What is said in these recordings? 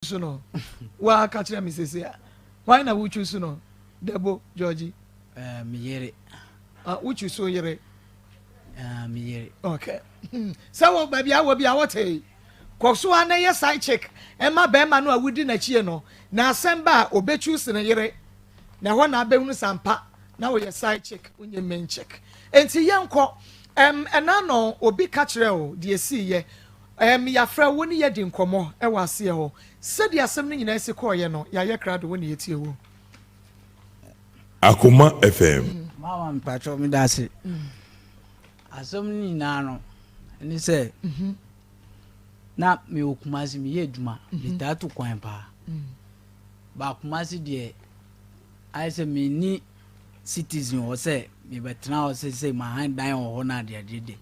so no? Waa ka kyerɛ me sese a. Hwan na wo choose no? Debo, Georgie. Eh, me yere. Ah, wo choose yere. Ah, me yere. Okay. Sɛ wo baabi a wɔ bi a wɔte. Kɔ so a na yɛ side chick ɛma bɛrima no a wodi n'akyie no. Na asɛm ba a obe choose ne yere. Na ɛhɔ na abɛhunu sampa na woyɛ side chick, wonyɛ main chick. Enti yɛnkɔ. Ɛna no obi ka kyerɛ o deɛ esii yɛ. Yɛafrɛ wo ne yɛdi nkɔmmɔ ɛwɔ aseɛ hɔ. Sɛdeɛ asɛm no nyinaa si kɔɔyɛ no, yɛayɛ krado wo ne yɛtie wo. Akoma FM. Mama, mpatwɔ, meda ase. Asɛm no nyinaa no ne sɛ na mewɔ Kumase, meyɛ adwuma, metaa to kwan paa ba Kumase deɛ, ayɛ sɛ menni citizen hɔ sɛ mebɛtena hɔ sɛ mahan dan wɔ hɔ no adeadeɛ de.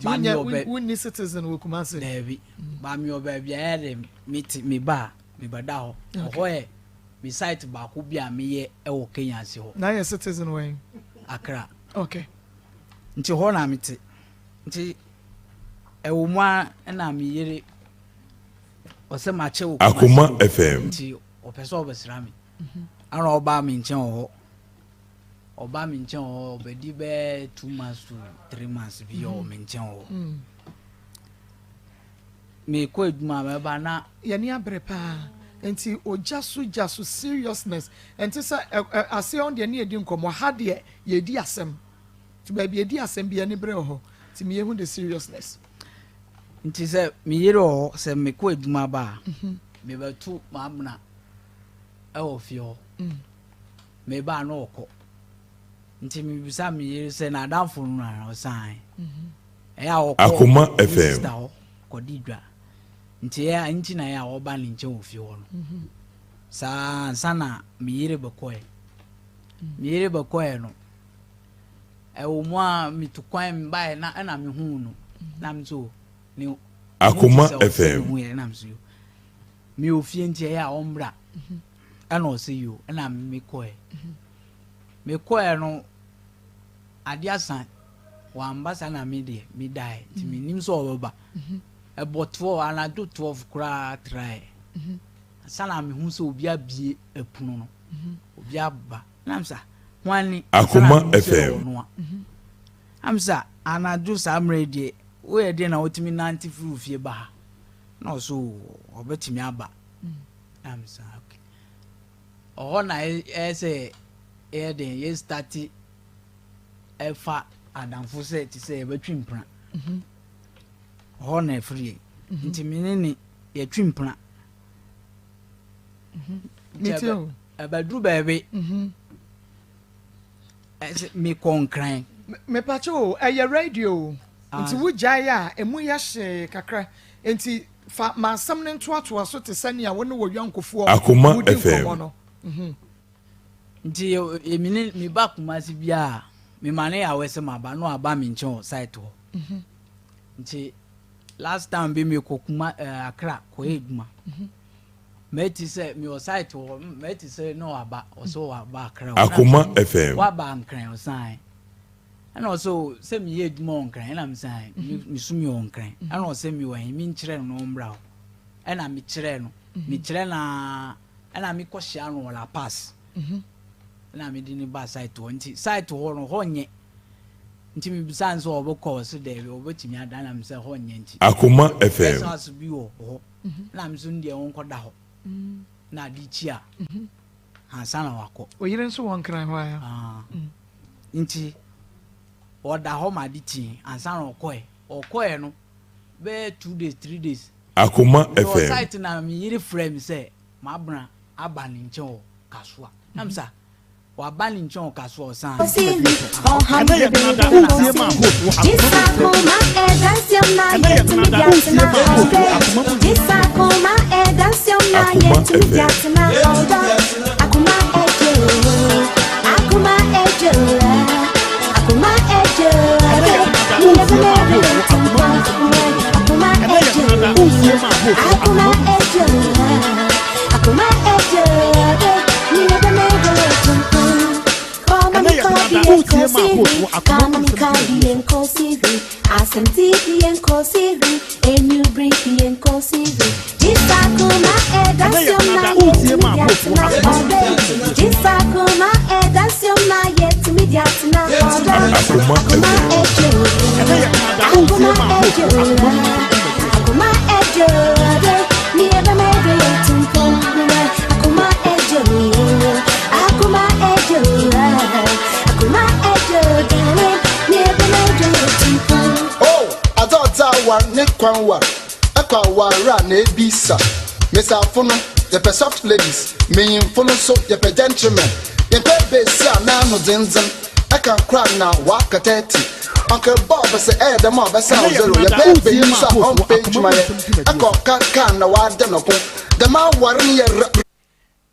Ba mewɔ Wonni citizen wɔ Kumase? Daabi, ba mewɔ baabi a ɛyɛ de mete, meba a mebɛda hɔ. Ɔhɔ yɛ me site baako bi a meyɛ ɛwɔ Kenya ase hɔ. Na yɛ citizen wɔ Accra. Okay. Nti hɔ na mete, nti ɛwɔ mu a ɛna me yere ɔsɛ makyɛ wɔ Akoma Kumasi o. FM. Nti ɔpɛ sɛ ɔbɛsra me ana ɔba me nkyɛn wɔ hɔ. Ɔba me nkyɛn wɔ hɔ, ɔbɛdi bɛɛ 2 months to 3 months bi ɔwɔ me nkyɛn wɔ hɔ. Mekɔ adwuma a mɛba na Yɛne abere paa, nti ogya so gya so seriousness nti sɛ aseɛ hɔ deɛ ne yɛdi nkɔmmɔ ha deɛ, yɛdi asɛm, nti baabi yɛdi asɛm bi yɛne berɛ wɔ hɔ, nti meyɛhu the seriousness. Nti sɛ meyere wɔ hɔ sɛ mekɔ adwuma ba a, mebɛto maabena ɛwɔ fie hɔ. Meba a na ɔkɔ, nti mebisa me yere sɛ n'adamfo no na ɔsan ɛyɛ a ɔkɔ Akoma ne FM. sister hɔ kɔdi dwa, nti ɛyɛ a nti na ɛyɛ a ɔba ne nkyɛn wɔ fie hɔ no saa ansa na me yere bɛkɔɛ. Me yere bɛkɔɛ no, ɛwɔ mu a metu kwan baeɛ na ɛna mehuu no na me so ne Akoma sɛ ɔsɛ FM. mehu yɛ na me so yo mewɔ fie, nti ɛyɛ a ɔmbra ɛna ɔsɛ yo, ɛna mekɔɛ. Mekɔɛ no, ade asa, wamba saa na me deɛ medae, nti menim sɛ ɔbɛba. Ɛbɔ 12, anadwo 12 koraa traɛ ansa na mehu sɛ obi abie ɛpono no, obi aba nam sa hwan ni? Akoma Ansa na mehu sɛ FM. ɔno a am sa anadwo saa mmerɛ yi deɛ, woyɛ deɛ na wotumi nante firi wo fie ba ha na ɔso ɔbɛtumi aba am sa okay. Ɔhɔ na ɛyɛ sɛ ɛyɛ den yɛ start ɛfa adamfo sɛ te sɛ yɛbɛtwi mpena. Ɔhɔ na ɛfiri yɛ, nti me ne ne yɛtwi mpena. Nti Metie o. Ɛbɛduru baabi ɛsɛ mekɔ Nkran. Mepakye o, ɛyɛ radio o. Ah. Nti wogyae a ɛmu yɛ hyee kakra, nti fa ma asɛm no ntoatoa so te sɛ nea wo ne wɔ yɔnkofoɔ Akoma wodi FM. nkɔmmɔ no. Nti emini meba Kumasi biara, mema ne yɛ awɛ sɛ maba na waba me nkyɛn wɔ site hɔ. Nti last time bi mekɔ kuma Accra kɔyɛ adwuma, mɛti sɛ mewɔ site hɔ, mɛti sɛ na waba, ɔsɛ waba Accra o. Akoma FM. Waba Nkran, ɔsan ɛna ɔsɛ o sɛ meyɛ adwuma wɔ Nkran, ɛna mesan mesu mi wɔ Nkran, ɛna ɔsɛ mewɔ he menkyerɛ no na ɔmmra hɔ, ɛna mekyerɛ no, mekyerɛ naa ɛna mekɔhyia no wɔ La Pass, ɛna mede ne ba site hɔ. Nti site hɔ no, hɔ nyɛ, nti mebisa no sɛ ɔbɛkɔ, ɔsɛ daabi, ɔbɛtumi ada, na mesɛ hɔ nyɛ nti Akoma guest FM. house bi wɔ hɔ na me so no deɛ wɔnkɔda hɔ na ade kyi a ansa na wakɔ. Oyere nso wɔ Nkran hɔ a? Ah. Nti ɔda hɔ ma ade kyi ansa na ɔkɔɛ. Ɔkɔɛ no bɛyɛ 2 days, 3 days, Akoma mewɔ FM. site na me yere frɛ me sɛ mabena aba ne nkyɛn wɔ Kasoa, na me sa waba ne nkyɛn wɔ Kasoa, ɔsan Ɛnɛ yɛ nada, wotie ma host wɔ Akoma mu. Ɛnɛ yɛ nada, wotie ma host wɔ Akoma mu. Akoma FM. Akuma ejo, akuma ejo, akuma ejo. Ɛnɛ yɛ nada, wotie ma host wɔ Akoma mu. Akuma Ɛnɛ yɛ ejo, nada, wotie ma host wɔ akuma Akoma mu. ejo, akuma ejo. Ɛnɛ yɛ nada, wotie ma host wɔ Akoma mu nsɛm dwumadie so. Asɛm TV nkosiri, enyu bring nkosiri, Jisakuma. Akoma FM. Oh, adze ɔdze awar ne kwan war ɛkɔ aware a na ebisa mesafo no yɛpɛ soft ladies menyimfo no nso yɛpɛ gentlemen yɛmpɛ besi a n'ano dzendzen ɛka nkora na wakata ati Uncle Bob sɛ ɛyɛ dɛm a ɔbɛsa wo zero yɛpɛ beyi nso a ɔmpɛ adwumayɛ ɛkɔ ka na wada no ko dɛm aware no yɛ rɛ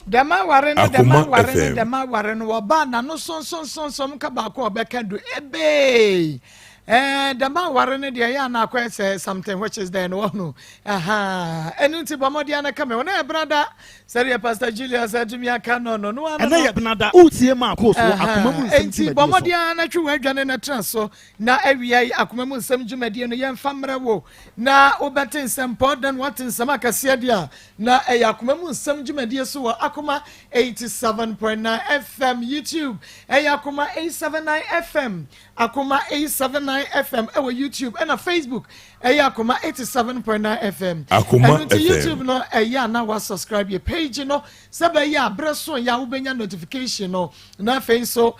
Dɛm aware no, dɛm Akoma aware no, FM. dɛm aware no, wɔbaa n'ano sonsonsonsom ka baako a ɔbɛka du ebee. Ɛɛ dɛm aware no deɛ ɛyɛ ana akɔyɛ sɛ something which is there no wɔn aha ɛnu nti bɔ mmɔden ana ka mi wɔn ayɛ brada sɛdeɛ Pastor Julius atumi aka no no no ano Ɛnɛ no. yɛ benada. Wotie ma akoo so wɔ akoma mu nsɛm Enti bɔ dwumadie so. mmɔden ara na twe w'adwane no tena so na awia yi akoma mu nsɛm dwumadie no yɛmfa mmerɛ wo na wobɛte nsɛmpɔ dan wate nsɛm akɛseɛ deɛ a na ɛyɛ akoma mu nsɛm dwumadie so wɔ Akoma 87.9 FM. YouTube ɛyɛ Akoma 879 FM, Akoma 879 FM ɛwɔ YouTube, ɛna Facebook ɛyɛ Akoma 87.9 FM. Akoma Ɛno nti FM. YouTube no ɛyɛ a na wa subscribe yɛ page no sɛ bɛyɛ a berɛ so yɛ a wobɛnya notification no, na afei nso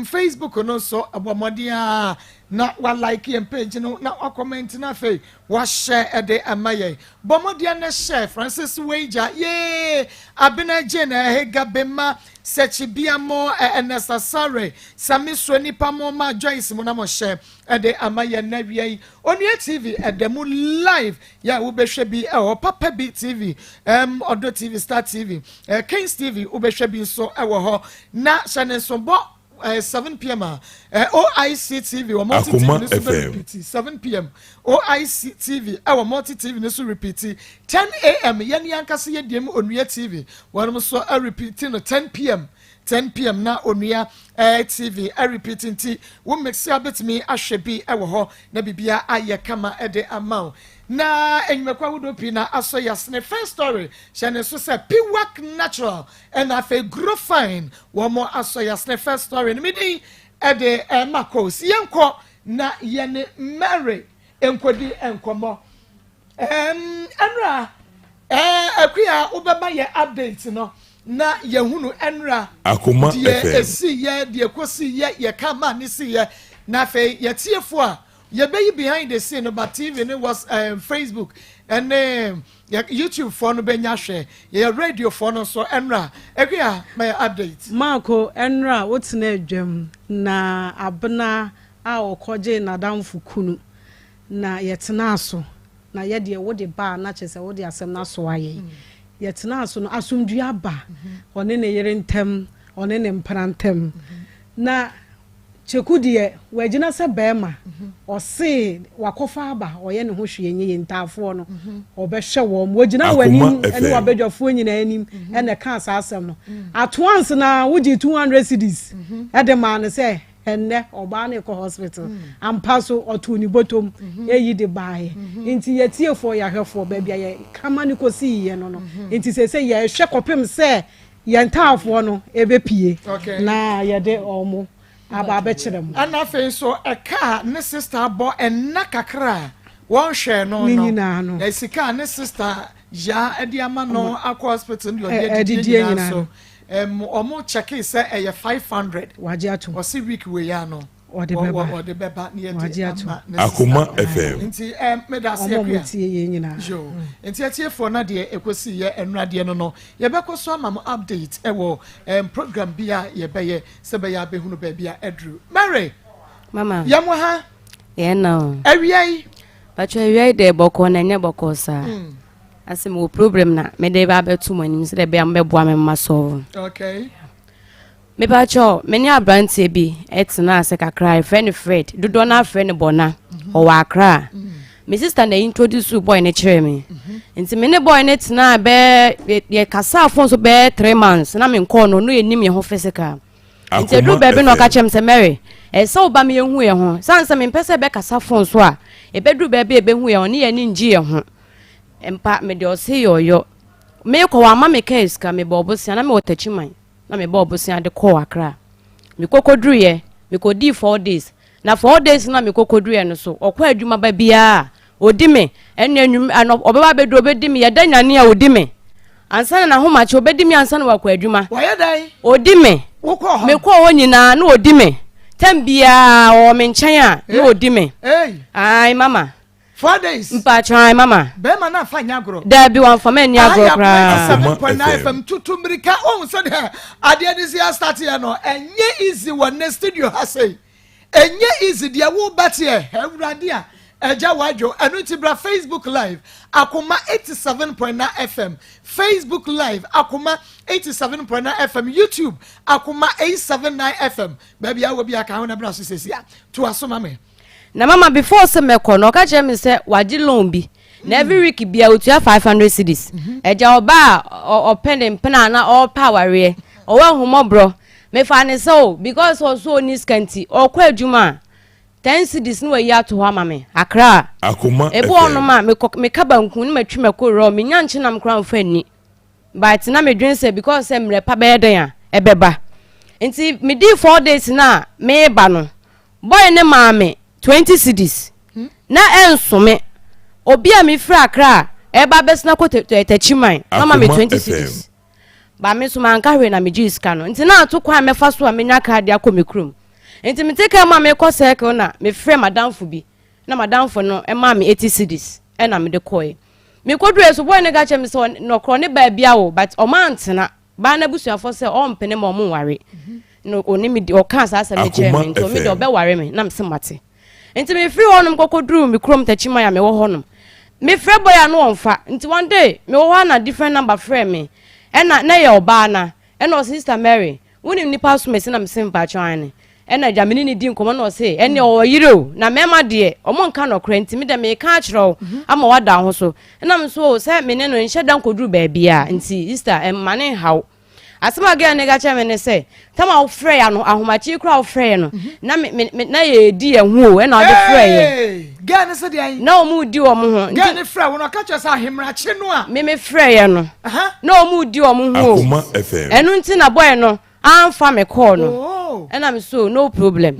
Facebook no nso ɛbɔ mmɔden a na wa like yɛn page no na wa comment na afei wahyɛ ɛde ama yɛn. Bɔ mmɔden no hyɛ Francis Wager yee Abena Jane Ɛhega Bema Sɛkyibia mo Ernest Asare Sami so nipa mo ma Joyce mo na mo hyɛ ɛde ama yɛn. Na wia yi Onua TV ɛda mu live yɛ a wobɛhwɛ bi ɛwɔ Papa bi TV, Ɔdɔ TV, Star TV, Kings TV, wobɛhwɛ bi nso ɛwɔ hɔ. Na hyɛ ne nso bɔ 7 p.m. a OIC TV wɔ Multi TV Akoma no so bɛ FM. repeat 7 p.m. OIC TV ɛwɔ Multi TV no so repeat 10 a.m. Yɛn yankasa yɛ deɛ mu Onua TV wɔn nso repeat no 10 p.m., 10 p.m. na Onua TV repeat, nti wo mix a bɛtumi ahwɛ bi ɛwɔ hɔ na biribiara ayɛ kama ɛde ama wo. Na enyimako ahodoɔ pii na asɔ yasene. First story hyɛ ne so sɛ Piwak Natural ɛna afei Grow Fine wɔn mo asɔ yasene. First story no mi din ɛde ɛma kos yɛnkɔ na yɛne Mary nkɔdi nkɔmɔ. Ɛnura Akuya wobɛma yɛ update no na yɛhunu ɛnura Akoma deɛ FM. esi yɛ deɛ kosi yɛ yɛka maa ne si yɛ, na afei yɛtiefo a yɛbɛyi behind the scene no ba TV ne was Facebook ɛne yɛ YouTube foɔ no bɛnya hwɛ yɛyɛ radio foɔ no nso. Ɛnura Akuya, ma yɛ update. Maako, ɛnora wotena adwam na Abena a ɔkɔgye n'adamfo kunu na yɛtenaa so na yɛdeɛ wode baa na kyerɛ sɛ wode asɛm no asoa yɛn. Yɛtenaa so no asomdua aba ɔne ne yere ntɛm, ɔne ne mpena ntɛm, na Kyeku deɛ wagyina sɛ bɛrima ɔse wakɔfa aba ɔyɛ ne ho hwee nye yɛ ntaafoɔ no ɔbɛhwɛ wɔn wɔgyina Akoma w'anim ɛne FM. wabadwafoɔ nyinaa anim ɛna ɛka saa asɛm no atoans na wogye 200 cedis ɛde maa no sɛ ɛnnɛ ɔbaa no kɔ hospital ampa so ɔtoo ne bɔtɔm ɛyi de baeɛ. Nti yɛtiefoɔ, yɛahwɛfoɔ, baabi a yɛkama no kɔsiiɛ no nti sɛ yɛhwɛ kɔpem sɛ yɛn ntaafoɔ no ɛbɛpie na yɛde ɔmo aba abɛkyerɛ mu. Ɛna afei nso ɛka a ne sister bɔ ɛnna kakra a wɔnhwɛ no Ne no nyinaa no. Na sika a ne sister yaa ɛde ama no akɔ hospital no deɛ ɔde ɛdidie adidie nyinaa nyinaa so ɔmo kyɛke sɛ ɛyɛ 500. Wagye atom. Ɔsi week wei ya no Ɔde bɛba. Ɔde bɛba ne yɛde Wagye atom. ama ne Akoma sister no. FM. Nti meda ase. Ɔmo a Akua. ɔmo tie yɛn nyinaa. Yo, nti atiefoɔ no deɛ ɛkɔsi yɛ nnuradeɛ no yɛbɛkɔ so ama mo update ɛwɔ program bi a yɛbɛyɛ sɛ bɛyɛ abɛhunu baabi a ɛduru. Mary. Mama. Yɛmo ha. Yɛn na o. Awia yi. Patro, awia yi deɛ bɔkɔɔ na ɛnyɛ bɔkɔɔ saa. Asɛ mewɔ problem na mede ba abɛto mo anim sɛdeɛ ɛbɛyɛ a mobɛboa me mma solve. Mepakyɛw, me ne aberanteɛ bi ɛtena ase kakra, yɛfrɛ no Fred, dodoɔ no afrɛ no Bɔna. Ɔwɔ Akra. Me sister na introduce boy no kyerɛ me. Nti me ne boy no tena bɛɛ yɛkasa phone so bɛɛ 3 months na menkɔɔ no no yɛnim yɛn ho physical. Nti ɛduru baabi na ɔka kyerɛ me sɛ, "Mary, ɛsɛ wo ba me yɛhu yɛn ho sane sɛ mempɛ sɛ ɛbɛkasa phone so a ɛbɛduru baabi a ɛbɛhu yɛn ho ne yɛn ani ngye yɛn ho mpa." Mede ɔse yɛ ɔyɔ. Meekɔ wamma me kaa sika, mebɔɔ bosea, na mewɔ Takyiman na mebɔɔ bosea de kɔɔ Accra. Mekɔ kɔduruiɛ, mekɔdii 4 days. Na 4 days no a mekɔ kɔduruiɛ no so, ɔkɔ adwuma ba biara a, ɔdi me. Ɛnna anwum anɔ ɔbɛba abɛduru ɔbɛdi me, yɛda nyane a ɔdi me. Ansa na n'ahomakye ɔbɛdi me ansa na wakɔ adwuma. Wɔyɛ dɛn? Ɔdi me. Wokɔɔ hɔ? Mekɔɔ hɔ nyinaa na ɔdi me. Tam biara ɔwɔ me nkyɛn a na ɔdi me. Ei! Ae mama. 4 days. Mpakyɛw ae mama. Bɛrima no afa nyɛ agorɔ. Daabi wamfa me anni agorɔ koraa. 7.9 FM tutu mmirika ohun sɛ deɛ adeɛ no si astarteɛ no ɛnyɛ easy wɔ ne studio ha sei ɛnyɛ easy deɛ wo bɛteɛ awurade a ɛgya wadwo. Ɛno nti bra Facebook Live, Akoma 87.9 FM, Facebook Live, Akoma 87.9 FM, YouTube, Akoma 879 FM, baabi a wɔ bi aka ho na bra so sɛsi a to aso ma me. Na mama, before sɛ mɛkɔ no, ɔka kyerɛ me sɛ wagye loan bi na every week bia otua 500 cedis. Ɛgya ɔba a ɔpɛ ne mpena na ɔpɛ awareɛ, ɔwɔ ahomɔborɔ. Mefa ne sɛ o because ɔso ɔni sika nti ɔkɔ adwuma a 10 cedis na wayi ato hɔ ama me Akra. Akoma Ebi FM. ɔnom a mekɔ meka banku ne matwi mɛkɔ wura menya nkyenam koraa mfa nni, but na medwen sɛ because sɛ mmerɛ pa bɛyɛ dɛn a ɛbɛba. Nti medii 4 days na meba no, boy ne maa me 20 cedis na ɛnso me. Obi a mefiri Akra a ɛba bɛsena kɔ Takyiman na ɔma me Akoma 20 FM. cedis ba me nso manka hwee na megyee sika no. Nti na ato kwan a mɛfa so a menya kaa de akɔ me kurom. Nti mete kaa mu a mekɔ Circle na mefrɛ madamfo bi na madamfo no maa me 80 cedis ɛna mede kɔɛ. Mekɔduru so, boy no ka kyerɛ me sɛ nɔkorɔ ne baa bi awo, but ɔma antena baa n'abusuafoɔ sɛ ɔmpene ma ɔmo nware no. Ɔne me di ɔkaa saa asɛm no kyerɛ me. Akoma Nti ɔme deɛ FM. ɔbɛware me na mese mate. Nti mefiri hɔnom kɔkɔduru me kurom Takyiman a mewɔ hɔnom, mefrɛ boy a no ɔmfa. Nti one day mewɔ hɔ a na different number frɛ me, ɛna na ɛyɛ ɔbaa na ɛna ɔse, "Sister Mary, wonim nipa asom esi?" Na mese, "Mpakyɛw, ane." Ɛna agya me ne ne di nkɔmmɔ na ɔse ɛne ɔwɔ yere o, na mmarima deɛ ɔmo nka nɔkorɛ, nti me dɛ meka akyerɛ wo ama wada ho so. Ɛna me so sɛ me ne no nhyɛ da nkɔduru baabi a nti sister ɛmma ne nhaw. Asɛm a girl ne ka kyerɛ me ne sɛ tam a wofrɛ yɛ ano ahomakye koraa wofrɛ yɛ no na me me me na yɛdi yɛn ho o, ɛna ɔde frɛ yɛ. Hey, girl ne sɛ deɛ na ɔmo di wɔn ho. Girl ne frɛ wo no, ɔka kyerɛ sɛ ahemrakye no a me me frɛ yɛ no na ɔmo di wɔn ho o. Akoma FM. Ɛno nti na boy no amfa me call no. Oh. Ɛna me so no problem.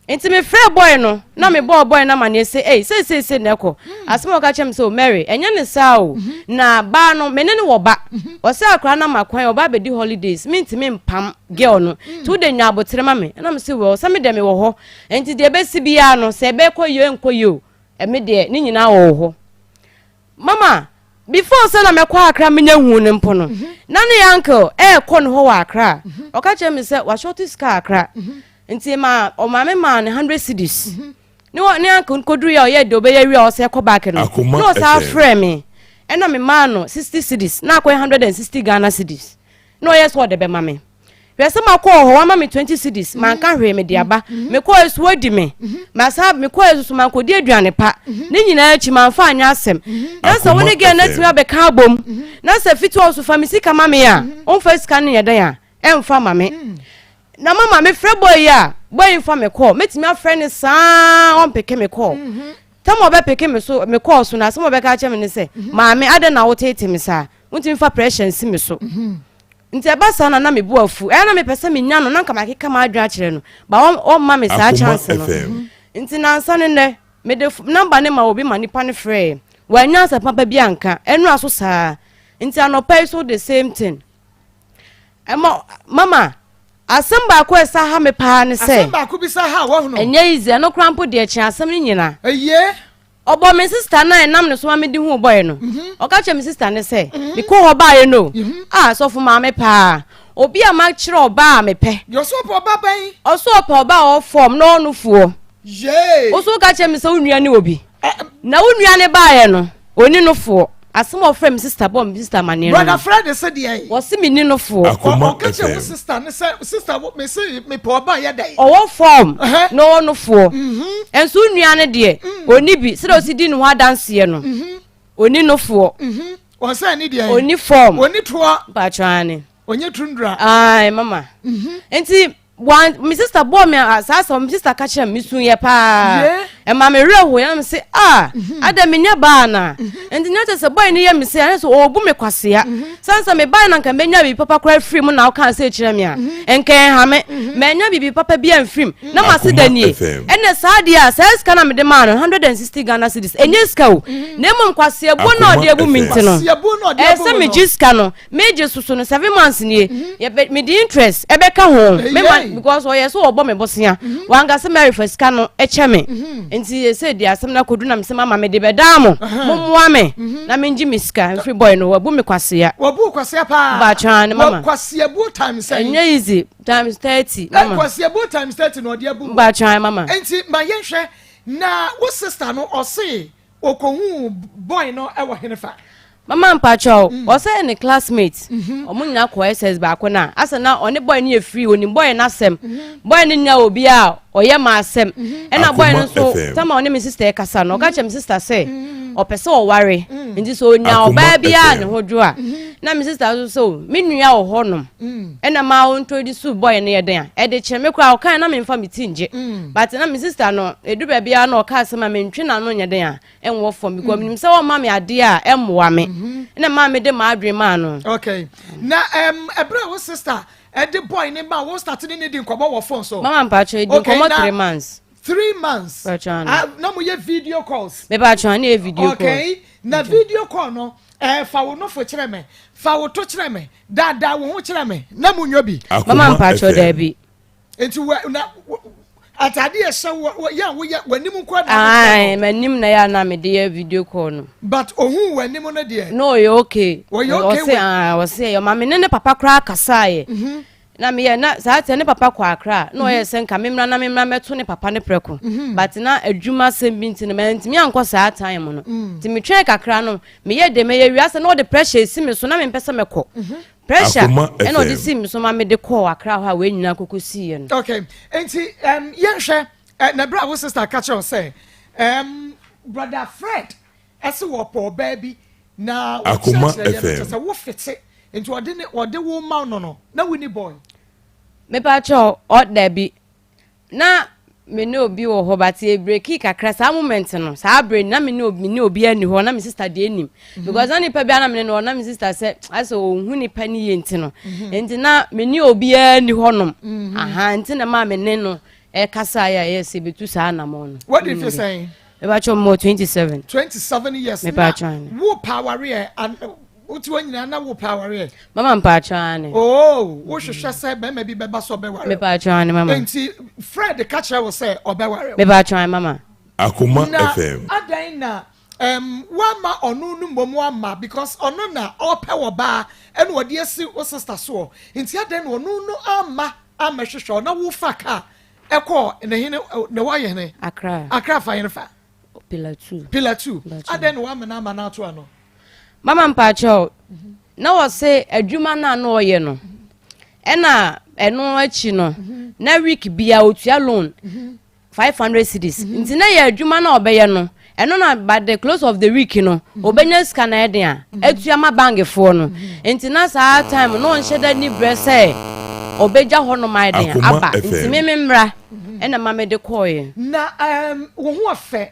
Nti me frɛ boy no na me bɔɔ boy no amaneɛ sɛ ei, seeseesei na ɛkɔ asɛm a ɔka kyerɛ me sɛ, "O Mary, ɛnyɛ ne saa o, na baa no me ne ne wɔ ba, ɔsɛ akora no ama kwan ɔba abɛdi holidays, mentumi mpam girl no, nti wode nya abotere ma me." Ɛna me sɛ, well, sɛ me deɛ mewɔ hɔ nti deɛ ɛbɛsi biara no, sɛ ɛbɛkɔ yie nkɔ yie o, ɛme deɛ ne nyinaa wɔ hɔ. Mama, before sɛ na mɛkɔ Akra menya hu no mpo no, na ne uncle ɛɛkɔ ne hɔ wɔ Akra. Ɔka kyerɛ me sɛ wahyɛ sika Akra, nti ma ɔmaame maa ne 100 cedis ne wɔ ne uncle koduru yɛ a ɔyɛ deɛ ɔbɛyɛ wie a ɔsɛ kɔ back no Akoma na ɔsan FM. frɛ me, ɛna me maa no 60 cedis na akɔyɛ 160 Ghana cedis na ɔyɛ sɛ ɔde bɛma me. Hwɛ sɛ makɔɔ hɔ wama me 20 cedis, manka hwee, mede aba. Mekɔɔ so wadi me masa, mekɔɔ so so mankɔdi aduane pa. Ne nyinaa akyi mamfa anyɛ asɛm na sɛ wo ne Akoma girl no FM. atumi abɛka abom na sɛ fiti so fa me sika ma me a, ɔmfa sika no yɛ dɛn a ɛmfa ma me. Na mama, mefrɛ boy yi a, boy yi mfa me kɔɔ. Mɛtumi afrɛ ne saa, ɔmpeke me kɔɔ. Tam a ɔbɛpeke me so me kɔɔ so no, asɛm a ɔbɛka kyerɛ me ne sɛ, "Maame, adɛn na wotete me saa? Wontumi fa pressure nsi me so." Nti ɛba saa na na me bu afu. Ɛyɛ na mepɛ sɛ menya no na nka makeka m'adwene akyerɛ no ba ɔmma me saa Akoma chance no. FM. Nti nansa ne nnɛ mede number ne ma obi ma nipa no frɛɛ, wanya asɛm papa bi anka ɛnura so saa. Nti anɔpa yi so the same thing. Ɛma mama, asɛm baako a ɛsa ha me paa ne sɛ Asɛm baako bi sa ha wɔhono. Ɛnyɛ easy. Ɛno koraa mpo deɛ kyɛn asɛm no nyinaa. Eye. Ɔbɔ me sister na ɛnam ne so ma mede hu bɔɛ no. Ɔka kyerɛ me sister ne sɛ mekɔ hɔ baeɛ no a, sɔfo maame paa, obi a makyerɛ ɔbaa a mepɛ. Yɔsɔ pɔ ɔba bɛn? Ɔso ɔpɛ ɔba a ɔwɔ fam na ɔno foɔ. Yee. Wo so woka kyerɛ me sɛ wo nua ne obi na wo nua ne baeɛ no ɔni no foɔ. Asɛm a ɔfrɛ me sister bɔ me sister amaneɛ no Brother no Fred sɛ deɛ wɔse menni no foɔ. Akoma Ɔka kyerɛ wo FM. sister ne sɛ, sister, wo me se mepɛ ɔba yɛ dɛn? Ɔwɔ fam na ɔwɔ no foɔ, ɛnso wo nua no deɛ ɔni bi. Sɛdeɛ ɔsi di ne ho adanseɛ no, ɔni no foɔ. Ɔsɛ ne deɛ ɔni fam. Ɔni toɔ. Mpatwane. Ɔnyɛ tundra. Ae mama, nti one me sister bɔɔ me a saa asɛm, me sister ka kyerɛ me, mesu yɛ paa. Ɛma me werɛ hoe na mese ah adɛn menyɛ baa anaa? Nti na kyerɛ sɛ boy no yɛ me sei a na sɛ ɔrebu me kwasea. Sane sɛ mebae na nka mɛnya biribi papa koraa afiri mu na wokaa sei kyerɛ me a, nka ɛnha me. Mannya biribi papa bi amfiri mu na mase da Akoma nie. FM. Ɛnna saa adeɛ a, saa sika no a mede maa no, 160 Ghana cedis, ɛnyɛ sika o. Na mmom kwaseabuo no a Akoma ɔde abu me FM. nti no, Kwaseabuo no a ɔde ɛyɛ abu sɛ wo no. megye sika no. Megye soso no 7 months nie, yɛbɛ mede interest ɛbɛka ho. Me ma because ɔyɛ sɛ ɔbɔ me bosea. Wanka sɛ Mary fa sika no kyɛ me. Nti sɛ di asɛm no akɔdu na mesɛ mama mede bɛdaa mo. Mommoa me na mengye me sika mfiri boy no wabu me kwasea. Wabu kwasea paa. Baatwaa ne mama. Kwaseabuo times sɛn? Ɛnyɛ easy times 30 mama. Kwaseabuo times 30 na ɔde abu. Baatwaa mama. Nti ma yɛnhwɛ na wo sister no ɔse okohuu boy no wɔ henefa? Mama mpakyɛw, ɔsɛ ne classmate. Ɔmo nyinaa kɔ SS baako na asɛ na ɔne boy no yɛ free, onim boy no asɛm. Boy no nya obi a ɔyɛ ma asɛm. Ɛna boy no Akoma nso FM. tama ɔne me sister kasa no, ɔka kyerɛ me sister sɛ ɔpɛ sɛ ɔware. Nti sɛ onya Akoma ɔbaa bi a FM. ne ho dwo a, na me sister nso sɛ o, me nua wɔ hɔnom. Ɛna maa o introduce boy no yɛ den a, ɛde kyerɛ me koraa ɔkae na memfa me ti ngye. But na me sister no, edu baabi a na ɔka asɛm a mentwe n'ano nyɛ den a, ɛnwɔ fam because menim sɛ ɔma me adeɛ a ɛmmoa me. Ɛna maa mede m'adwene maa no. Okay. Na ɛberɛ a wo sister ɛde boy ne ma wo start ne ne di nkɔmmɔ wɔ phone so. Mama mpakyɛ di Okay, nkɔmmɔ na 3 months. 3 months. Mpakyɛ ano. Ah, na mo yɛ video calls. Mepakyɛ ne yɛ video call. Okay. Na video call no, fa wo nofo kyerɛ me, fa wo to kyerɛ me, daadaa wo ho kyerɛ me, na mo nyɔ bi. Mama Akoma mpakyɛ FM. daabi. Nti wɔ na atade ɛhyɛ wɔ yɛ a woyɛ w'anim nko na Ae, m'anim na yɛ a na mede yɛ video call no. But ohun w'anim no deɛ. Na ɔyɛ okay. Ɔyɛ okay Ɔse wɔ- ah, ɔse ɔma me ne ne papa koraa kasaeɛ. Na meyɛ na saa tɛ ne papa kɔ Accra na ɔyɛ sɛ nka memmra na memmra mɛto ne papa ne prɛko. But na adwuma asɛm bi nti no mantumi ankɔ saa time no. Nti metwɛn kakra no meyɛ de meyɛ wiase na ɔde pressure esi me so na mempɛ sɛ mɛkɔ. Pressure Akoma ɛna ɔde FM. si me so ma mede kɔɔ Accra hɔ a wei nyinaa kɔkɔ siiɛ no. Okay. Nti yɛnhwɛ na ɛberɛ a wo sister ka kyerɛ wo sɛ brother Fred ɛse wɔpɔ ɔbaa bi na Akoma wɔkyerɛkyerɛ yɛ no kyerɛ FM. sɛ wo fete nti ɔde ne ɔde wo ma no na wo ni boy. Mepakyɛw ɔ dabi na me ne obi wɔ hɔ but ebreak kakra saa moment no saa abere na me ne obi ani hɔ na me sister deɛ nim because na nipa bi a na me ne no wɔ na me sister sɛ asɛ ohun nipa ne yie nti no nti na me ne obiara ni hɔ nom aha nti na maa me ne no ɛkasa yɛ a ɛyɛ sɛ ebetu saa anamɔ no. Wadi fi sɛn? Mepakyɛw mo 27. 27 years. Mepakyɛw Na ane. wo pa awareɛ an wote hɔ nyinaa na wo pa awareɛ. Mama mpakyɛw ane. Oh, wohwehwɛ sɛ bɛrima bi bɛba so ɔbɛware. Mepakyɛw ane mama. Nti Fred ka kyerɛ wo sɛ ɔbɛware wo. Mepakyɛw ane mama. Akoma Na FM. adan na wama ɔno no mmom ama because ɔno na ɔpɛ wɔ baa ɛna ɔde asi wo sister soɔ nti adan na ɔno no ama amɛhwehwɛ ɔna wofa kaa ɛkɔ ne hene ne wayɛ hene. Accra. Accra fa hene fa. Pillar 2. Pillar 2. Bakyɛw. Adan na wama no ama no ato ano. Mama mpakyɛw na wɔse adwuma no a na ɔyɛ no ɛna ɛno akyi no na week bia otua loan 500 cedis nti na yɛ adwuma no a ɔbɛyɛ no ɛno na by the close of the week no obɛnya sika na ɛden a atua ma bankfoɔ no nti na saa time no ɔnhyɛ da ni berɛ sɛ ɔbɛgya hɔ nom ayɛ den a Akoma aba FM. nti meme mmra ɛna ma mede kɔɔeɛ. Na wo ho ɔfɛ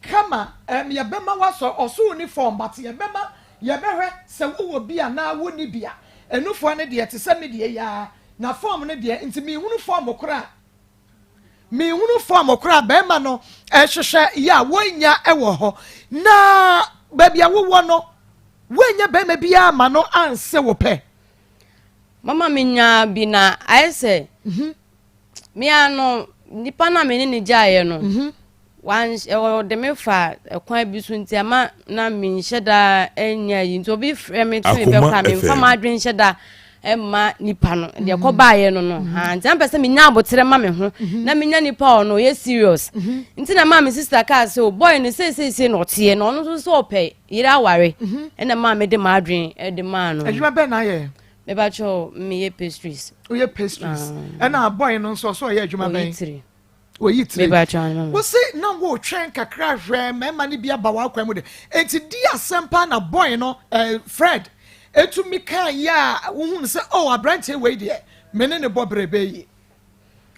kama yɛbɛma wasɔ ɔso uniform but yɛbɛma yɛbɛhwɛ sɛ wowɔ bi anaa wonni bi a ɛnufoɔ no deɛ te sɛ me deɛ yaa na form no deɛ nti mehunu form koraa mehunu form koraa bɛrima no ɛhwehwɛ yɛ a wɔnya ɛwɔ hɔ na baabi a wowɔ no woanya bɛrima biara ma no anse wo pɛ. Mama menya bi na ayɛ sɛ mea no nipa na me ne ne gyaeɛ no wan ɔde me fa ɛkwan bi so nti ama na menhyɛ da anya yi nti obi frɛ me to me bɛ Akoma kora memfa FM. m'adwene nhyɛ da ɛma nipa no deɛ kɔbaeɛ no ha nti na mpɛ sɛ menya aboterɛ ma me ho na menya nipa a ɔno ɔyɛ serious nti na maa me sister kaa sɛ o boy no seeseesei na ɔteɛ na ɔno nso sɛ ɔpɛ yere aware ɛna maa mede m'adwene ɛde maa no. Adwuma bɛn na ayɛ? Mebakyɛw meyɛ pastries. Woyɛ pastries ɛna boy no nso ɔso ɔyɛ adwuma Oyi bɛn? tiri. Oyi tiri. Mebakyɛw ane mama. Wosi na wotwɛn kakra hwɛ mmarima no bi aba w'akwan mu de eti di asɛm pa na boy no Fred etumi kan yɛ a wohun sɛ oh aberanteɛ wei deɛ me ne ne bɔ brebe yi.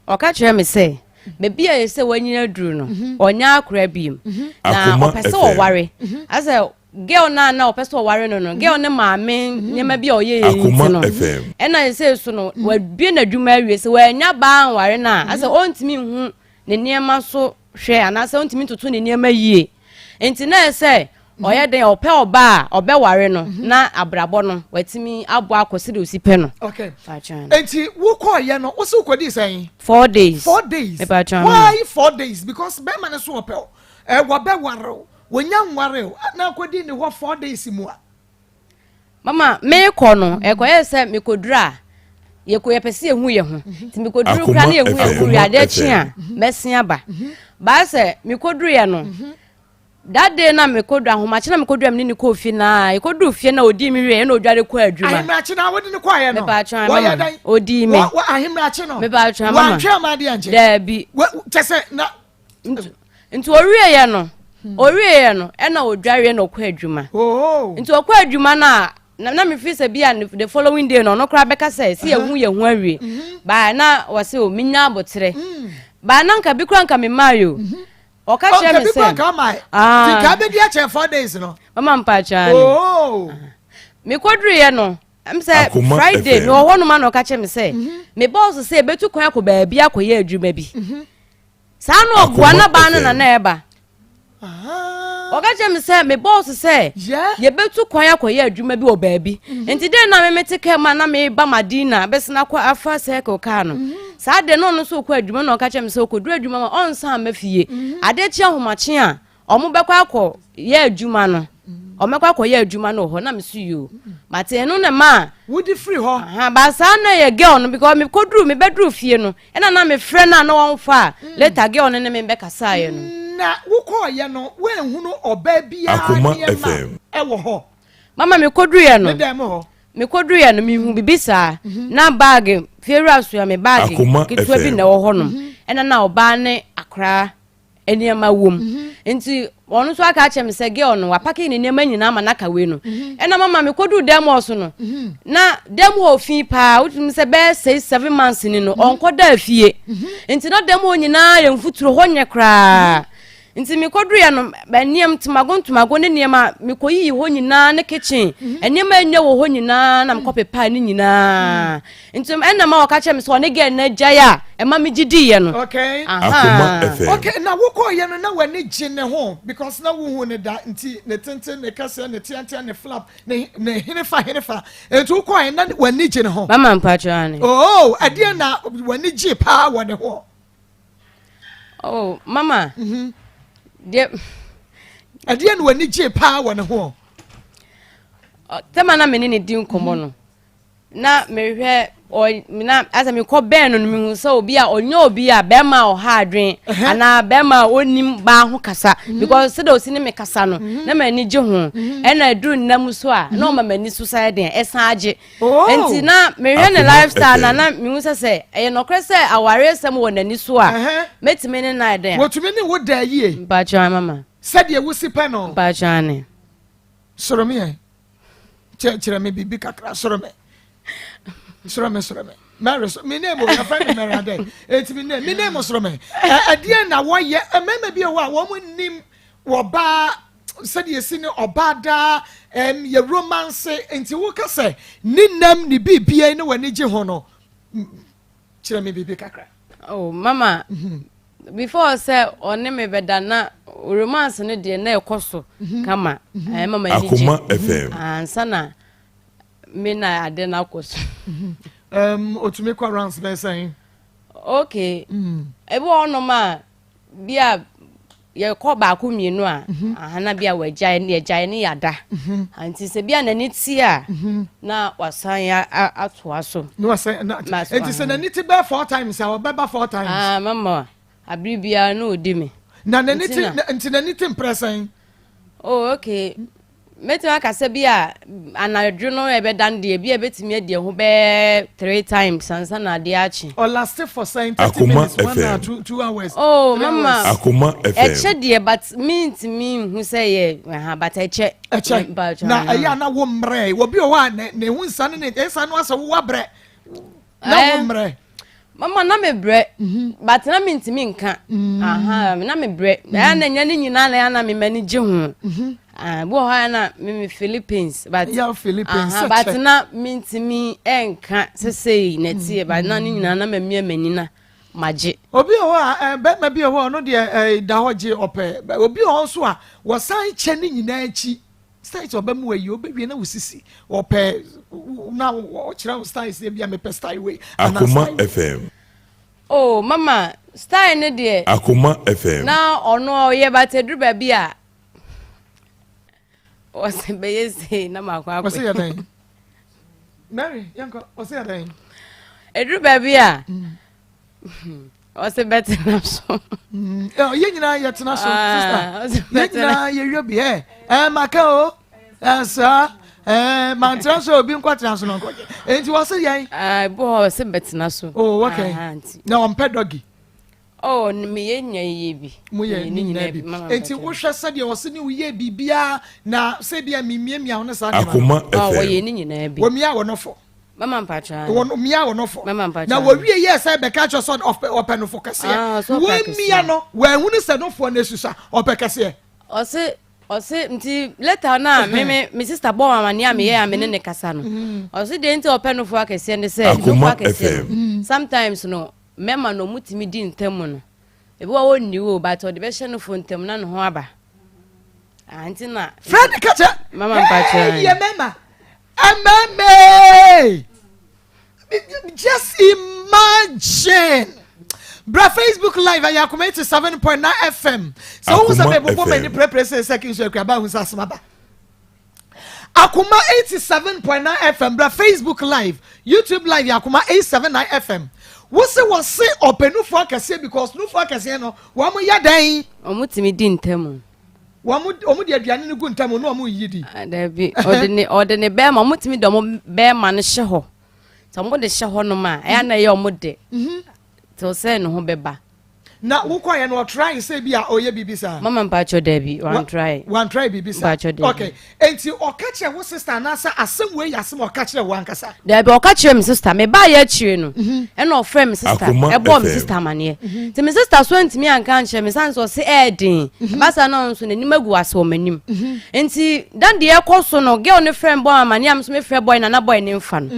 Ɔka kyerɛ me sɛ Baabi a ɛsɛ wanyini aduru no, ɔnyɛ akora biem. Na Akoma ɔpɛ sɛ FM. ɔware. Asɛ girl no a na ɔpɛ sɛ ɔware no no, girl no maame nneɛma bi a ɔyɛ yɛ Akoma nti no. FM. Ɛna ɛsɛ so no, wabie n'adwuma awie sɛ wanya baa nware no a, asɛ ɔntumi nhu ne nneɛma so hwɛ anaasɛ ɔntumi ntoto ne nneɛma yie. Nti na ɛsɛ ɔyɛ den ɔpɛ ɔbaa a ɔbɛware no na abrabɔ no watumi abɔ akɔ sɛdeɛ osi pɛ no. Okay. Paatwa. Enti wokɔɔyɛ no, wo se wokɔdii sɛn? 4 days. 4 days. Mepaatwa. Why 4 days? Because bɛrima no so ɔpɛ o. Ɛ wɔbɛware o. Wonya nware o. Na akɔdi ne hɔ 4 days mu a. Mama, meekɔ no, ɛkɔyɛ sɛ mekɔduru a yɛkɔ yɛpɛ sɛ yɛhu yɛ ho, nti mekɔduru kora ne yɛhu yɛ ho wie, adeɛ kye a mɛsen aba. Baa sɛ mekɔduruyɛ no, that day na mekɔduru ahomakye na mekɔduru a mene ne kɔɔ fie na yɛkɔduru fie na ɔdii me wie ɛna ɔdware kɔ adwuma. Ahemrakye na wode ne kɔɔyɛ no. Mepaatwa. Wɔyɛ Mama dɛn? ɔdii me. Wɔ ahemrakye no. Mepaatwa, mama. Wantwe ama adeɛ nkye. Daabi. Kyɛ sɛ na. Nti ɔwieɛ no ɛna ɔdwareɛ na ɔkɔ adwuma. Nti ɔkɔ adwuma no a na mefiri sɛ bi a the following day no ɔno koraa bɛka sɛ si yɛhu yɛn ho awie baa na wɔse o menya aboterɛ baa na nka bi koraa nka memaa yo ɔka kyerɛ me Ɔnka bi kora sɛ nka ɔma. Ah. Ti nka bɛdi akyɛ 4 days no. Mama, mpakyɛ ne mekɔduruyɛ no sɛ Akoma Friday FM. mewɔ hɔ noma na ɔka kyerɛ me sɛ me boss sɛ ɛbɛtu kwan akɔ baabi akɔyɛ adwuma bi saa na ɔboa Akoma na baa no FM. na na ɛba ɔka kyerɛ me sɛ me boss sɛ yɛbɛtu kwan akɔyɛ adwuma bi wɔ baabi, nti dɛn na memete kaa mu a na meba Madina bɛsena akɔ afa circle kaa no saa de no, ɔno nso ɔkɔ adwuma na ɔka kyerɛ me sɛ ɔkɔduru adwuma ma ɔnsan ma fie adeɛ kye ahomakye a ɔmo bɛkɔ akɔ yɛ adwuma no, ɔmo bɛkɔ akɔyɛ adwuma no wɔ hɔ na me so yio mate ɛno na ma Wodi firi hɔ. Aha, ba saa na yɛ girl no because mekɔduru mebɛduru fie no ɛna na mefrɛ no a na wɔmfa a later girl no ne me bɛkasaeɛ no. Na wokɔɔyɛ no, woanhunu ɔbaa biara Akoma nneɛma FM. ɛwɔ hɔ? Mama, mekɔduruyɛ no Ne dan mu hɔ. Mekɔduruyɛ no, mehu bibi saa na bag fiewura soa me bag Akoma ketewa bi FM. na ɛwɔ hɔnom ɛna na ɔbaa ne akora nneɛma wɔ mu, nti ɔno nso aka akyerɛ me sɛ girl no wapake ne nneɛma nyinaa ma n'aka wei no. Ɛna mama mekɔduru dan mu hɔ so no, na dan mu hɔ fi paa, wotumi sɛ bɛyɛ 6, 7 months ni no ɔnkɔ da fie, nti na dan mu hɔ nyinaa yɛ mfuturo, hɔ nyɛ koraa. Nti mekɔduruyɛ no, nneɛma ntomago ntomago ne nneɛma mekɔyiyi hɔ nyinaa ne kitchen nneɛma ɛnyɛ wɔ hɔ nyinaa na mekɔ pepa ne nyinaa. Nti ɛna ma wɔka kyerɛ me sɛ ɔne girl no agyae a ɛma megye diiɛ no. Okay. Akoma FM. Okay, na wokɔɔyɛ no na w'ani gye ne ho because na wohu ne da, nti ne tenten, ne kɛseɛ, ne teantea, ne flap, ne henefa henefa, nti wokɔɔyɛ na w'ani gye ne ho? Mama, mpatwa ane. Oh, ɛdeɛ na w'ani gye paa wɔ ne ho? Oh, mama, deɛ Ɛdeɛ na w'ani gye paa wɔ ne ho? Tɛma na me ne ne di nkɔmmɔ no na mehwɛ ɔ na asɛ mekɔ bɛn no, mehu sɛ obi a ɔnyɛ obi a bɛrima a ɔha adwen anaa bɛrima a ɔnim baa ho kasa because sɛdeɛ osi ne me kasa no na m'ani gye ho, ɛna aduru nna mu so a na ɔma m'ani so sa den ɛsan agye. Nti na mehwɛ ne Akoma lifestyle na FM. na mehu sɛ ɛyɛ nɔkorɛ sɛ awareɛ sɛm wɔ n'ani so a mɛtumi ne na ɛdɛn. Wɔtumi ne wo da yie? Mpakyɛ, mama. Sɛdeɛ wosi pɛ no? Mpakyɛ ane. Soro me ɛ kyerɛ me biribi kakra, soro me, soro me, soro me. Mary so me name o, yɛfrɛ me Mary adɛ eti me name soro me. Ɛdeɛ na wɔyɛ mmarima bi wɔ hɔ a wɔn nim wɔbaa sɛdeɛ esi ne ɔbaa daa yɛ romance, nti woka sɛ ne nam ne biribia ne w'ani gye ho no, kyerɛ me biribi kakra. Oh mama, before sɛ ɔne me bɛda na romance no deɛ na ɛkɔ so kama, ɛma ma ani gye. Akoma FM. Ansa na me na ade no akɔ so. Otumi kɔ rounds bɛyɛ sɛn? Okay, ebi wɔ hɔnom a bi a yɛkɔ baako mmienu a ahana bi a wagyae ne yɛgyae ne yɛada, nti sɛ bi a n'ani te a na wasan atoa so. Na wasɛ na eti sɛ n'ani te bɛɛ four times a, ɔbɛba four times? Ah mama, abiri biara na odi mi. Na n'ani te nti n'ani te mprɛ sɛn? Oh okay, mɛtumi akasa bi a anadwo no ɛbɛda no deɛ bi a ɛbɛtumi adi ɛho bɛɛ three times ansa na adeɛ akye. Ɔlast for sɛn, 30 Akoma minutes, one FM. hour, 2 hours, Oh 3 mama. hours? Akoma FM. Ɛkyɛ deɛ, but mentumi nhu sɛ yɛ ɛha, but ɛkyɛ. Ɛkyɛ. Na ɛyɛ a na wo mmerɛ obi wɔ hɔ a ne ho nsa ne nsa no asɛ wo wabrɛ na wo mmerɛ? Mama na me brɛ mhm. but na me ntumi nka mm. aha na me brɛ mhm. ɛyà na nya ne nyinaa na ɛyà na me m'ani gye ho mhm. ah, bi wɔ hɔ a na me me Philippines but yeah, Philippines aha but na me ntumi nka sesei na ɛteɛ but na ne nyinaa na mamia m'ani na magye. Obi wɔ hɔ a eh, bɛrima bi wɔ hɔ ɔno deɛ eh, da hɔ gye ɔpɛ obi wɔ hɔ nso a wɔsan kyɛ ne nyinaa akyi. Styles ɔbɛ mu ayi ɔbɛ wie na wo sisi ɔpɛ na ɔkyerɛ wo styles ebi a mepɛ style wei. Akoma FM. Oh mama style ne deɛ. Akoma FM. Na ɔno ɔyɛ but eduru baabi a ɔsɛ bɛyɛ sei na ma akɔ akɔ. Ɔsɛ yɛ dɛn? Mary yɛnkɔ ɔsɛ yɛ dɛn? Eduru baabi a. Mm. Ɔsɛ bɛtena so. Mm, eh, yɛn nyinaa yɛtena so ah, sista. Yɛn nyinaa yɛwie bi ɛ ɛ maka o ɛsaa ɛɛ mantena so obi nkɔtena so na nkɔgye nti wɔsɛ yɛn. Ɛbi wɔ hɔ ɔsɛ bɛtena so. Oh okay na ɔmpɛ dɔgi. Oh meyɛ nya yie bi. Mo yɛ ne nyinaa bi nti wohwɛ sɛdeɛ ɔsɛ ne woyɛ biribiara na sɛ bi a memiamia wo ne saa nneɛma no. Akoma FM. Wɔyɛ ne nyinaa bi. Wɔmia wɔ nɔfɔ. Mama mpakyɛ. Wɔn mia wɔn nofo. Mama mpakyɛ. Na wɔwie yɛ sɛ bɛka kyerɛ sɛ ɔpɛ ɔpɛ nofo kɛseɛ. Ah, ɔsɛ ɔpɛ kɛseɛ. Wɔamia no wɔahunu sɛ nofoɔ no asusa ɔpɛ kɛseɛ. Ɔse ɔse nti later na me me me sister bɔ amaneɛ a meyɛ a me ne ne kasa no. Mm-hmm. Ɔse deɛ nti ɔpɛ nofo akɛseɛ ne sɛ nofo akɛseɛ no sometimes no mɛma no ɔmo tumi di ntam no. Ebi wɔ hɔ ɔnni o but ɔde bɛhyɛ nofo ntam na ne ho aba. Ah, nti na. Fred kakyɛ. Mama mpakyɛ. Hey, yɛ mɛma. Ɛmɛmɛɛ! Just imagine. Bra Facebook live ɛyɛ Akoma 87.9 FM. Sɛ wohu sɛ mebobɔ m'ani prɛprɛ sɛ sɛ kinso akuaba ahu sɛ asɛm aba. Akoma 87.9 FM bra Facebook live, YouTube live yɛ Akoma 879 FM. Wose wɔse ɔpɛ nufu akɛseɛ because nufu akɛseɛ no wɔn yɛ dɛn? Wɔn tumi di ntamu. Wɔn wɔn de aduane no gu ntam na wɔn yiyi di. Ah, dabi ɔde ne ɔde ne bɛrima wɔn tumi de wɔn bɛrima no hyɛ hɔ sɛ wɔn de hyɛ hɔ nom a ɛyɛ na ɛyɛ wɔn de mhm. till sɛ ne ho bɛba. Na wokɔ yɛ no ɔtry sɛ bi a ɔyɛ biribi saa. Mama mpatsɔ dabi wan try. Wan try biribi saa. Mpatsɔ dabi. Okay nti ɔka kyerɛ wo sister anaasɛ asɛm wei yɛ asɛm ɔka kyerɛ wo ankasa. Dabi ɔka kyerɛ me sister me ba yɛ akyire no mhm. ɛna ɔfrɛ me sister ɛbɔɔ me sister amaneɛ mhm. nti me sister so antumi anka ankyerɛ me sane sɛ ɔse ɛɛden mhm. ɛba saa na ɔno nso n'anim agu ase wɔ m'anim nti dan deɛ ɛkɔ so no girl no frɛ me bɔ amaneɛ a me nso mefrɛ boy na na boy ne mfa no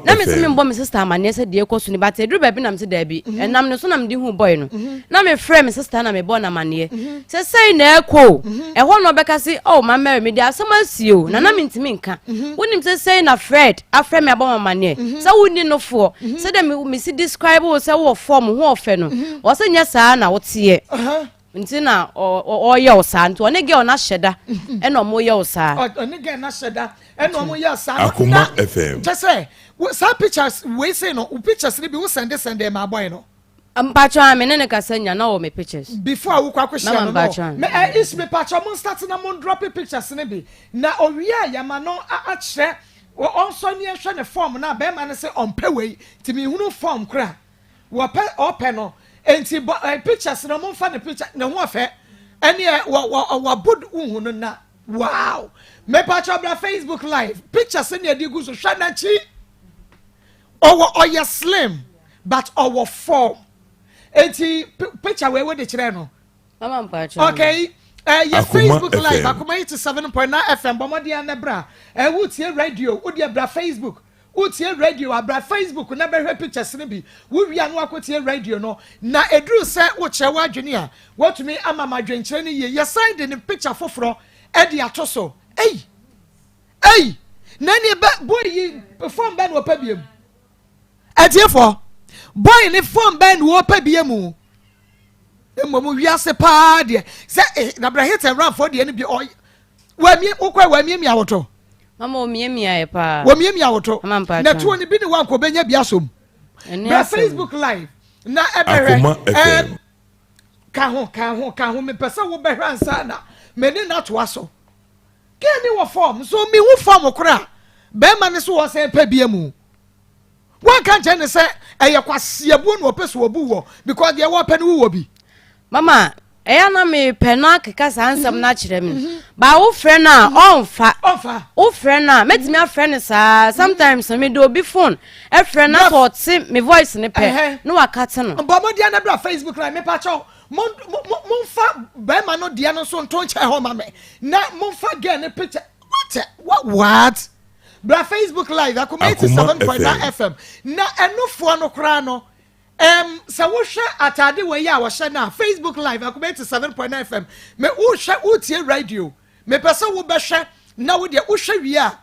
na me nso membɔ me sister amaneɛ sɛ deɛ ɛkɔ so ni but ɛduru baabi na me sɛ daabi ɛnam ne so na mede hu boy no na mefrɛ me sister na mebɔ no amaneɛ sɛ sei na ɛkɔ o ɛhɔ na ɔbɛka se oh ma Mary mede asɛm asie o na na mentumi nka wonim sɛ sei na Fred afrɛ me abɔ me amaneɛ sɛ wonni nofoɔ sɛdeɛ mesi describe wo sɛ wowɔ fɔm ho ɔfɛ no wɔ sɛ nyɛ saa na woteɛ nti na ɔyɛ wo saa nti ɔne girl no ahyɛ da ɛna ɔmo yɛ wo saa ɔne girl no ahyɛ da ɛna ɔmo yɛ saa Akoma FM kyɛ sɛ saa pictures wei sei no wo pictures no bi wo sɛnde sɛnde ma abɔe no Mpacho a me ne no kasa nya na ɔwɔ me pictures. Before a wokɔ akɔhyia no no me ɛ is me pacho mo start na mo drop pictures no bi na owie a yɛma no akyerɛ ɔnsɔ ni nhwɛ ne form na bɛrima no sɛ ɔmpɛ wei nti mehunu form kora wɔpɛ ɔpɛ no nti bɔ ɛ pictures no mo nfa ne picture ne ho ɔfɛ ɛne ɛ wɔ wɔ wabɔ wohu no na wow me pacho bra Facebook live pictures ne ɛde gu so hwɛ n'akyi. Ɔwɔ ɔyɛ slim but ɔwɔ form. Eti picture wei wo de kyerɛ no. Mama mpakyɛ. Okay. Yɛ Facebook live akoma yi te 7.9 FM bɔ mmɔden na bra. Eh, wo tie radio, wo deɛ bra Facebook. Wo tie radio abra Facebook na bɛhwɛ pictures no bi. Wo wia no akɔtie radio no. Na eduru sɛ wo kyerɛ w'adwene a, watumi ama ma adwenkyerɛ no yie. Yɛsan de ne picture foforɔ de ato so. Ei! Ei! Na ɛneɛ bɛ boy yi phone bɛn na ɔpɛ biem? Atiefoɔ, boy ne phone bɛn na ɔpɛ biem? Mmom wiase paa deɛ sɛ eh, na bra hit and run foɔ deɛ no bi ɔy wamie wokɔ wamiamia woto. Mama omiamia yɛ paa. Wamiamia woto. Na tuo no bi ne wankɔ bɛnya bi asom. Bra Facebook live na ɛbɛhwɛ. Ɛm ka ho ka ho ka ho mepɛ sɛ wobɛhwɛ ansa na mene no atoa so. Girl ni wɔ form nso mehu form koro a bɛrima no so wɔsɛn pɛ bia mu. Wɔnka nkyɛn ne sɛ ɛyɛ kwaseabuo na ɔpɛ so ɔbu wɔ because deɛ wɔpɛ no wowɔ bi. Mama. Ɛyɛ na mepɛ no akeka saa nsɛm no akyerɛ me. Ba wofrɛ no a ɔmfa. Ɔmfa. Wofrɛ no a mɛtumi afrɛ no saa. Sometimes mede obi phone ɛfrɛ no sɛ ɔte me voice no pɛ na wakate no. Bɔ mmɔden na bra Facebook live mepa kyɛw. Momfa bɛrima no deɛ no nso nto nkyɛn hɔ ma me. Na momfa girl no picture. What? What? What? Bra Facebook live Akoma 87.9 FM. Na ɛnofoɔ no koraa no Um, sɛ wohwɛ ataade wei a wɔhyɛ no a, Facebook Live, Akoma 87.9 FM, me wohwɛ, wotie radio, mepɛ sɛ wobɛhwɛ na wo deɛ wohwɛ wie a,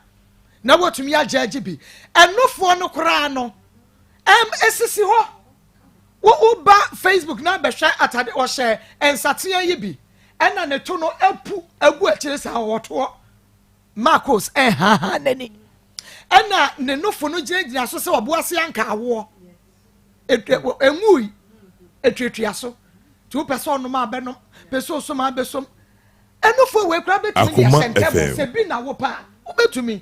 na woatumi agyɛgye bi. Ɛnofoɔ no koraa no, um, esisi hɔ. Wo woba Facebook na bɛhwɛ ataade wɔhyɛ nsateaa yi bi, ɛna ne to no apu agu akyire saa wɔtoɔ. Marcos ɛhaahaa n'ani, ɛna ne nofo no gyinagyina so sɛ ɔboase anka awoɔ. Ɛnwui, ɛtuatua so. Nti wopɛ sɛ ɔnom a bɛnom, pɛ sɛ ɔsom a bɛsom. Ɛnofoɔ wei koraa bɛtumi de ahyɛ ntɛbɔ sɛ bi na wopɛ a, wobɛtumi.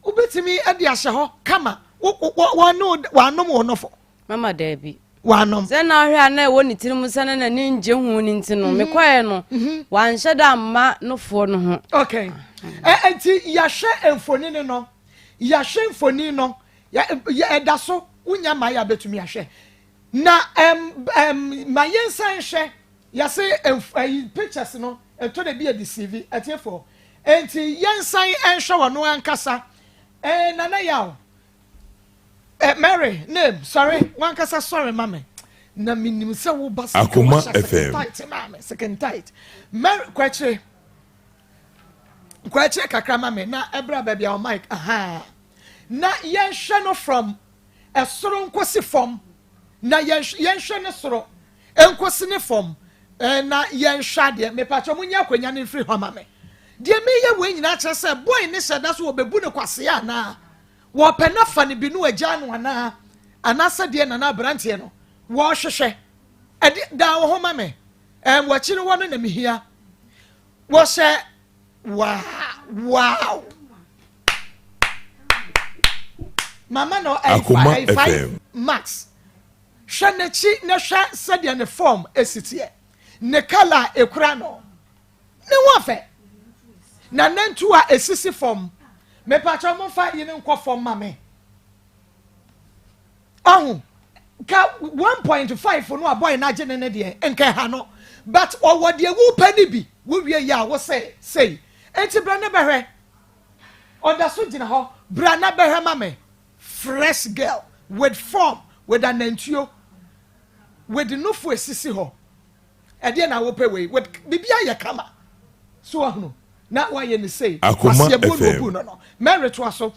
Wobɛtumi de ahyɛ hɔ kama. Wɔanom wo nofo. Mama daabi. Wanom. Sɛ na ɔhwɛ a na ɛwɔ ne tirim sɛ na n'ani ngye ho no nti no, mhm. mekɔɛ no, mhm. wanhyɛ da amma nofoɔ no ho. Okay. Nti yɛahwɛ mfonini no, yɛahwɛ mfonini no, ɛda so wonya ma yɛ abɛtumi ahwɛ. Na ɛm ɛm ma yɛnsan nhwɛ yɛse ɛyi pictures no ɛtɔ da bi yɛ deceive atiefoɔ. Nti yɛnsan nhwɛ wɔn ankasa. Ɛɛ Nana Yaw. Eh, Mary, name, sɔre, wankasa sɔre ma me. Na menim sɛ woba Akoma FM. Tight ma me, second tight. Mary, kɔ akyire. Kɔ akyire kakra ma me, na ɛbra baabi a mic, aha. Na yɛnhwɛ no from ɛsoro nkosi fam. Na yɛnhwɛ ne soro nkosi ne fam. Eh, na yɛnhwɛ adeɛ. Mepakyɛ mo nyɛ akonnwa no mfiri hɔ ma me. Deɛ meyɛ wei nyinaa kyerɛ sɛ boy ne hyɛ da so wɔbɛbu no kwasea anaa? Wɔpɛ no afa no bi no agyaa no anaa? Anaasɛ deɛ na na aberanteɛ no wɔrehwehwɛ? Ɛde daa wo ho ma me. Ɛm w'akyi no wɔ no na mehia. Wɔhyɛ waa wow. Mama no ɛyɛ 5 max. Hwɛ n'akyi na hwɛ sɛdeɛ ne form esi teɛ. Ne kala a ekura no. Ne ho ɔfɛ. Na nantu a esisi fam. Mepakyɛw momfa yi no nkɔ fam ma me. Ɔho, ka 1.5 no a boy no agye ne ne deɛ, nka ɛha no. But ɔwɔ deɛ wopɛ no bi, wowie yɛ a wo sɛ sei. Enti bra na bɛhwɛ. Ɔda so gyina hɔ, bra na bɛhwɛ ma me. Fresh girl with form, with anantuo, with nufu esisi hɔ. Ɛdeɛ na wopɛ wei with biribi ayɛ kama so wahunu na wayɛ ne sei Akoma kwasi ebuo na FM. obu no no Mary toa so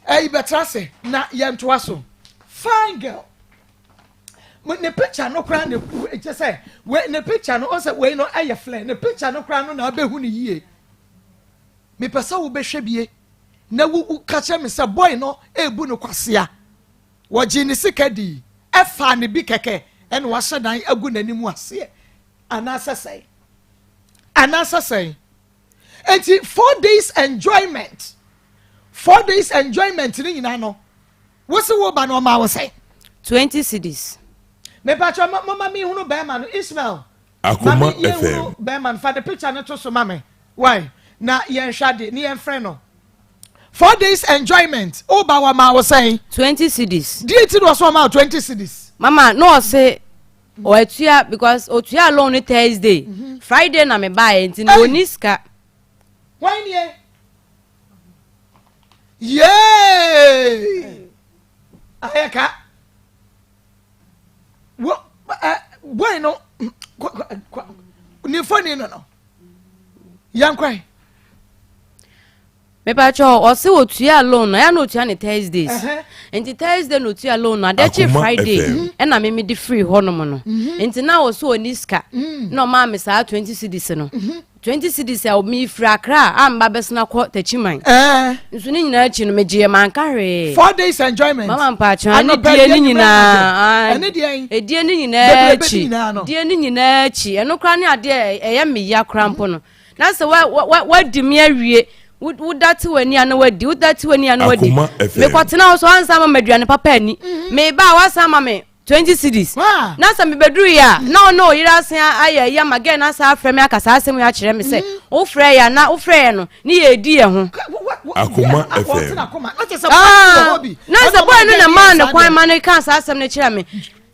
ɛyi bɛtra ase na yɛntoa so fine girl ne picture no koraa na kyɛ sɛ wei ne picture no ɔsɛ wei no ɛyɛ flare ne picture no koraa no na abɛhu ne yie mepɛ sɛ wobɛhwɛ bie na wo ka kyerɛ me sɛ boy no ebu no kwasea. Wɔgyee ne sika dii, ɛfaa no bi kɛkɛ ɛna wahyɛ dan agu n'anim aseɛ anaasɛ sɛn? Anaasɛ sɛn? Enti 4 days enjoyment, 4 days enjoyment ne nyinaa no, wosi wo ba no ɔmaa wo sɛn? 20 cedis. Mepatwa mama mi hunu bɛrima no Ismail. Akoma Mami yɛn FM. hunu bɛrima no fa the picture no to so ma me. Why? Na yɛn hwɛ ade ne yɛn frɛ no. 4 days enjoyment o ba wa ma wo sɛn. 20 cedis. Deɛ ti na ɔsɔ ɔma wo 20 cedis. Mama na ɔse ɔatua because otua loan no Thursday. Friday na me baeɛ nti na ɔni sika. Wɔn nie. Yee! Ayɛ ka. Wo ɛ boy no ne foni no no. Yɛn kwan. Mepakyɛ ɔse otua loan no ɛyɛ na otua ne Thursdays. Nti Thursday na otua loan no adeɛ kye Akoma Friday FM. ɛna me mede firi hɔnom no. Nti na ɔse ɔni sika na ɔmaa me saa 20 cedis no. 20 cedis a mefiri Accra a mba bɛsena kɔ Techiman. Nso ne nyinaa akyi no megyeeɛ manka hwee. 4 days enjoyment. Mama mpakyɛ ne Anɔpa die ne anwummerɛ nyinaa. anadwo. Ɛne deɛn? Edie ne nyinaa Bebrebe ne akyi. nyinaa no. Die ne nyinaa akyi. Ɛno koraa ne adeɛ a ɛyɛ me ya koraa mpo no. Na sɛ wa wa wa wadi me awie woda te w'ani a na wadi woda te w'ani a na wadi. Akoma FM. Mekɔtena hɔ so ansa ama me aduane papa ani. Meba a wasan ama me. 20 cedis. Na sɛ mebɛduru yɛ a, na ɔne ɔyere asen ayɛ ayi ama gɛɛ no asan afrɛ me aka saa asɛm yi akyerɛ me sɛ mm. wofrɛ yɛ na wofrɛ yɛ no ne yɛ edi yɛ ho. Akoma FM. Ah, na sɛ bɔyɛ no na maa ne kwan ma no kaa saa asɛm no kyerɛ me.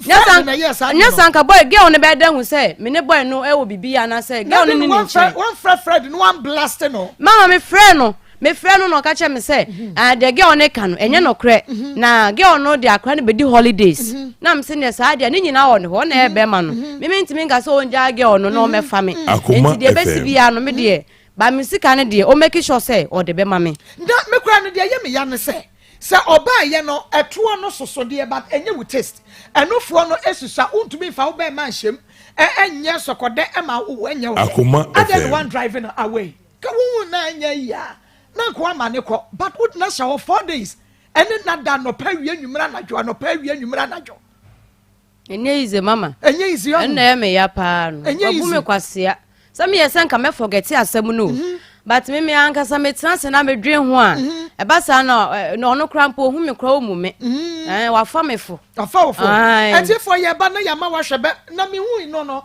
Nyɛ sanka bɔyɛ girl no bɛda hu sɛ me ne bɔyɛ no ɛwɔ biribi anaasɛ girl no ne ne nkyɛn. Wɔnfrɛ Fred no wɔn blast no. Mama me frɛ no. Mefrɛɛ no na ɔka kyerɛɛ me sɛ mhm. ah, deɛ girl no ka no ɛnyɛ mhm. nokorɛ mhm. na girl no de akora no bɛdi holidays na mese neɛ saa deɛ ne nyinaa wɔ ne hɔ ɔna ɛyɛ bɛrima no meme ntumi nka sɛ ɔngyaa girl no na ɔmɛfa me nti deɛ ɛbɛsi biara no me deɛ ba me sika no deɛ ɔmɛki sure sɛ ɔde bɛma me. Na me kora no deɛ ɛyɛ me ya ne sɛ sɛ ɔbaa yɛ no ɛtoɔ no soso deɛ but ɛnyɛ wo taste ɛnofoɔ no esusa wontumi nfa wo bɛrima nhyɛm ɛnyɛ sɔkɔdɛ ɛma wo ɛnyɛ wo dɛ adɛn one driving away. Ka wo hu na ɛnyɛ yie a na nka wama ne kɔ but wo tena hyɛ hɔ 4 days ɛne nna da anɔpa awia anwummerɛ anadwo anɔpa awia anwummerɛ anadwo. Ɛnyɛ easy mama. Ɛnyɛ easy ɔho. Ɛnna ɛyɛ me ya paa no. Ɛnyɛ easy. Wabu me kwasea. Sɛ meyɛ sɛ nka mɛ forget asɛm no o. Mhm. But me me ankasa metena ase na medwen ho a. Mhm. Ɛba saa na na ɔno koraa mpo ohu me koraa omu me. Mhm. Ɛɛ wafa me fo. Wafa wo fo. Ɛtifoɔ yɛ ba na yɛ ama wahwɛ bɛ na me hu no no.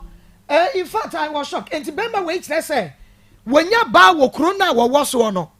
Eh, in fact I was shocked. Enti bɛrima wei kyerɛ sɛ wɔnya baa wɔ kuro no a wɔwɔ soɔ no.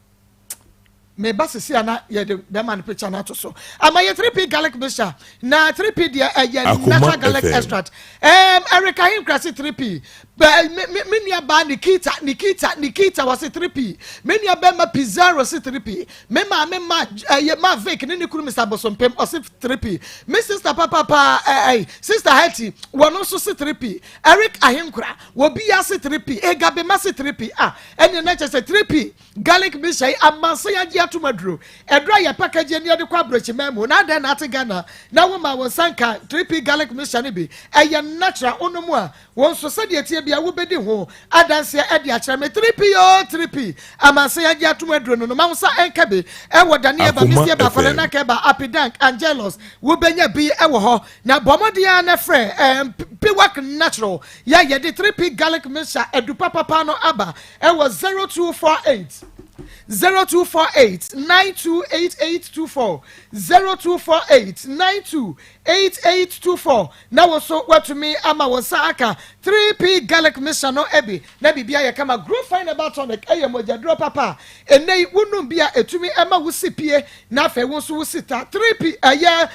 Meba sisi a na yɛde bɛrima no picture no ato so. Ama yɛ 3P garlic mixture. Na 3P deɛ ɛyɛ natural garlic extract. Um, Erica Hinkra se 3P. Me, me, me nua baa Nikita, Nikita, Nikita wɔ se 3P. Me nua bɛrima Pizarro se 3P. Me maame ma ɛyɛ ma Vic ne ne kunu Mr. Bosompem ɔse 3P. Me sister papapa ɛɛ sister Hetty wɔn nso se 3P. Eric Ahenkura wɔbi ya se 3P. Egabe ma se 3P. Ah ɛne na kyɛ sɛ 3P garlic mixture yi amansa yi agye atom aduro. Ɛduro a yɛ package ni yɛde kɔ aburokyiman mu na adɛn na ate Ghana na wo ma wɔn nsa nka 3P garlic mixture no bi. Ɛyɛ natural wonom a Wo nso, sɛdeɛ ɛteɛ biara, wobɛdi ho adanseɛ de akyerɛ me. 3P oo, 3P, amansan agye atom aduro no no, ma wo nsa nka bi wɔ Daniel ba, Akoma Mistie ba, FM. Kwalena Keba, Apidank, Angelus, wobɛnya bi wɔ hɔ. Na bɔ mmɔden ara na frɛ ɛɛm, Piwak Natural, yɛ a yɛde 3P Garlic Mixture adu papapa no aba wɔ 0248 0248 928824, 0248 928824. Na wo nso woatumi ama wo nsa aka 3P Garlic Mixture no bi na biribi ayɛ kama. Grow Fine Herbal Tonic yɛ mogyaduro papa a ɛnnɛ yi wonom bi a ɛtumi ma wo si pie na afei wo nso wo si ta. 3P ɛyɛ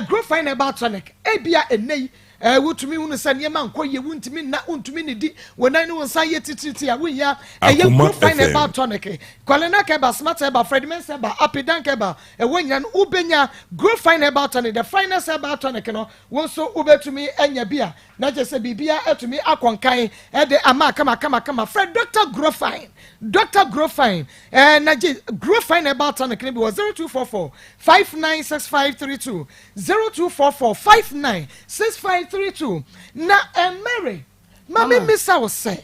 Grow Fine Herbal Tonic. Ebia ɛnnɛ yi wotumi hunu sɛ nneɛma nkɔ yie, wontumi nna, wontumi nnidi, wo nan ne wo nsa yɛ titiritii a wonhia ɛyɛ Akoma Grow Fine FM. Herbal Tonic. Kwalenak Herbal, Smart Herbal, Fred Mensah Herbal, Apidank Herbal, ɛwɔ nyina no wobɛnya Grow Fine Herbal Tonic, the finest herbal tonic no Wo nso wobɛtumi anya bi a na kyerɛ sɛ biribiara atumi akɔ nkan de ama kamakamakama. Frɛ Dɔkta Grofine, Dɔkta Grofine, eh, na gye Grofine Herbal Tonic no bi wɔ 0244 596532, 0244 596532. Na eh, Mary, ma me mmisa wo sɛ,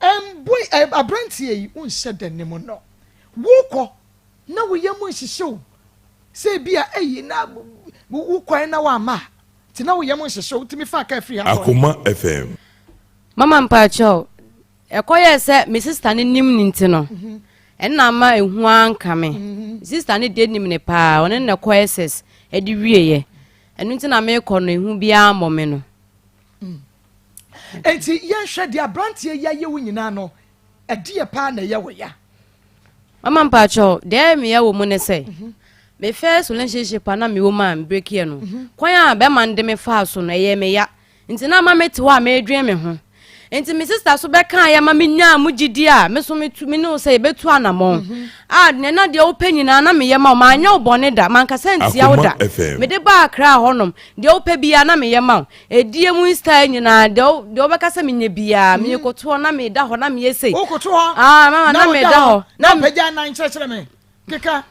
mboy, eh, aberanteɛ yi wonhyɛ da nim no, wokɔ na wo yam nhyehye wo sɛ ebi a eyi na wo kwan na wamma a, nti na wo yam nhyehye wo, wotumi faa kaa firi ha kɔe. Akoma FM. Mama mpakyɛw, ɛkɔyɛɛ sɛ me sista no nim no nti no, ɛno na ama ehu anka me. Me sista no deɛ nim no paa, ɔne no na ɛkɔ SS de wieɛ. Ɛno nti na mekɔ no ehu biara mmɔ me no. Enti yɛnhwɛ deɛ aberanteɛ yi ayɛ wo nyinaa no, Ɛdeɛ paa na ɛyɛ wo ya? Mama mpakyɛw, deɛ ɛyɛ me ya wɔ mu ne sɛ, me first relationship a na mewɔ mu a me break yɛ no, kwan a bɛrima no de me faa so no, ɛyɛɛ me ya. Nti na ama mete hɔ a meredwen me ho. Nti me sister so bɛkaeɛ ma menyaa mu gyidie a, me so metu, me ne wo sɛ yɛbɛtu anamɔn. A, nea na deɛ wopɛ nyinaa na meyɛ ma wo, manyɛ wo bɔne da, mankasa ntia wo Akoma da. FM. Mede baa Accra hɔnom, deɛ wopɛ biara na meyɛ ma wo. Edie mu style nyinaa deɛ wo deɛ wobɛka sɛ menyɛ biara mm. mekoto hɔ na meda hɔ na meyɛ sei. Wokoto hɔ. Ah mama na meda hɔ. Na pagya nan kyerɛkyerɛ me. Keka.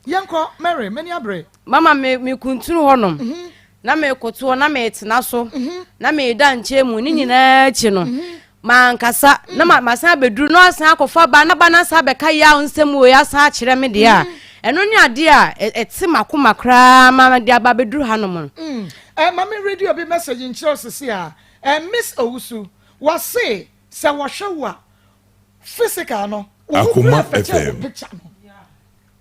Yɛnkɔ Mary m'ani abere. Mama me me kuntunu hɔ nom. Mm -hmm. Na mekoto hɔ na metena so. Mm -hmm. Na meda nkyɛn mu ne mhm. nyinaa akyi no. Mm -hmm. Mankasa na ma masan abɛduru na asan akɔfa ba na ba no asan abɛka yaw nsɛm wei asan akyerɛ me deɛ a ɛno ne adeɛ a ɛte m'akoma koraa ma de aba abɛduru hanom no. Mm. Eh, ma me read obi message nkyerɛ wo sisi a. Eh, Miss Owusu, wɔse sɛ wɔhwɛ wo a, physical no, wo ho Akoma kura fɛ kyɛn wo FM. picture no.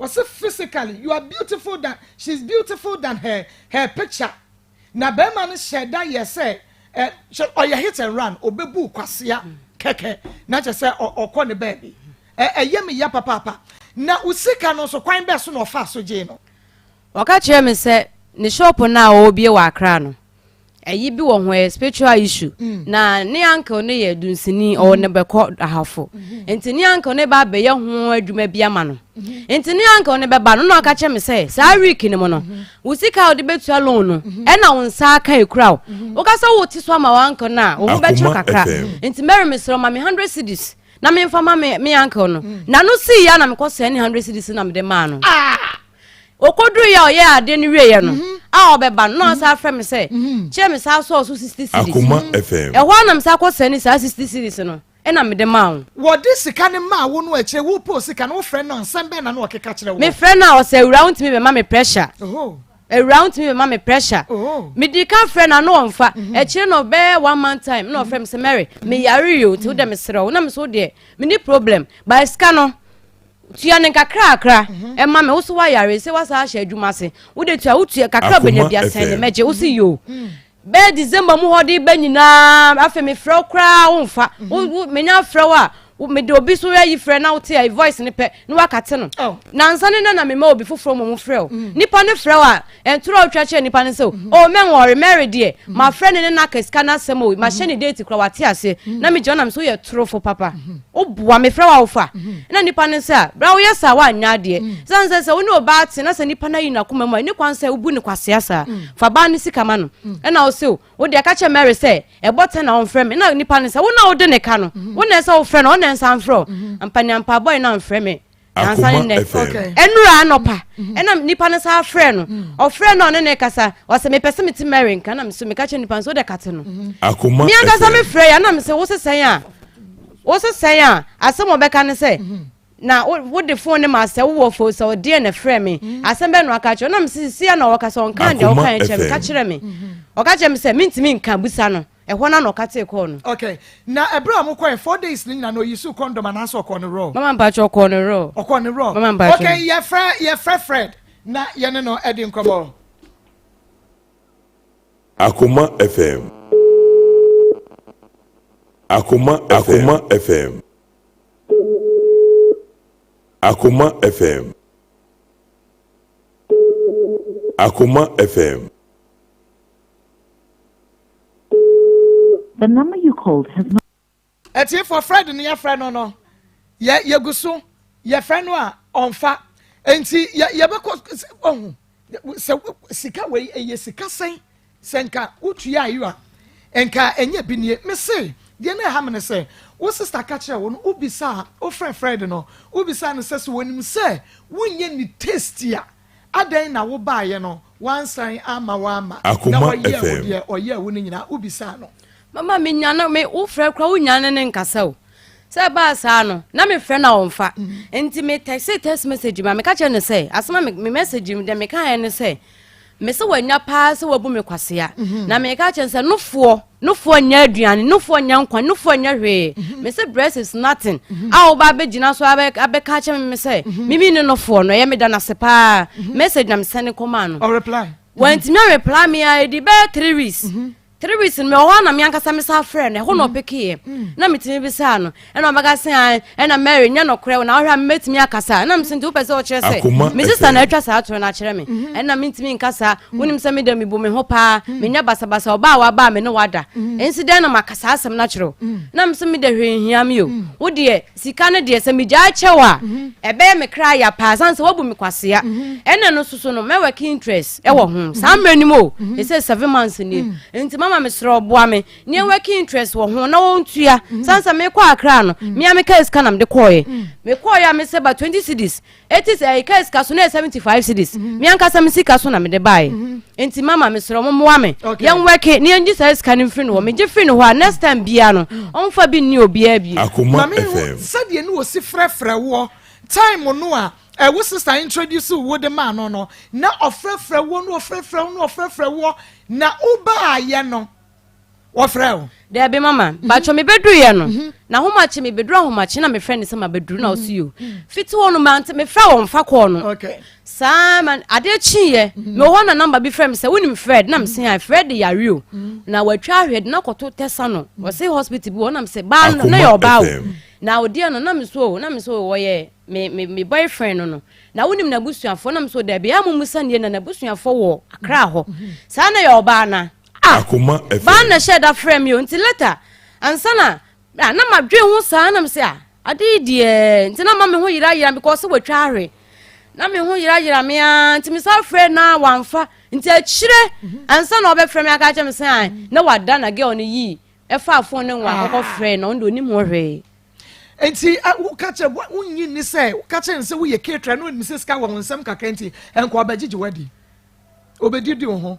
Wɔse physically, you are beautiful than, she's beautiful than her, her picture. Na bɛrima no hyɛ da yɛ sɛ ɛ kyɛ ɔyɛ hit and run, ɔbɛbu kwasea kɛkɛ na kyɛ sɛ ɔkɔ ne baabi. Ɛ ɛyɛ me ya papaapa. Na wo sika no nso kwan bɛɛ so na ɔfaa so gyee no? Ɔka kyerɛɛ me sɛ ne shop no a ɔrebue wɔ Accra no, ɛyi bi wɔ ho, ɛyɛ spiritual issue. Na ne uncle no yɛ dunsini, ɔwɔ ne bɛkɔ Ahafo. Nti ne uncle no ba abɛyɛ ho adwuma bi ama no. Nti ne uncle no bɛba no, na ɔka kyerɛ me sɛ saa week no mu no, wo sika a wode bɛtua loan no, ɛna wo nsa aka ekura wo. Woka sɛ wote so ama wo uncle no a, wo ho bɛkyere Akoma kakra. FM. Nti Mary mesrɛ wo ma me 100 cedis na memfa ma me me uncle no. Na no sii ya na mekɔ sɛɛ ne 100 cedis na mede maa no. Okoduruiɛ a ɔyɛɛ adeɛ no wieeɛ no, a ɔbɛba no, na ɔsan frɛ me sɛ, kyerɛ me saa sɔɔ so 60 cedis. Akoma FM. Ɛhɔ ara na mesan kɔ sɛne saa 60 cedis no, ɛna mede maa wo. Wɔde sika no maa wo no akyire, wopoo sika no, wofrɛ no a, nsɛm bɛn na na ɔkeka kyerɛ woɔ? Mefrɛ no a, ɔsɛ, Awuraa wontumi bɛma me pressure. Ohoo. Awuraa wontumi bɛma me pressure. Ohoo. Medii kan frɛ no a, na ɔmfa. Akyire no, bɛyɛ one month time, na ɔfrɛ me sɛ, Mary, meyare o, nti wo deɛ mesrɛ wo. Na me nso wo deɛ, menni problem, but sika no, Tua no nkakrakra ma me. Wo so woayare sɛ woasan ahyɛ adwuma ase. Wode tua wotua kakra bɛnya bi asɛn de mɛgye. Wo se yoo. Bɛyɛ December mu hɔ de ba nyinaa afei mefrɛ wo koraa womfa. Wo menya afrɛ wo a mede obi so ayi frɛ na wote ayi voice no pɛ na wakate no. Nansa ne na na mema obi foforɔ mmom frɛ wo. Nipa no frɛ wo a Ntoro a wotwa kyerɛ nipa no sɛ oh mɛnwɔre Mary deɛ mafrɛ no ne no aka sika no asɛm o mahyɛ ne date koraa wate aseɛ na megyina hɔ na mesɛ woyɛ torofo papa woboa mefrɛ wo a wofa na nipa no sɛ a bra woyɛ saa woanyɛ adeɛ sane sɛ sɛ wo ne ɔbaa te na sɛ nipa no ayi n'akoma mu a ɛni kwan sɛ wobu no kwasea saa fa baa no sika ma no ɛna wo sɛ wo deɛ ka kyerɛ Mary sɛ ɛbɔ tɛ na ɔmfrɛ me na nipa no sɛ wo na wode ne ka no wo na ɛsɛ wofrɛ no ɔna ɛnsa mfrɛ wo ampaniampa bɔe na mfrɛ me nansa ne nnɛ ɛnura anɔpa mhm. ɛna nipa no saa frɛ no mhm. ɔfrɛ no ɔne ne kasa ɔsɛ mepɛ sɛ mete mary nka na mesɛ meka kyerɛ nipa no sɛ wode kate no mhm. akoma me ankasa mefrɛ yɛ na mesɛ wo sesɛn a wo sesɛn a asɛm ɔbɛka ne sɛ na wode fon ne ma sɛ wowɔ fo sɛ ɔdeɛ na frɛ me asɛm bɛ no aka kyerɛ na mesɛ sia na ɔka sɛ ɔnka deɛ ɔka kyerɛ me ka kyerɛ me ɔka kyerɛ me sɛ mentumi nka busa no Ɛhɔ no na ɔkatee kɔɔ no. Okay. Na ɛberɛ a wɔkɔɛ, 4 days no nyinaa no, ɔyi suu condom anaasɛ ɔkɔɔ no raw? Mama mpakyɛ, ɔkɔɔ no raw. Ɔkɔɔ no raw. Mama mpakyɛ. Okay, yɛfrɛ, yɛfrɛ Fred na yɛne no adi nkɔmmɔ. Akoma FM. Akoma FM. Akoma FM. Akoma FM. Akoma FM. The number you called has not. Atiefoɔ, Fred no yɛfrɛ no no, yɛ yɛgu so yɛfrɛ no a ɔnfa, nti yɛ yɛbɛkɔ ɔho sɛ sika wei ɛyɛ sika sɛn sɛ nka wotua ayo a nka ɛnyɛ bi nie. Mese deɛ na ɛha me ne sɛ wo sister ka kyerɛ wo no, wobisa a wofrɛ Fred no, wobisa no sɛ sɛ wɔnim sɛ wonyɛ ne taste a Adɛn na wobaeɛ no wansan amma woamma na Akoma ɔyɛɛ wo FM. deɛ ɔyɛɛ wo no nyinaa? Wobisaa no. Mama menya no me wofrɛ koraa wonya ne ne nkasa o. Sɛ ɛbaa saa no na mefrɛ no a ɔmfa. Nti me texte text message ma meka kyerɛ no sɛ asɛm a me me message mu deɛ mekaeɛ ne sɛ mese wanya paa sɛ wabu me kwasea. Na meka kyerɛ no sɛ nofoɔ Nufoɔ nyɛ aduane, nufoɔ nyɛ nkwa, nufoɔ nyɛ hwee. Me se breast is nothing. A woba abɛgyina so abɛka akyerɛ me sɛ mimi ne nufoɔ no, ɛyɛ meda no ase paa. Message na mesɛne kɔmaa no. Ɔreply. Wantumi areply me a, ɛdi bɛyɛ 3 weeks. 3 weeks no mewɔ hɔ a na me ankasa me san frɛ no, ɛhɔ na ɔpekeeɛ. Na metumi bisaa no, ɛna ɔbɛka sɛ ae, ɛna Mary nyɛ nokorɛ na wohwɛ a mɛtumi akasa. Ɛna mese nti wopɛ sɛ wokyerɛ sɛ Akoma me sister na FM. atwa saa atoro no akyerɛ me. Ɛna mentumi nka saa. Wonim sɛ me deɛ mebu me ho paa, menyɛ basabasa, ɔbaa a waba a me ne wo ada. Nsi dɛn na maka saa asɛm no akyerɛ wo? Na mese me deɛ hwee nhia me o. Wo deɛ sika no deɛ sɛ megyaa kyɛ wo a, ɛbɛyɛ me kra ya paa, sane sɛ woabu me kwasea. Ɛna no nso so no, mɛwɛke interest wɔ ho. Saa mmerɛ no mu o, ɛsɛ 7 months nie. Nti mama mesrɛ wo boa me na yɛwɛke interest wɔ ho na wɔntua. Sane sɛ mekɔ Accra no, me ara mekaa sika na mede kɔeɛ. Mekɔeɛ a mesɛ ba 20 cedis. Eti sɛ ɛyɛ kaa sika so na ɛyɛ 75 cedis. Me ankasa me sika so na mede baeɛ. Nti mama mesrɛ mo mmoa me. Yɛn wɛke na yɛngye saa sika no mfiri no hɔ. Megye firi no hɔ a next time biara no ɔmfa bi nni obiara bio. Akoma Ma menhu FM. sɛdeɛ ne ɔsi frɛfrɛ woɔ time no a eh, wo sister introduce wo de maa no no, na ɔfrɛfrɛ woɔ na ɔfrɛfrɛ wo na ɔfrɛfrɛ woɔ na wobaayɛ no. Wɔfrɛ wo? Daabi mama, mpakyɛ me bɛduru yɛ no, na ahomakye me bɛduru ahomakye na mefrɛ no sɛ ma bɛduru na ɔsi yo. Fiti hɔ no mante mefrɛ wɔn fa kɔɔ no. Saa ma adeɛ kyeeɛ, mewɔ hɔ na namba bi frɛ me sɛ wonim Fred na mese ae Fred de yare o. Na watwa ahwɛ de na kɔto tɛsa no. Wɔse hospital bi wɔ na mese baa no na yɛ ɔbaa o. Na ɔdeɛ no na me so o na me so wɔyɛ me me me boyfriend no no. Na wonim n'abusuafoɔ na me so daabi a mo musa nie na n'abusuafoɔ wɔ Accra hɔ. Saa na yɛ ɔbaa na. Ah! Akoma FM. Baa na hyɛɛ da frɛɛ me o, nti later ansa na ah, na madwen ho saa na mese ah, ade yi deɛ nti na ma me ho yerayera because sɛ watwa ahwe na me ho yerayera me ara nti me san frɛ na wamfa nti akyire ansa na ɔbɛfrɛ me aka akyerɛ me sɛ ah, na wada na girl no yii ɛfaa phone no nwa akɔkɔ frɛ na ɔno deɛ onim ho hwee. Nti woka kyerɛ wonyi nni sɛ woka kyerɛ no sɛ woyɛ ketra na onim sɛ sika wɔ wo nsam kakra nti ɛnka ɔbɛgyegye wadi obɛdidi wo ho.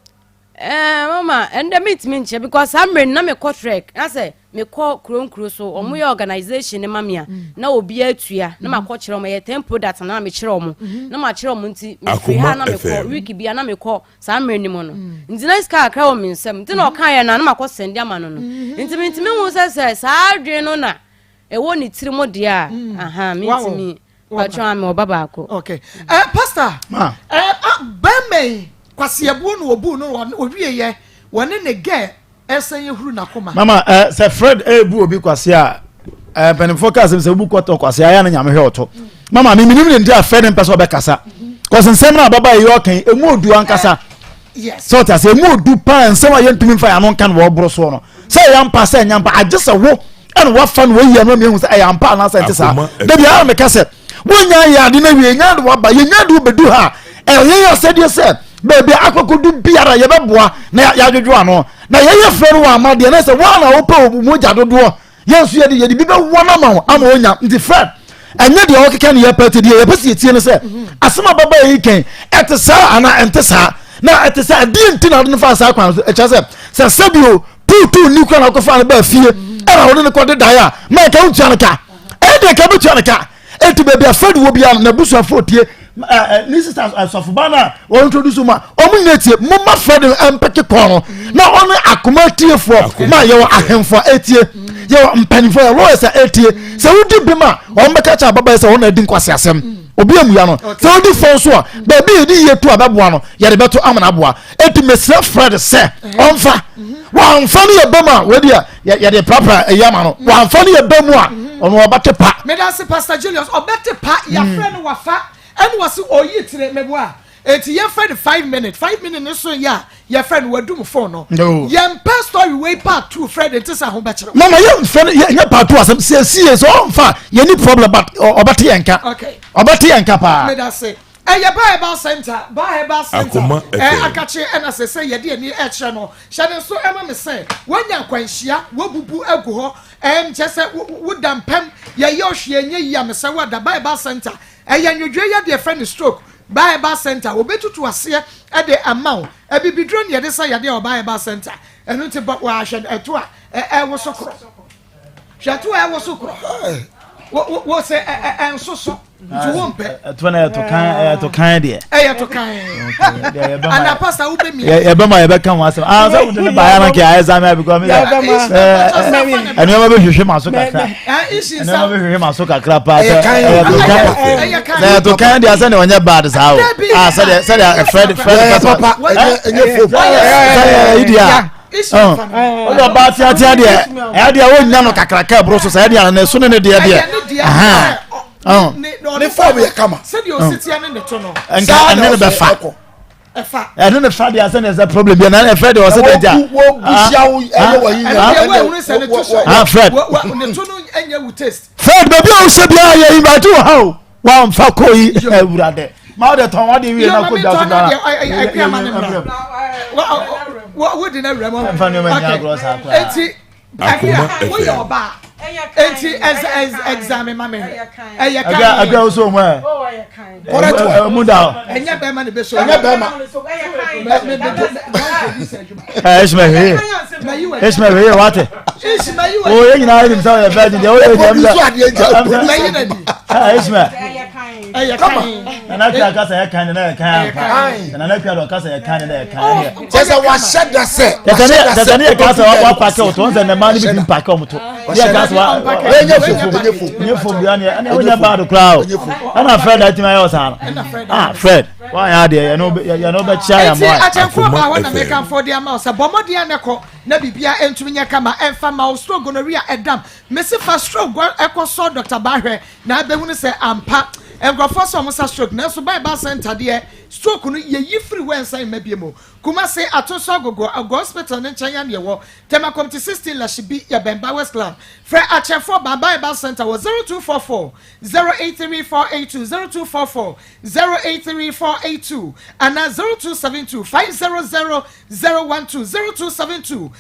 Ɛɛ mama ɛnde mentumi nkyerɛ because saa mmerɛ no na mekɔ trek na sɛ mekɔ kuro nkuro so wɔn yɛ organization ne ma me a na obiara atua na makɔ kyerɛ wɔn ɛyɛ ten product na mekyerɛ wɔn na makyerɛ wɔn nti mefiri ha na mekɔ week bia na mekɔ saa mmerɛ no mu no nti na sika kakra wɔ me nsam nti na ɔka yɛ na na makɔ sɛnde ama no no nti mentumi hu sɛ sɛ saa adwene no na ɛwɔ ne tiri mu deɛ a aha mentumi patro ame ɔba baako. Okay. Uh, pastor. Ma. Uh, uh, bɛrima yi kwasiabuo na obu no owie yɛ wɔne ne gɛ ɛsɛn yɛ huru n'akoma. Mama uh, sɛ Fred ebu obi kwasia a mpanimfoɔ kaa sɛm sɛ wobu kɔtɔ kwasia ayɛ na nyame hwɛ ɔtɔ. Mama mi minim ne nti a Fred mpɛ sɛ ɔbɛkasa. Kɔsi nsɛm na ababa yi ɔkan emu odu ankasa. Sɛ ɔte ase emu odu paa nsɛm a yɛntumi nfa yɛn ano nka no wɔ ɔboro soɔ no. Sɛ ɛyɛ ampa sɛ ɛnyɛ ampa agye sɛ wo ɛna wafa no wayi ano mmienu sɛ ɛyɛ ampa anaasɛ ɛnte saa dabi ara meka sɛ wonya yɛ ade no awie nya de waba yɛnya de wobɛdu ha ɛyɛ yɛ asɛdeɛ sɛ baabi akɔkɔdu biara yɛbɛboa na yɛadwodwo ano na yɛyɛ frɛ no wɔ ama deɛ na sɛ woa na wopɛ wɔ mogya dodoɔ yɛn nso yɛde yɛde bi bɛwɔ no ama wo ama onya nti frɛ ɛnyɛ deɛ ɔkeka ne yɛpɛ te deɛ yɛpɛ sɛ yɛtie no sɛ asɛm a baba yi kɛn ɛte saa anaa ɛnte saa na ɛte sɛ ɛdeɛ nti na ɔde no fa saa kwan so ɛkyerɛ sɛ sɛ sɛbio tuutuu ni kura na ɔkɔfa no baa fie ɛna ɔde no kɔ de daeɛ a ma ɛka wotua no ka ɛyɛ deɛ ka bɛtua no ka eti baabi afɛde wɔ biara n'abusuafoɔ tie ne sista asɔfoba no a wɔn introduce mu a wɔn nyinaa tie mo ma fɛde no ɛmpɛke kɔn no na ɔne akoma tiefoɔ ma yɛwɔ ahemfo a etie yɛwɔ mpanimfoɔ yɛ lawyers a etie sɛ wodi bi ma wɔn bɛka kyɛ ababaawa sɛ wɔn na edi nkwasi asɛm obi amuya no sɛ wodi fɔn so a baabi yɛde yie to a bɛboa no yɛde bɛto amana aboa eti mesrɛ fred sɛ ɔnfa wɔnfa no yɛ bɛm a wɔde a yɛde prapra ɛyi ama no wɔnfa no yɛ bɛm a ɔno ɔbɛte pa. medase pastor julius ɔbɛte pa yɛafrɛ no wafa ɛna wɔsi oyi tire meboa eti yɛfrɛ no 5 minutes 5 minutes ne so yɛ a yɛfrɛ no wadum phone no yɛn pɛ story wei part two fred nti sɛ ho bɛkyerɛ. Mama yɛn nfɛ no yɛ nyɛ part two asɛm siesie sɛ ɔnfa yɛn ni problem but ɔbɛte yɛn nka ɔbɛte yɛn nka paa. Medase. Ɛyɛ Ba Herbal Center, Ba Herbal Center, ɛ akakye ɛna sɛ sɛ yɛde ani ɛkyerɛ no. Hyɛ ne nso ɛma me sɛ woanya akwanhyia, woabubu agu hɔ, ɛm kyɛ sɛ woda mpam, yɛyɛ ɔhwee ɛnyɛ yie a mesɛ woada Ba Herbal Center. Ɛyɛ nwodwoe yadeɛ yɛfrɛ no stroke. Ba Herbal Center, wɔbɛtutu aseɛ ɛde ama wo. Abibiduro na yɛde sa yadeɛ wɔ Ba Herbal Center. Ɛno nti bɔ wɔ ahwɛ ɛto a ɛwoso korɔ. Hwɛ ɛto a ɛwoso korɔ. Wo wo sɛ ɛnsoso. Nti wo mpɛ. Ɛto na ɛto kan ɛto kan deɛ. Ɛyɛ to kan. Ana pastor wo bɛ mi. Yɛ bɛ ma yɛ bɛ ka ho asɛm. Ah sɛ wode ne ba yɛ na kɛ ayɛ sami abi kɔ mi sɛ. Ɛnneɛma bɛ hwehwɛ ma so kakra. Ɛnneɛma bɛ hwehwɛ ma so kakra paa sɛ ɛyɛ to kan. Sɛ ɛyɛ to kan deɛ sɛ ne ɔnyɛ bad saa o. Ah sɛ deɛ sɛ deɛ Fred Fred pɛsɛ. Ɛnyɛ fo. Sɛ ɛyɛ yi deɛ. Ɔyɛ ɔbaa teatea deɛ ɛyɛ deɛ wɔnnya no kakraka ɛboro so sɛ ɛdeɛ ne so ne ne deɛ deɛ. Ne fɔm yɛ kama. Sɛdeɛ osi teɛ ne ne to no. Nka ɛne ne bɛfa. Ɛne ne fa deɛ sɛ ne sɛ problem bi na ɛfɛ deɛ ɔsɛ deɛ gya. Ah Fred. Ne to no nyɛ wo taste. Fred baabi a wohyɛ biara yɛ invite wɔ ha o. Wamfa kɔ yi awurade. Ma wode tɔn wade wie na kɔ dwa so dara. Wodi na wura mu. Ɛmfa nneɛma nyɛ agorɔ saa koraa. Eti Akoma woyɛ FM. ɔbaa eti ɛgzame ma me hwɛ ɛyɛ kan Agua agua woso mu ɛ. Correct one. Mu da hɔ. Ɛnyɛ bɛrima na ebe so. Ɛnyɛ bɛrima. Mɛ mɛ mɛ mɛ Ɛ Ismail hwee. Ismail hwee wate. Ismail O yɛ nyinaa yɛ nim sɛ ɔyɛ virgin deɛ ɔyɛ deɛ Produce adeɛ gya. Mɛyi na di. Ɛ Ismail. Ɛyɛ kan. Nana Akua kasa yɛ kan de na yɛ kan ampa. Nana Akua de ɔkasa yɛ kan de na yɛ kan. Kyɛ sɛ wahyɛ da sɛ. Kyɛ ne yɛ kan sɛ wa pake ɔtɔ nsɛ ne mmaa no bi ti mpake ɔmo to. Ne yɛ kan sɛ wa. Ɛnyɛ fom ɛnyɛ fom. Ɛnyɛ fom bi ɛne ɛne ɔnyɛ baado koraa o. Ɛna Fred atumi ayɛ ɔsaa no. Ah Fred wanyɛ adeɛ yɛn no bɛ kyia yɛn mmoa. Eti akyɛnfo baa hɔ na mɛka nfɔ de ama ɔsɛ bɔ mmɔden a nɛkɔ na biribiara ntumi nyɛ kama ɛnfa ma wo stroke gonorrhea ɛdam mesi fa stroke ɛkɔ sɔ Dr. Bahwɛ Na abɛhunu sɛ ampa nkurɔfoɔ sɛ wɔn sa stroke nanso Bible Center deɛ stroke no yɛyi firi hɔ ɛnsan mma biom. Kumasi Atonso Agogo Ago Hospital no nkyɛn ya na yɛwɔ. Tema Committee 16 Lashibi yɛbɛn Bowers Club. Frɛ akyɛfoɔ ba Bible Center wɔ 0244 083 482 0244 083 482 anaa 0272 500 012 0272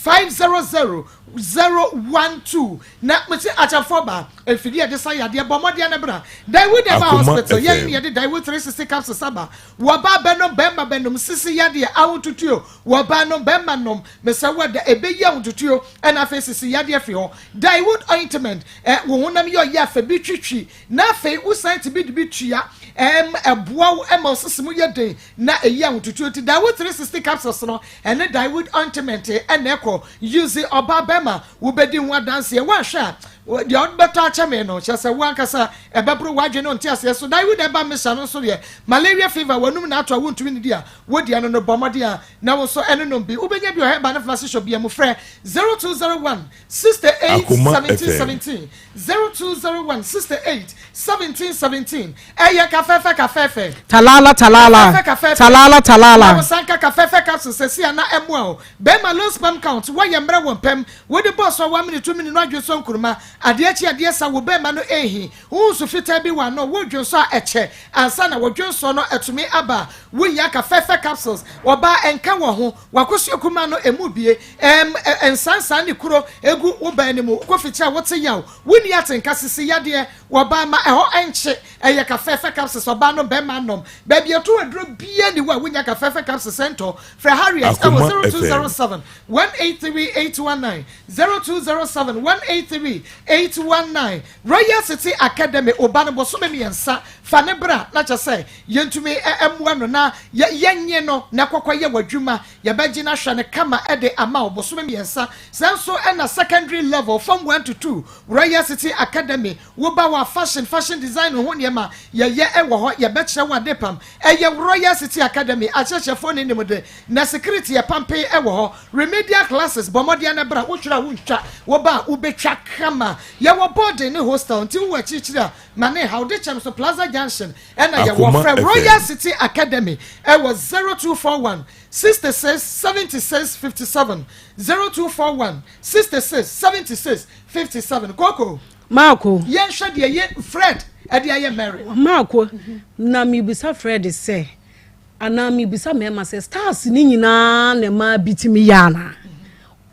500 012 Na mese akyɛfoɔ ba, mfidie a yɛde sa yadeɛ, bɔ mmɔden na bra Daewoo Denver Akoma Hospital. Yɛn FM. na yɛde Daewoo 360 capsules aba. Wɔ ɔbaa bɛnom, barima bɛnom, sisi yadeɛ, ahotutuo, wɔ ɔbaa nom, barima nom, mesɛ wo ɛda, ɛbɛyi ahotutuo ɛna afei sisi yadeɛ afiri hɔ. Daewoo ointment, ɛ, wo honam yɛ ɔyɛ a fa bi twitwi, na afei wo san te bi de bi tua, ɛm, ɛboa wo ɛma wo sisi mu yɛ den na ɛyi ahotutuo. Nti Daewoo 360 capsules no ɛne Daewoo ointment ɛna ɛkɔ. Use ɔbaa bɛrima Wobɛdi ho adanseɛ. Woanhwɛ a, deɛ wode bɛtɔ akyɛ me no, kyerɛ sɛ wo ankasa ɛbɛboro w'adwene ne wo nteaseɛ so. Daewoo Herbal Mixture no nso deɛ, malaria fever, w'anum na ato a wontumi nnidi a, wo deɛ no no, bɔ mmɔden a na wo nso ɛno nom bi. Wobɛnya bi wɔ herbal ne pharmacy shop biara mu. Frɛ 0201 68 Akoma 17 FM. 17, 0201 68 17 17. Ɛyɛ kafɛɛfɛ kafɛɛfɛ. Talala talala, Kafɛɛfɛ kafɛɛfɛ. talala Na talala. wo sanka kafɛɛfɛ capsule sɛsi a na ɛmmoa wo. Bɛɛma low sperm count, woayɛ mmerɛ wɔ mpam, wode bɔɔ so a woamene tumi ne no adwensɔ nkuruma, adeɛ kye adeɛ sa wo bɛɛma no ɛnhi, wohu nsu fitaa bi wɔ ano, wo dwensɔ a ɛkyɛ ansa na wo dwensɔ no atumi aba, wo hia ka fɛfɛ capsules, ɔbaa ɛnka wɔ ho, wakosua kumaa no ɛmu bie, ɛm ɛ nsansan ne kuro ɛgu wo baa no mu, wokɔ fikyire a wote yaw, wonni atenka, sisi yadeɛ, wɔbaa ma ɛhɔ ɛnkye, ɛyɛ ka fɛfɛ capsules, ɔbaa nom bɛɛma nom, baabi ɛto aduro biaa ni hɔ a wonya ka fɛfɛ capsules ɛntɔ, Frɛ Harriet wɔ Akoma FM. 0207 183 819, 0207 183 819. Royal City Academy, wo ba no bosome mmiɛnsa, fa no bra na kyɛ sɛ yɛntumi mmoa no na yɛnnye no na kɔkɔ yɛ w'adwuma. Yɛbɛgye no ahwɛ no kama de ama wo bosome mmiɛnsa. Saa nso na secondary level, form 1 to 2, Royal City Academy, Wo ba wɔ fashion, fashion design ho nneɛma yɛyɛ wɔ hɔ, yɛbɛkyerɛ wo adepam. Ɛyɛ Royal City Academy akyerɛkyerɛfoɔ ne nim de, na security yɛ pampen wɔ hɔ. Remedial classes, bɔ mmɔden na bra, wotwerɛ a wontwa, wo ba a wobɛtwa kama. Yɛwɔ boarding ne hostel, nti wowɔ akyirikyiri a ma ne nha wo. Dekyɛm so Plaza Junction na yɛwɔ. Akoma Frɛ Royal FM. City Academy wɔ 0241 66 76 57, 0241 66 76 57. Koko. Marko. Yɛnhwɛ deɛ yɛ Fred de ayɛ Mary. Marko, Na mebisa Fred sɛ, anaa mebisa mmarima sɛ, stars no nyinaa na mmaa bi tumi yɛ anaa?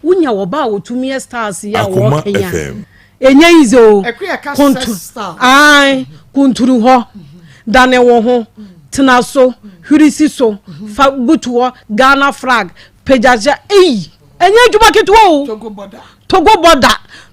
Wonya ɔbaa a ɔtumi yɛ stars yi a Akoma wɔɔka yi a, FM. ɛnyɛ easy o. Akua ka Kontu, sex style. ae, kunturu hɔ, dane wo ho, tena so, hwiri si so, fa butu hɔ, Ghana flag, pagya hyɛ, ei! Ɛnyɛ adwuma ketewa o. Togo border. Togo border.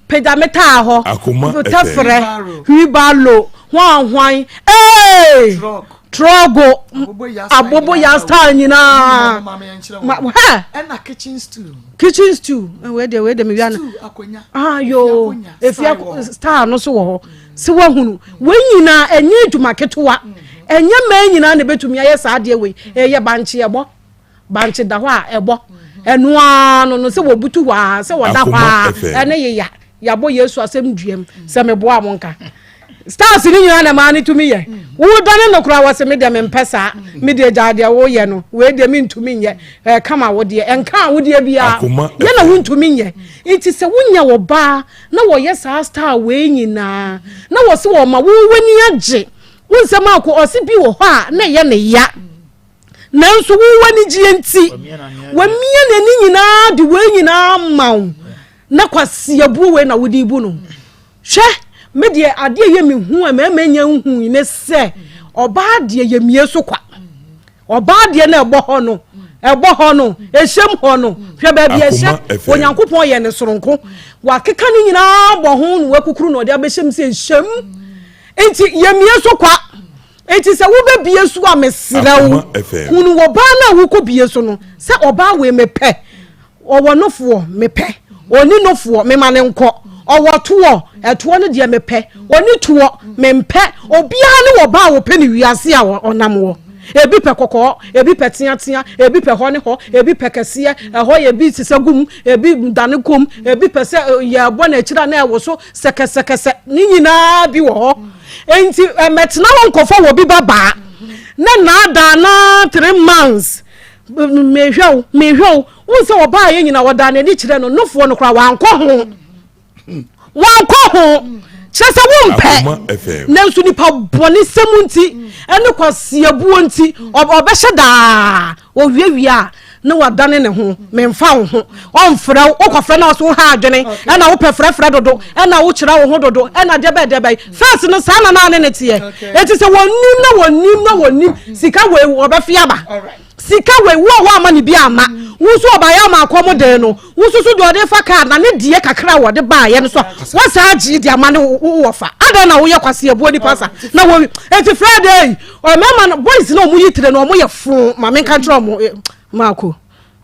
Pagya me taa hɔ. Akoma FM. Tɛfrɛ. Wheelbarrow. Hwan hwan. Ee! Truck. Trɔgo. Abobo Abobo ya style nyinaa. Ma hɛ. Ɛna kitchen stew. Kitchen stew. Eh, wei deɛ wei deɛ mewia no. Stew akonya. Ah yoo. Efi Efi style no so wɔ hɔ. Se wahunu. Wei nyinaa ɛnyɛ adwuma ketewa. Ɛnyɛ mmaa nyinaa na ebetumi ayɛ saa adeɛ wei. Ɛyɛ bankye ɛbɔ. Bankye da hɔ a, ɛbɔ. Ɛno ara no no, sɛ wɔbutu hɔ ara, sɛ wɔda hɔ ara, ɛne yeya. Yɛabɔ Yesu asɛm duam, sɛ meboa mo nka. Stars no nyinaa na maa no tumi yɛ. Wodane no koraa wɔse me deɛ mempɛ saa. Me deɛ gyaa deɛ woyɛ no. Wei deɛ mentumi nyɛ. Ɛka ma wo deɛ. Ɛnka wo deɛ biara. Yɛ na wontumi nyɛ. Nti sɛ wonya ɔbaa na wɔyɛ saa star wei nyinaa na wɔse wɔma wo w'ani agye. Wo nsɛm akɔ ɔse bi wɔ hɔ a na ɛyɛ ne ya. Nanso wo w'anigyeɛ nti, wamia n'ani nyinaa de wei nyinaa ma wo, na kwaseabuo wei na wode bu no. Hwɛ, me deɛ adeɛ yɛ me hu a mmarima nya nhui ne sɛ, ɔbaa deɛ yɛmie so kwa. Ɔbaa deɛ na ɛbɔ hɔ no, ɛbɔ hɔ no, ɛhyɛm hɔ no, hwɛ baabi ɛhyɛ, Onyankopɔn yɛ ne soronko. Wakeka ne nyinaa bɔ ho na wakukuru na ɔde abɛhyɛm sɛ ɛhyɛm. Nti yɛmie so kwa. Enti sɛ wobɛbie so a mesrɛ wo hunu ɔbaa no a wokɔbie so no sɛ ɔbaa wei mepɛ ɔwɔ nofoɔ mepɛ ɔni nofoɔ mema no nkɔ ɔwɔ toɔ ɛtoɔ no deɛ mepɛ ɔni toɔ mempɛ obiara ne ɔbaa a wɔpɛ ne wiase a ɔnam wɔ ebi pɛ kɔkɔɔ ebi pɛ teatea ebi pɛ hɔ ne hɔ ebi pɛ kɛseɛ ɛhɔ yɛ bi sisɛ gum ebi dane kom ebi pɛ sɛ yɛbɔ n'akyiri a na ɛwɔ so sɛkɛsɛkɛsɛ ne nyinaa bi wɔ hɔ Enti mɛtena hɔ nkɔfa wɔ bi ba baa na naadaa na 3 months mehwɛ wo mehwɛ wo wohu sɛ ɔbaa yɛ nyina wɔdaa n'ani kyerɛ no nofoɔ no koraa wankɔ ho wankɔ ho kyerɛ sɛ wompɛ nanso nipa bɔne sɛm nti ɛne kwaseabuo nti ɔbɛhyɛ daa Owiawia a, na wadane ne ho, memfa wo ho. Ɔmfrɛ wo, wokɔfrɛ na ɔso woha adwene, ɛna wopɛ frɛfrɛ dodo, ɛna wokyerɛ wo ho dodo, ɛna deɛ bɛn deɛ bɛn. First no saa na na ne ne teɛ. Eti sɛ wɔnim na wɔnim na wɔnim, sika wei wɔbɛfe aba. Sika wei wo a woama ne bi ama, wo nso ɔbaeɛ ama akɔm den no, Wo nso so deɛ ɔde fa kaa na ne deɛ kakra a wɔde baayɛ no so a wɔsaa gye de ama ne wo wɔfa adɛn na woyɛ kwasi abuo nipa sa na wɔ eti Friday mmarima no boys na wɔn yi tire no wɔn yɛ fon maame nka nkyerɛ wɔn maako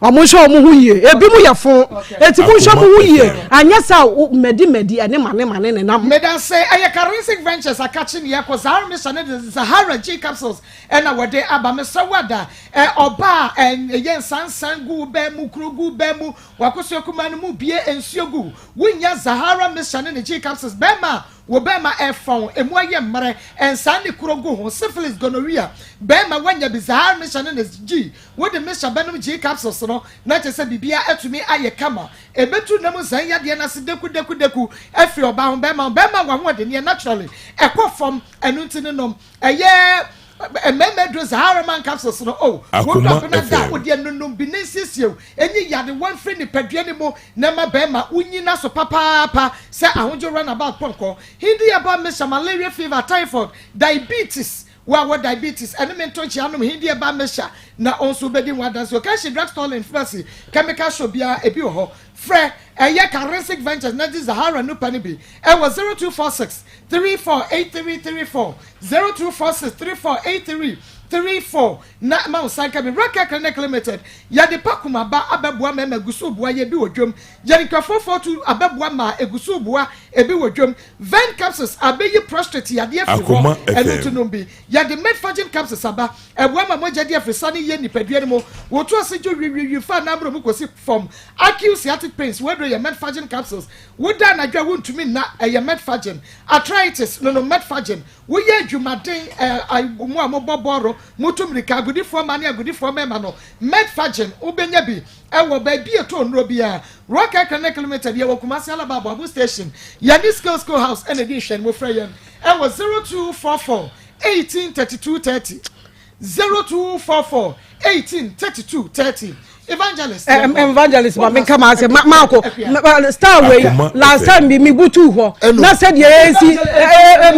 wɔn nhyɛ wɔn ho yie ebi mu yɛ fon eti mo nhyɛ mo ho yie anyɛ sa mɛdi mɛdi ɛne mane mane ne nam. Medase ɛyɛ Karensic Ventures akakye ne yɛkɔ Zahara Mixture ne de Zahara G capsules ɛna wɔde aba mesrɛ wo ada Ɛ ɔba a, ɛ yɛ nsansan gu wo bɛn mu, kuro gu wo bɛn mu, w'akosua kumaa no mu bue nsuo gu. Wo nya Zahara mixture ne ne G capsules, bɛɛma a wo bɛɛma ɛfɔn, emu ayɛ mmerɛ, nsan ne kuro gu ho, syphilis, gonorrhea, bɛɛma wanya bi, Zahara mixture ne ne G, wo de mixture bɛnom G capsules no, na kyerɛ sɛ biribiara atumi ayɛ kama. Ɛbɛtu nna mu nsan yadeɛ no ase deku deku deku afiri ɔbaa ho, bɛɛma ho, bɛɛma a w'ahoɔdenneɛ naturally ɛkɔ fam, ɛno nti no nom ɛyɛ Mmarima aduro Zaharaman capsules no o, wo dɔ Akoma abena da a FM. wode anunum bi ne nsiesie wo, enyi yadewa mfiri nipadua no mu na ɛma barima wonyina so papaapa sɛ ahodwo runabout pɔnkɔ. Hindi herbal mixture malaria fever, typhoid, diabetes, wo a wɔ diabetes ɛne me nto nkyea nom Hindi herbal mixture na wo nso wobɛdi ho adanse. Okashi drug store and pharmacy, chemical shop biara ebi wɔ hɔ. Frɛ ɛyɛ Karensic Ventures na gye Zahara nupa no bi ɛwɔ 0246 348334, 0246 348334 na ma wo nsa nka bi. Rakel Clinic Limited, yɛde Pakum aba abɛboa mmarima egu so boa yɛ bi wɔ dwam. Yɛde Nkurɔfoɔ 42 abɛboa mmaa egu so boa ebi wɔ dwam. Ven Capsules abɛyi prostrate yadeɛ afiri hɔ, Akoma ɛno nti FM. nom bi. Yɛde Metforgen Capsules aba, ɛboa ma mogya di afrisane yie nipadua no mu. Woto ase dwo wiwiwi fa anammerɛ mu kɔsi fam. Acute sciatic pains, w'aduro yɛ Metforgen Capsules. Woda anadwo a wontumi nna, ɛyɛ Metforgen. Arthritis, nonom Metforgen. Woyɛ adwumaden, ɛ, mo a mobɔ bɔɔlo, motu mmirika, agodifoɔ mmaa ne agodifoɔ mmarima no, Metforgen, wobɛnya bi wɔ baabi a ɛtɔ nnuro biara. Rock Air Clinic Limited, yɛwɔ Kumasi Alaba Aboabo Station. Yɛne Scale School House na ɛdi nhwɛanimu. Frɛ yɛn wɔ 0244 18 32 30. 0244 18 32 30. Evangelist. Evangelist ma menka ma asɛ maako star wei last time bi mebutu hɔ na sɛdeɛ ɛsi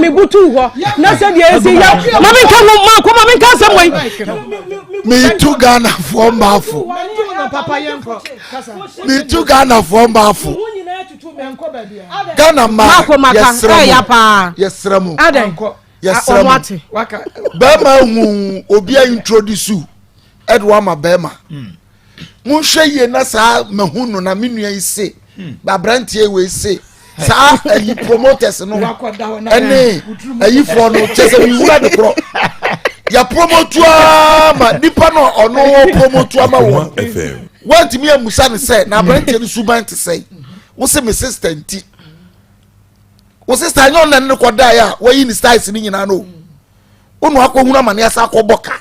mebutu hɔ na sɛdeɛ ɛsi yɛ ma menka ho maako ma menka asɛm wei metu Ghanafoɔ mmaafo, metu Ghanafoɔ mmaafo, Ghana mmaa, maako maka yɛsrɛ ɛyɛ mo, paa yɛsrɛ mo, adɛn yɛsrɛ ɔmo mo. ate Bɛrima hu obi a introduce ɛde wama bɛrima, monhwɛ yie na saa mahu no na me nua yi se aberanteɛ wei se saa ayi promoters no ɛne ayifoɔ no kyɛ sɛ mewura de korɔ yɛ promote ama nipa no a ɔno wɔ promote ama Akoma wɔ FM. wɔntumi amusa ne sɛ na aberanteɛ no suban te sɛ wo se me sister nti wo sister nyɛ ɔna ne kɔ daeɛ a wayi ne styles no nyinaa no wo na wakɔhunu amane asa akɔbɔ ka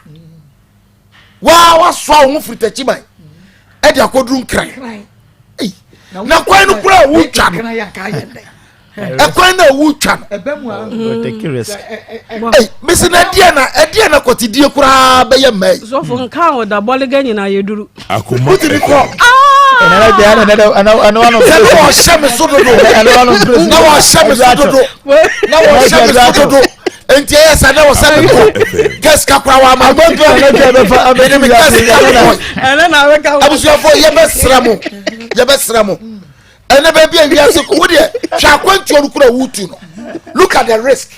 waa wasoa wo ho firi Takyiman ɛde akɔduru Nkran. Ei, na kwan no kora a wotwa no, ɛkwan no a wotwa no, Take risk. Ei, mesi na ɛdeɛ na ɛdeɛ na kɔtidie koraa bɛyɛ mmaa yi. Sɔfo nka wo da bɔlega nyinaa yɛduru. Akoma wotumi kɔ FM. Sɛ ne wɔhyɛ me so dodo, na wɔhyɛ me so dodo, na wɔhyɛ me so dodo, nti ɛyɛ sɛ ne wɔ sɛ mekɔ kɛsika koraa wɔ ama mede me kɛsika mekɔ. Ɛnɛ na weka wo. Abusuafoɔ, yɛbɛsrɛ mo, yɛbɛsrɛ mo. Ɛnɛ baabi a wiase kɔ, wodeɛ hwɛ akwantuo no kora wotu no, look at the risk.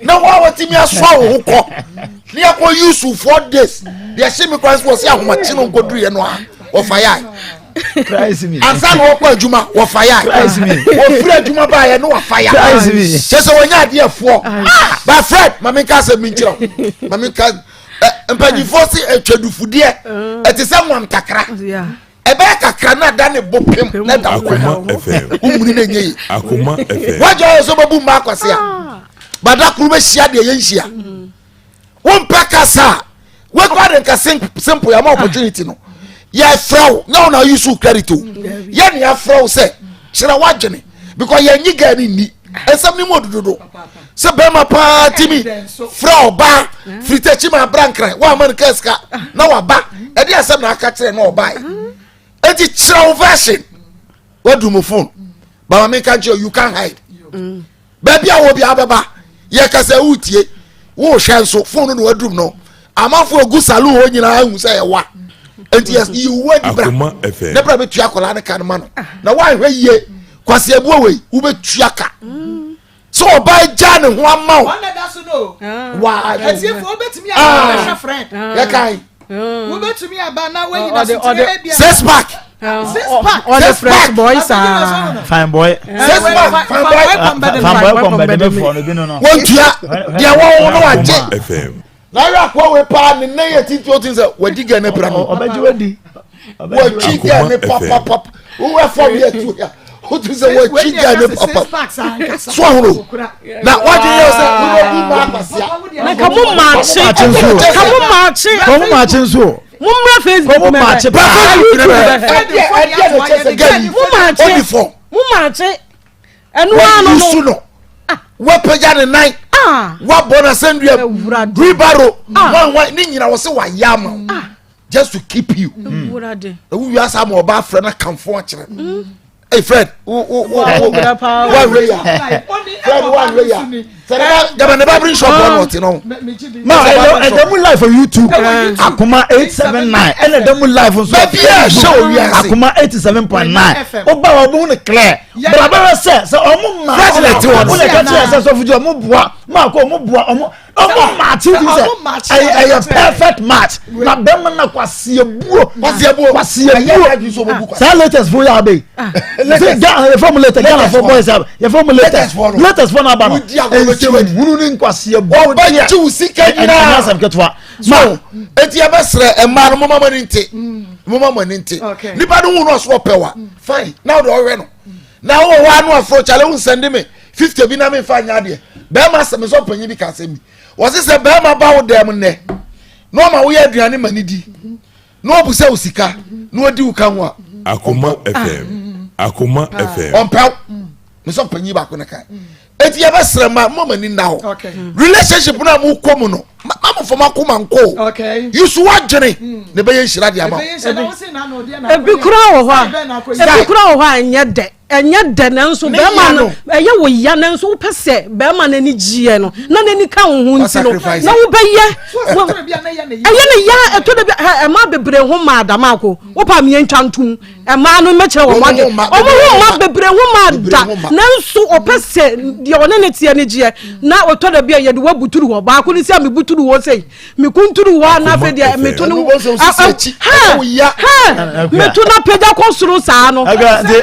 Na wo a watumi asoa wo ho kɔ ne akɔ use 4 days deɛ ɛhyɛ mi kwan so wɔ sɛ ahomakye no nkɔduruyɛ no a wɔfa yɛ ansa na wɔkɔ adwuma wɔfa yɛ wɔfiri adwuma baayɛ ne wɔfa yɛ kyɛ sɛ wɔnyɛ adeɛ foɔ ah! Ba Fred, ma menka asɛm bi nkyerɛ wo, ma menka. Mpanyinfoɔ se atwadufudeɛ ɛte sɛ nwam kakra, ɛbɛyɛ kakra na ada ne bo pem na da Akoma FM. Womuni na ɛnyɛ yi. Akoma FM. Wagya yɛ sɛ wobɛbu mma akwase a bada koro bɛhyia deɛ yɛnhyia. Wompɛ kasa a wekɔ ade nka simple yɛama opportunity no, yɛfrɛ wo, nyɛ wo na use wo credit o, yɛne yɛafrɛ wo sɛ kyerɛ woadwene because yɛnyi gaa ne nni nsɛm no mu odudodo sɛ bɛrima paa timi frɛ ɔbaa firi takyi ma abra Nkran woama no kaa sika na waba ɛde asɛm na aka kyerɛ na ɔbae. Enti kyerɛ wo version. Wadu mu phone bama menka nkyerɛ, you can hide baabi a wɔ bi abɛba yɛkasa wotie wohwɛ nso phone no na wadurum no, amanfo egu saloon hɔ nyinaa ehu sɛ ɛwa nti yɛ yi wo adi bra Akoma FM. Ne bra bɛtua akwadaa ne ka no ma no na woanhwɛ yie kwasi abuo wei wobɛtua ka sɛ ɔbaa gya ne ho ama wo. Ɔna da so no. Waa. Atiefo, wobɛtumi aba bɛhwɛ Fred. Yɛkae. Wobɛtumi aba na wayi na sotire ebia. Six pack. Six pack. Ɔde Six fresh pack. boy saa. Fine boy. Six pack, fine boy. Fine boy kɔmbɛdɛmɛfoɔ no bi no. Wɔntua deɛ wɔwo no wagye. Akoma FM. Na ayɛ akoa wei paa ne nan yɛ titi o ti sɛ wadi gɛ ne pra no. Ɔbɛgye wadi. Wɔtwi gɛ ne papapap wowɛ fam yɛ tu ya o ti sɛ wɔtwi gɛ ne papap so ahoro na wagye yɛ sɛ wobɛbu ma akwasia. Na ka mo maakye, ka mo maakye. Kɔmu maakye nso. Mo mmra Facebook. Kɔmu maakye paa. YouTube bɛhwɛ. Ɛdeɛ ɛdeɛ na kyɛ sɛ gɛ yi Mo maakye. ɔdi fam. Mo maakye ɛnu ano wɔyi no. su no wɔapagya ne nan Ah. wɔabɔ n'asɛnnua Awurade. wheelbarrow Ah. wɔn ne nyina wɔ sɛ wɔayɛ ama wo just to keep you. Awurade. Ewu wiase ama ɔba afrɛ na kamfo akyerɛ. Hey Fred, wo wo wo wo Awurade paa. wɔnhwɛ ya Fred, wɔnhwɛ ya sɛ ne ba jama ne ba biri shop hɔ na ɔte no. Ma ɛda mu live for YouTube, Akoma 879, ɛna ɛda mu live nso. Baabi a ɛhyɛ wɔ wiase. Akoma 87.9. Ɔba wa ɔmo hu ne clear. Brabara sɛ ɔmo maa Fred na ɛte hɔ no. ɔmo na ɛka kyerɛ sɛ sɔfo gye ɔmo boa maa kɔ ɔmo boa ɔmo match ti sɛ ɛyɛ perfect match na bɛrima na kwasi ebuo. Kwasi ebuo. Kwasi Ɛyɛ ebuo. adwene sɛ ɔbɛbu kwasi. Saa latest fo yɛ abe yi sɛ Ghana yɛ fɔ mu latest, Ghana fo boys yɛ fɔ mu latest Latest fo no. Latest fo n'aba no Wodi agorɔ bɛkyi nsɛm w'ani. hunu ne nkwasi ebuo. Ɔba gye wo sika ɛnyɛ nyinaa. asɛm ketewa. So eti yɛbɛsrɛ mmaa no, moma mo ani nte, moma mo ani nte. Nipa no hu no ɔso ɔpɛ wa fine na ɔde ɔhwɛ no na wowɔ hɔ ano afro kyale wo nsɛnde me 50 bi na memfa nyɛ adeɛ. Bɛrima sɛ me sɛ ɔpanyin bi ka asɛm bi, wɔse sɛ bɛrima ba wo dɛm nnɛ na ɔma woyɛ aduane ma ne di na ɔbu sɛ wo sika na ɔdi wo ka ho a, Akoma FM. Akoma FM. Ɔmpɛw. Me sɛ ɔpanyin baako ne kan. Eti yɛbɛsrɛ ma mo ma ni nna hɔ. Relationship no a mokɔ mu no, ma mo fam akoma nkɔ o. Yusu wadwene na ɛbɛyɛ nhyira de ama wo. Ebi kura wɔ hɔ a, ebi kura wɔ hɔ a ɛnyɛ dɛ, ɛnyɛ dɛ, nanso Ne bɛrima ya no no. ɛyɛ wo ya, nanso wopɛ sɛ bɛrima no ani gyeɛ no na n'ani ka wo ho nti no sacrifice. Na wobɛyɛ ɛyɛ ne ya. Ɛtɔ da bi hɛ, ɛmaa bebree ho maa damako wopɛ a mmiɛntwa ntom ɛmaa no mɛkyerɛ wɔn Wɔn ade ho mma, wɔn ho mma bebree ho maa Bebree da ho mma. nanso ɔpɛ sɛ deɛ ɔne ne teɛ ne gyeɛ na ɔtɔ da bi a yɛde wabuturu hɔ baako ne sɛ mebuturu hɔ sei mekunturu hɔ a na afei deɛ Akoma meto no Ɛno bɔ nso sisi akyi, ɛyɛ wo ya. ha meto no apagya kɔ soro saa no. Ɛga nti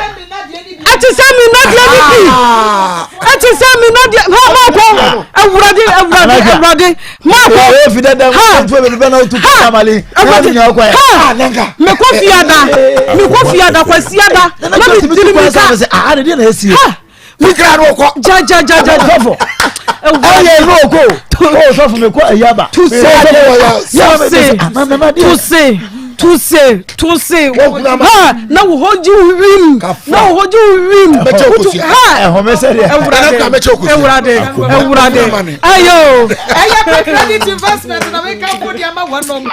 Ɛte sɛ me nnadeɛ no bi. Ah! Ɛte sɛ me nnadeɛ ha maakɔ. Awurade, Awurade, Awurade, maakɔ. Oye fi dada Ha! ntuo bɛbi bɛ na otu Ha! tamale na Awurade, nya ɔkwa yɛ. ha! Nanka. Mekɔ fiada, mekɔ fiada kwasiada na metiri mi ka. Ah, ne deɛ na esi. Ha! Fikira no kɔ. Gyagyagyagyagya. Sɔfo. Ɛyɛ ɛnu oko. O sɔfo mi kɔ ɛyɛ aba. Tuse, tuse, tuse, tuse. Ha! Na wo hɔ gye wo wim. Na wo hɔ gye wo wim. Mɛkyɛ okosua. Ha! Ɛhɔmɛ sɛ deɛ. Awurade, Awurade, Awurade. Ayo. Ɛyɛ pɛ credit investment na meka mpo de ama wɔnom.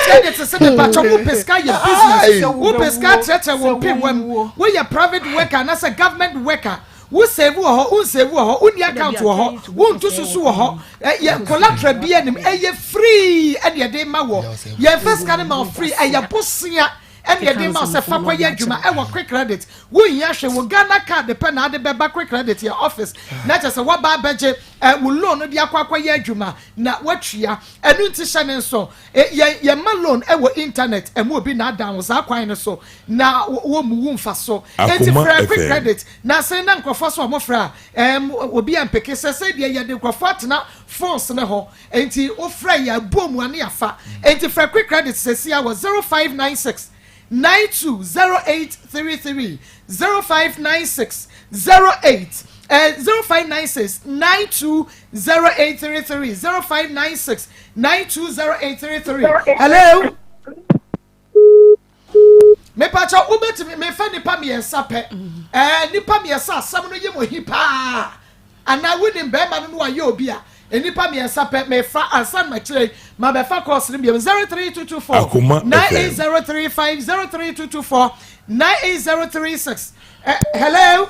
Credit sɛ mepatwɔ wo pɛ sika yɛ business, wo pɛ sika akyerɛkyerɛ wo mpem wam, woyɛ private worker anaasɛ government worker, wo save wɔ hɔ, wo nsave wɔ hɔ, wonni account wɔ hɔ, wonto susu wɔ hɔ, ɛyɛ collateral bi anim, ɛyɛ free ɛne ɛde ma wɔ yɛmfa sika no ma wo free, ɛyɛ bosea. Ɛna yɛde ma wo sɛ fa kɔyɛ adwuma ɛwɔ Quick Credit. Wonhia hwee, wo Ghana card pɛ na ade bɛba Quick Credit yɛ office na kyerɛ sɛ woaba abɛgye wo loan no de akɔ akɔyɛ adwuma na woatua. Ɛno nti hyɛ ne nso, yɛn yɛmma loan ɛwɔ internet, ɛma obi naadaa wo saa kwan no so na wɔmmu wo mfaso. Enti Akoma frɛ Quick FM. Credit na sɛ na nkurɔfoɔ so wɔfrɛ a, ɛɛm obi ampeke sɛ sɛ deɛ yɛde nkurɔfoɔ atena phones no ho. Enti wo frɛ yɛ a bom a ne yɛafa. Enti frɛ Quick Credit sesia wɔ 0596 920833, 0596 08 eh, 0596 920833, 0596 920833. Hello? Mepakyɛ wobɛtumi mefa nipa mmiɛnsa pɛ ɛɛ nipa mmiɛnsa asɛm no yɛ mo hi paa anaa wonim bɛrima no no wayɛ obi a nipa mmiɛnsa pɛ mefa ansa na makyerɛ ma bɛfa kɔɔs no biom 03224 Akoma 98035 03224 98036 eh, hello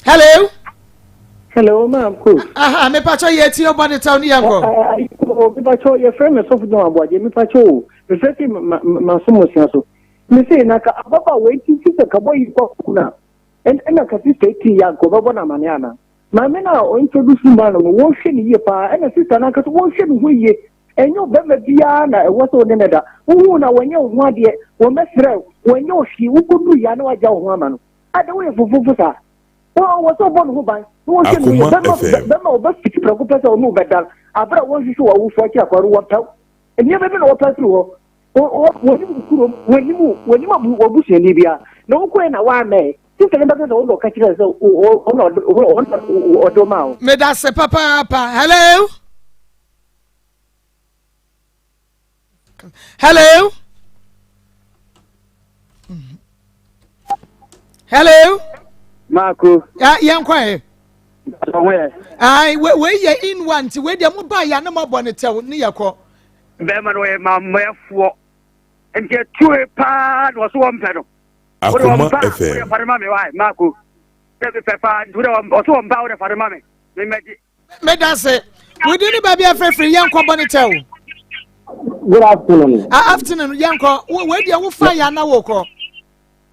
hello. Hello, maam ko. Aha, me pacho ye ti obo de taw ni yanko. Me pacho ye frɛ me sɔfo John Aboagye, me pacho o. Me frɛ fi ma ma so mo sia so. Me se na ka ababa we ti ti sɛ ka bɔ yi kɔ kuna. En na ka sister ti ya ko bɛbɔ na mane ana. Maame na o introduce ma no no wo hwɛ ne yie paa. Ɛna sister na nka so wo hwɛ ne ho yie. Ɛnyɛ ɔbɛma biara na ɛwɔ sɛ wo ne ne da. Wohu na wɔnyɛ wo ho adeɛ, wɔmmɛsrɛ, wɔnyɛ wo hwee, wokɔduru ya na wagya wo ho ama no. Ada woyɛ fofofo saa. Wɔ sɛ ɔbɔ ne ho ban na wɔhwɛ ne ho bɛma bɛma ɔbɛfiti prɛko pɛ sɛ ɔne ɔbɛda abere a wɔnhwehwɛ wɔ awofo akyi akwa no wɔpɛw nneɛma bi na wɔpɛ firi hɔ wɔnim wo kurom wɔnim wɔnim abu wɔbusuani bia na wokɔɛ na woamɛɛ sista no bɛka sɛ wo na ɔka kyerɛ sɛ ɔna ɔde ma wo. Medase papaapa. Hello. Hello. Hello. Marco. Ya yɛn kɔ yɛ. Ayi wei yɛ in one ti wei deɛ mo ba yɛ ne mo abɔ ne tɛw ne yɛ kɔ. Bɛrima no ɔyɛ mamɛfoɔ nti ɛtue paa na ɔso wɔn pɛ no. Akoma FM. Wode fare ma me wae Marco. Sɛ mepɛ paa nti wode ɔso wɔn paa wode fare ma me. Memmɛgye. meda se wodi ne baabi afirafiri yɛnkɔ bɔ ne kyɛw good afternoon ah, afternoon yɛnkɔ wei deɛ wofa yɛ ana wokɔ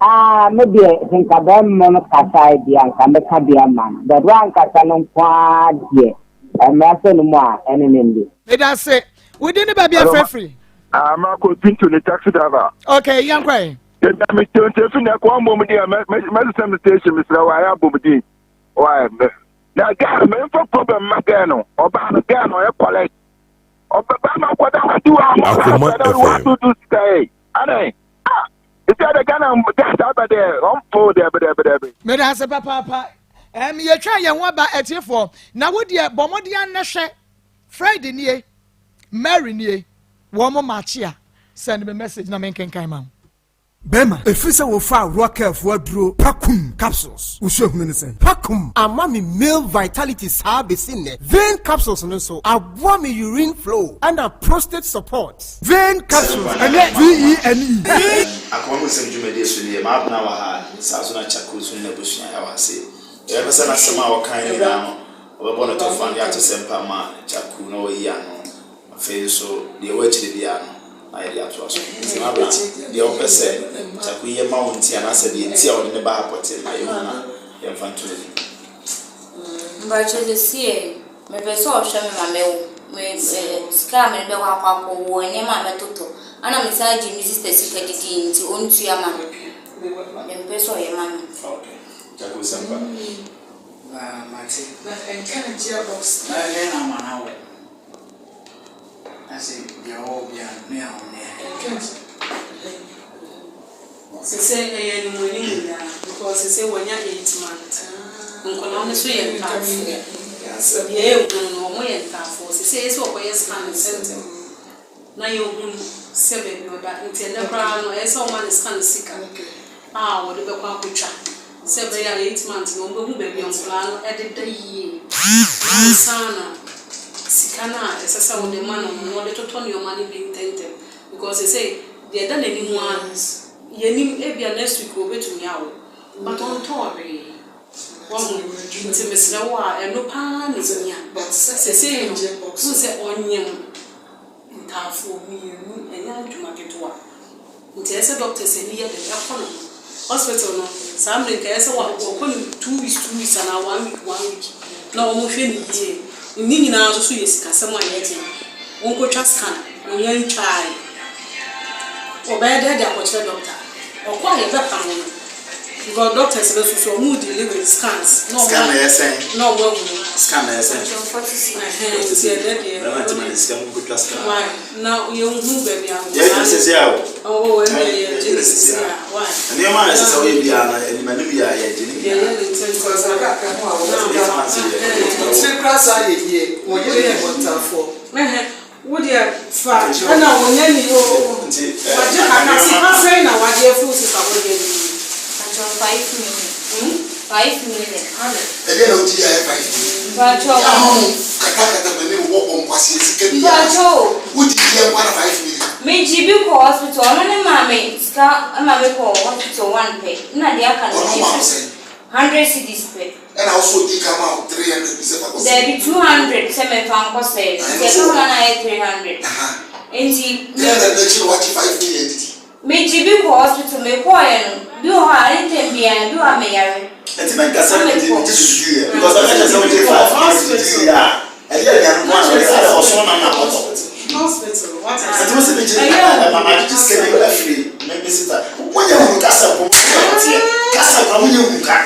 ah me deɛ nka bɛrima no kasae deɛ anka mɛka bi ama no but wankasa no nko ara deɛ mmara sɛ no mu a ɛne ne nde meda se wodi ne baabi afirafiri ah mako pinto ne taxi driver okay yɛnkɔ ɛ yɛda me tonto fi na ɛkɔ mmom deɛ mɛsesɛm station mesrɛ wɔ ayɛ abom din wɔ Na girl no memfa problem ma girl no ɔbaa no girl no ɔyɛ collect ɔbɛ bɛrima kɔda wadi wa Akoma wa FM. tutu sika yi adɛn ah ɛsi adɛ Ghana gas aba deɛ ɔmfo dɛbi dɛbi dɛbi. Meda ase papaapa. Ɛm yɛtwa yɛn ho aba atiefoɔ. Na wo deɛ bɔ mmɔden ara na hwɛ. Fred nie, Mary nie, wɔn mo maakye a send me message na menkenkan ma wo. Bɛrima, ɛfiri sɛ wofaa Rockefo aduro Pakum capsules, wo suahunu ne sɛn? Pakum ama me male vitality saa bɛsi nnɛ. Vein capsules no nso, aboa me urine flow ɛna prostate support. Vein capsules, ɛnyɛ V-E-N-E. Akoma mu nsɛm dwumadie so nie, Maabena wɔ ha, saa nso na Chaku nso ne n'abusua wɔ ha sei. Yɛbɛpɛ sɛ n'asɛm a ɔkae nyinaa no, ɔbɛbɔ no tɔfa de ato sɛmpa ama Chaku na wayi ano. Afei nso, deɛ ɛwɔ akyire biara no, na yɛde atoa so. Nti Mabena, deɛ wopɛ sɛ Kyaku yɛ ma wo nti anaasɛ deɛ nti a wɔde no ba ha pɔtee ma yɛhu na yɛmfa nto n'anim. Mpakyɛ sɛsiɛ mepɛ sɛ ɔhwɛ me ma mewo me sika a mede bɛkɔ akɔ akɔwo nneɛma a mɛtotɔ ɛna mesan gye me sister sika didii nti ɔntua ma me deɛ mepɛ sɛ ɔyɛ ma me. Okay, Kyaku Sɛmpa. Na mate. Na ɛnka ne gearbox. Mɛyɛ dɛn na ama no awo? Na sɛ deɛ ɔwɔ biara no, ne ahomea. Sesei ɛyɛ animuanim nyinaa because sesei wanya 8 month nkwadaa no nso yɛ ntaafoɔ deɛ ɛhunu no wɔn yɛ ntaafoɔ sesei ɛyɛ sɛ ɔkɔyɛ scan ntɛntɛm na yɛhunu sɛ baabi ɔda nti ɛnɛ koraa no ɛyɛ sɛ ɔma no scan sika a wɔde bɛkɔ akɔtwa. Sɛ ɛbɛyɛ a yɛntumi ante no, wɔbɛhu baabi a nkwadaa no deda yie ansa na sika no a ɛsɛ sɛ wode ma no no, na ɔde totɔ nneɛma no bi ntɛmntɛm. Because seesei deɛ ɛda n'anim ara no, yɛnnim, ebia next week ɔbɛtumi awo, but ɔntɔɔ hwee. Wahu? Nti mesrɛ wo a, ɛno pa ara na ɛhia. Seesei no, wohu sɛ ɔnyem ntaafoɔ mmienu, ɛnyɛ. adwuma ketewa. Nti ɛyɛ sɛ doctors ani yɛ den ɛkɔ ne ho. Hospital no saa mmerɛ nka ɛyɛ sɛ wɔkɔ no 2 weeks 2 weeks anaa one week one week na wɔn hwɛ no yie. Ne nyinaa nso so yɛ sikasɛm a ɛyɛ den. Wɔnkɔtwa scan, wɔnya ntwaeɛ. Wɔbɛyɛ dɛ de akɔkyerɛ doctor. Ɔkɔ a yɛbɛpam no because doctors no nso so wɔn deal with scans na wɔn Scan na ɛyɛ sɛn? na wɔn ahunu. Scan na ɛyɛ sɛn? Ɛhɛn, nti ɛnɛ deɛ Bɛrima ti ma ne sika mu nkotwa scan. Why? Na yɛnhu baabi a Yɛ gyina sisi a o. Oh, ɛnna yɛ gye ne sisi a. Why? Nneɛma a ɛsɛ sɛ woyɛ biara no anim anim yɛ a yɛgye ne Yɛyɛ nyinaa. ne ntɛm. 8 months yɛ. Tiri kura saa yɛ yie, wɔn yere yɛ wɔntafoɔ. Ɛhɛn, wo deɛ fa ɛna wɔnyɛ ni o. Nti Wagye kakra, sika sɛn na wagye afi wo sista hɔ deɛ ni? Mpakyɛ 5 million. 5 million. Ɛdeɛ na wodi ayɛ 5 million? Mpakyɛ. Ama mo katakata m'anim wɔ bɔ nkwaseɛ sika bi a Mpakyɛ o. Wodi yɛ nkwa na 5 million? Megye bi kɔ hospital, ɔno ne maame sika ma me kɔ hospital one pɛ. Na deɛ aka no Ɔno megye ma wo fi sɛn? 100 cedis pɛ. Ɛna wo so odi ka ma wo 300 bi sɛ fa kɔ sɛ? Daabi, 200 sɛ memfa nkɔ sɛɛ no. Nti ɛka ho na ayɛ 300. Nti 300 n'akyi na wagye 5 million didi. Megye bi kɔ hospital, mekɔɔɛ no, bi wɔ hɔ a anytime biara bi wɔ hɔ a meyare. Nti mɛnka sɛ megye susu yɛ because ɔka kyerɛ sɛ wogye 5 million didi yɛ a ɛyɛ aduane nko a na wɔde ada ɔso nam na ɔtɔ. Hospital, what is Nti wo sɛ megye ɛma magyegye sika bi afiri me sista. Wonyɛ hunu kasa mpo mo sɛ ɔteɛ. Kasa kora wonyɛ hunu ka.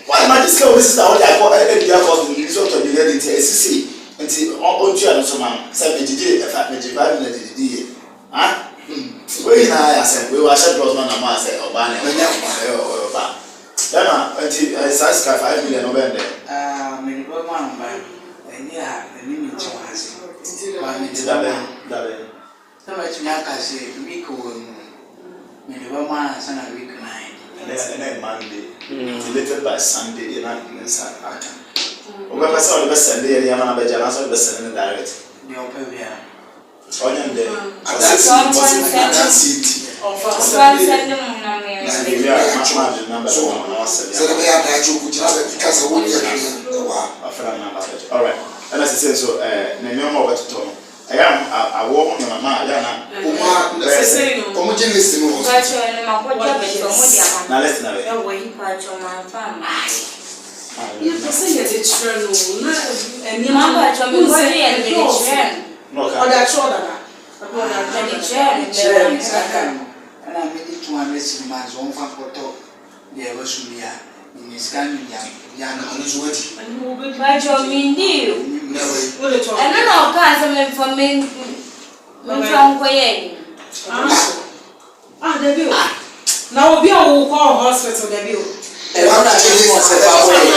Why magye sika wɔ me sista hɔ de akɔ adi akɔ hospital bi sɛ ɔtɔ aduane adi nti ɛsisi nti ɔntua no so ma no sɛ megyegye ɛfa megye 5 million didi yɛ. Ah? Wei nyinaa yɛ asɛm. Wei wahyɛ drɔs ma na mo a sɛ ɔbaa na ɛyɛ ɔbaa. Bɛma nti saa sika 5 million ɔbɛn dɛ. Ah, mede bɛma no ba ɛnyɛ ha ɛne me nkyɛn ase. Ba mede Nti bɛma. Dabɛn dabɛn. Sɛ mɛtumi aka sɛ week wɔ mu mede bɛma no ansa na week no ayɛ. Ɛnɛ Monday. Nti later by Sunday deɛ na ne nsa aka. Wobɛpɛ sɛ ɔde bɛsend yɛ nneɛma na bɛgye anaasɛ ɔde bɛsend no direct. Deɛ ɔpɛ biara. Ɔnyɛ ndɛ. Adanseɛ nti. Ɔmfa nsend mo na me. Ebi a ma de number bɛma wo na wasend. Sɛ ɛbɛyɛ adagye okogyina baabi ka sɛ wonyɛ hwee ɛwɔ a. Wafrɛ no number abɛgye. Alright. Ɛna sese nso ne nneɛma a ɔbɛtotɔ no ɛyɛ awoɔ ho nneɛma ma ɛyɛ ana. Ɔmo a ɔmo gye list no wɔ. Mpakyɛ no makɔgye abɛkyɛ ɔmo de ama. Na list na bɛ. Ɛwɔ yi mpakyɛ mamfa amma. Yɛpɛ sɛ yɛde kyerɛ no na nneɛma Mpakyɛ mekɔgye yɛ no mede kyerɛ no. Ɔde akyerɛ dada. Mede kyerɛ no. Kyerɛ no saa time no ɛna mede 200 cedi maa sɛ ɔmfa nkɔtɔ deɛ ɛbɛso bi a menya sika no de de ama. Ɔno nso wadi. Mpakyɛ mendii o. Ɛno na ɔkaa sɛ memfa memfa nkɔyɛ ayi. Ah, dabi o. Na obi a wokɔ hospital, dabi o. Ɛno na kyerɛ sɛ fa kɔyɛ.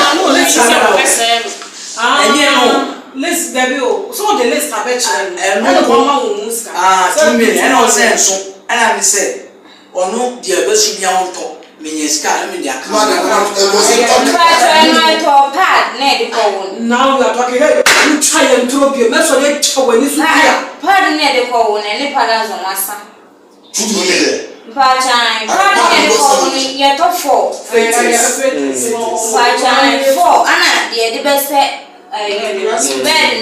Ɛnyɛ no. List, dabi o. So ɔde list abɛkyerɛ no. Ɛno Ɛna wɔma wɔn mu sika. Ah, 2 million ɛna ɔsɛ nso ɛna mi sɛ ɔno deɛ ɛbɛso bi a ɔntɔ menya sika ɛna mi de aka. Mpakyɛ ɛno ɛtɔ pad na ɛde kɔ wo no. Now you are talking. Hey, wotwa yɛn ntoro bio. Mɛsɔ de atwa w'ani so bia. Pad na ɛde kɔ wo no ɛne palazzo wasa. 2 million. Mpakyɛ pad na ɛde kɔ wo no yɛtɔ four. Mpakyɛ four ɛna deɛ yɛde bɛsɛ bed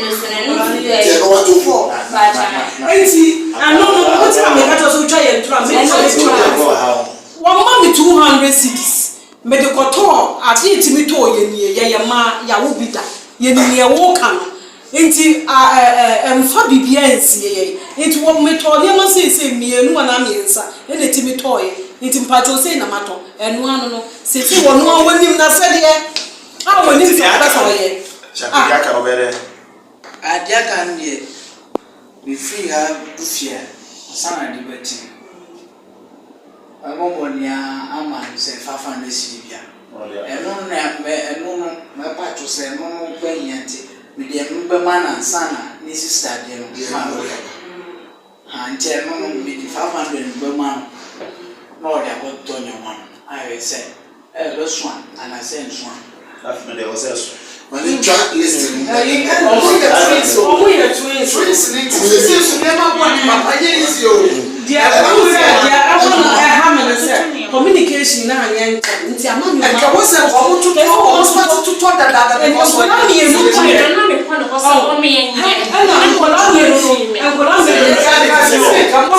no so no ɛno nso yɛ four mpakyɛ. Enti ɛno no wote na meka kyerɛ sɛ wotwa yɛn ntoro a mɛtwa yɛn. Wɔma me 200 cedis mede kɔtɔɔ adeɛ tumi tɔɔ yɛ nie. Yɛyɛ mmaa yɛawo bi da yɛnim neɛ woka no nti ɛmfa biribiara nsie yɛn nti wɔ metɔɔ nneɛma seesei mmienu anaa mmiɛnsa ɛna ɛtumi tɔɔyɛ nti mpakyɛw sei na matɔ ɛno ano no seesei wɔno a wɔnim na sɛdeɛ a wɔnim sɛ wɔbɛ sɛ ɔyɛ. Deɛ aka no bɛyɛ dɛ. Adeɛ aka no deɛ mefiri ha du fie a ansa na ade bɛkye ɛbɔ mmɔden ama no sɛ 500 cedi bi a ɛno na mɛ ɛno no mɛpa to sɛ ɛno no bɛhia nti mede ɛno bɛma no ansa na ne sister deɛ no ma no ha nti ɛno no mede 500 no bɛma no na ɔde akɔtɔ nneɛma no ayɛ sɛ ɛbɛso a anaasɛ nso a. Afei deɛ wɔsɛ so. Mane twa list no. Ɔmo yɛ twins o. Ɔmo yɛ twins. Twins ni ti sisi nso nneɛma bɔ ne papa yɛ easy o. Deɛ ɛwɔ sɛ deɛ ɛwɔ no ɛha mi no sɛ communication na anyɛ ntɛm nti ama mi. Ɛka wo sɛ ɔmo totɔ ɔmo start totɔ dadaada because Nkɔla mmienu pɛ. Ɛna nkɔla mmienu no nkɔla mmienu no.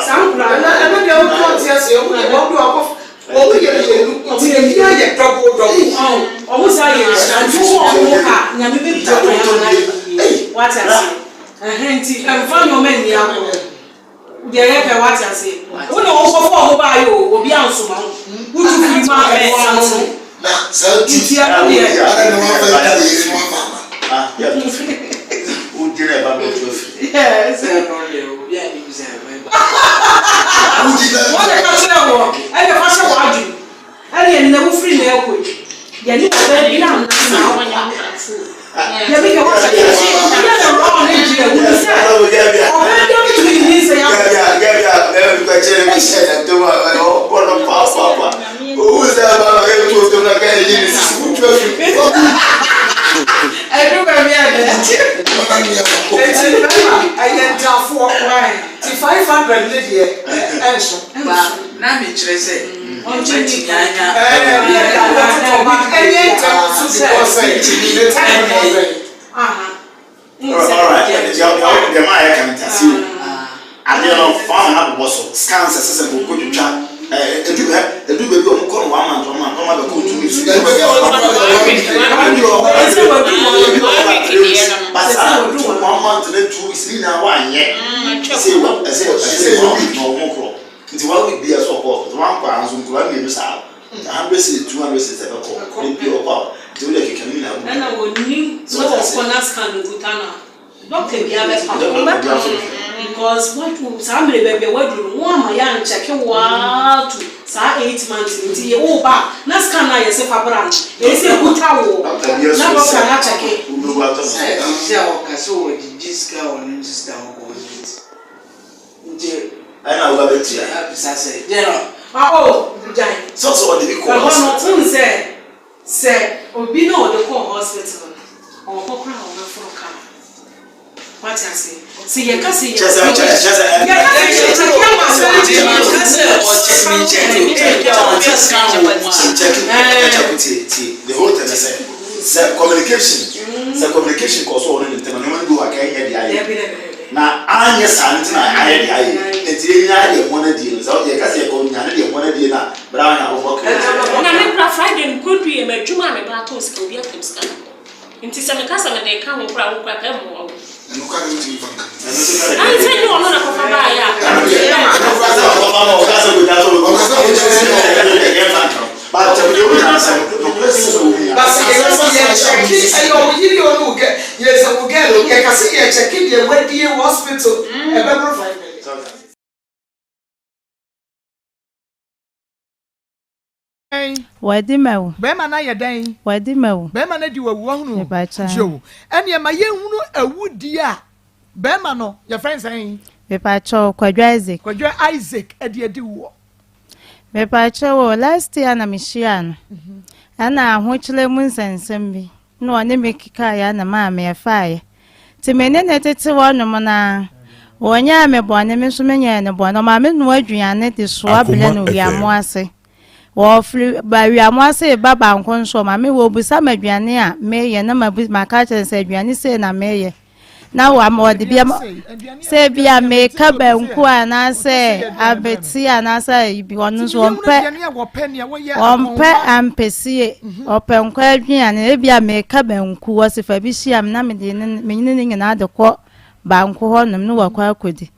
Saa nkura no. Ɛno deɛ wo kura nte aseɛ wo yɛ wɔn de wakɔ wɔn yɛ mmienu nti ebi ayɛ dɔbo dɔbo. Ɔmo saa yɛ nhyira nti wo bɔ ɔmo ka nyame bɛ bue kwan ama no ayɛ yie wate aseɛ ɛhɛn nti ɛnfa nnoɔma nni agorɔ deɛ yɛ pɛ wate aseɛ wo na wo kɔfa ɔmo baayɛ o obi ansoma wo wo tu firi mu a ɛno ano no nti ɛno deɛ. Wɔn na ɛka kyerɛ wɔ ɛna fa hyɛ w'adwene ɛne ɛnna wofiri na ɛkɔ yi yɛne ɔbaa bi anna na ɔkwa deɛ meka wɔ sɛ yɛ na rɔɔ ne gyeɛ wunu sɛ ɔbaa bi abɛtumi ne nyinsɛn Ɛdu baabi a dɛ. Eti bɛma ɛyɛ ntafoɔ ti 500 ne deɛ ɛnso. Ba na me kyerɛ sɛ ɔbɛtumi anya. Ɛnyɛ ntɛm nso because sɛ ne time no abɛn. Alright, deɛ maa yɛ ka no tase o. Adeɛ no fa na abobɔ so scans ɛsɛ sɛ nkokɔ twitwa ɛdu ɛ ɛdu baabi a wɔn kɔ no one month one month wɔn abɛkɔ 2 weeks. Ebi wɔ hɔ ebi wɔ hɔ 3 weeks but saa 1 month ne 2 weeks ne nyinaa wanyɛ ɛsɛ ɛsɛ ɛsɛ one week na wɔn korɔ nti one week bi ɛsɛ ɔkɔ hospital wɔn akɔ anso nkura mmienu saa 100 cedis 200 cedis ɛbɛkɔ ne bi ɔkɔ a nti wɔde keka ne nyinaa bu. Ɛna wɔnim na wɔkɔ na scan nkuta no a doctor biara bɛpa ho because wadu saa mmerɛ baabi a waduru no wɔn ama yɛ ankyɛke wo ara to saa 8 months no nti yɛ wo ba a na scan no a yɛsɛ fa bra no ɛyɛ sɛ kuta wo na doctor no akyɛke. Sɛ sɛ ɔka sɛ ɔgyegye sika wɔ ne sister hɔ kɔ hospital nti. Ɛna wo ba bɛtua. Abisa sɛ deɛ no. Ah oh gyae. Sɛ ɔsɛ ɔde bi kɔ Ɛhɔ no hospital. wohu sɛ sɛ obi na ɔde kɔɔ hospital no ɔwɔ hɔ koraa a ɔbɛforo kaa wate ase sɛ yɛka sɛ yɛ Kyɛ sɛ kyɛ kyɛ sɛ yɛka sɛ yɛkyɛke ama sɛ Yɛka sɛ ɔkyɛ mekyɛke ebi a ɔte scan wɔ mu a. Kyɛke kyɛke tie tie the whole thing sɛ sɛ communication sɛ communication kɔ so wɔ ne ne ntɛm nneɛma no bi wɔ a kɛnyɛ de ayɛ na anyɛ saa no nti na ayɛ de ayɛ nti yɛnya deɛ mmɔ no adie no sɛ yɛka sɛ yɛkɔ nya ne deɛ mmɔ no adie no a bra anya abɔbɔ kɛ Na me kora Friday no kɔdu yɛ m'adwuma a meba atɔ sika obi atam sika no kɔ nti sɛ meka sɛ mede ka ho koraa wo koraa ka mmoa wo. Ɛne sɛ nyɛ ɔno na kɔfa baayɛ a. Basi yɛkyɛke ɛyɛ ɔmo yiri ɔno wo gɛ yɛ sɛ wo gɛ no yɛka sɛ yɛkyɛke deɛ wadie wɔ hospital ɛbɛboro 5 million. Wadi mawu. Bɛrima no ayɛ dɛn? Wadi mawu. Bɛrima no adi wawu ɔhunu. Mepakyɛ. Yo. Ɛnneɛ ma yɛnhunu awudie a bɛrima no yɛfrɛ no sɛn? Mepakyɛ Kwadwo Isaac. Kwadwo Isaac ɛde adi woɔ. Mepakyɛ wo last year na mehyia no. Ɛna ahokyerɛ mu nsɛnsɛm bi na ɔne me kekaeɛ na maa me ɛfaeɛ. Nti me ne ne tete hɔnom na wɔnyɛɛ me bɔne, me nso menyɛɛ ne bɔne. Ɔma me noa aduane de soa brɛ no wiamo ase. Wɔfiri ba wiamo ase ba banko nso ɔma me wɔbusa me aduane a meyɛ na maka kyerɛ sɛ aduane sei na meyɛ. Na wama ɔde bi ama sɛ bi a meka banku anaasɛ abete anaasɛ bi ɔno nso ɔmpɛ ampesie ɔpɛ nkɔ aduane ebi a meka banku wɔsi fa bi hyia me na mede ne menyine ne nyinaa de kɔ banko hɔnom ne wakɔ akɔdi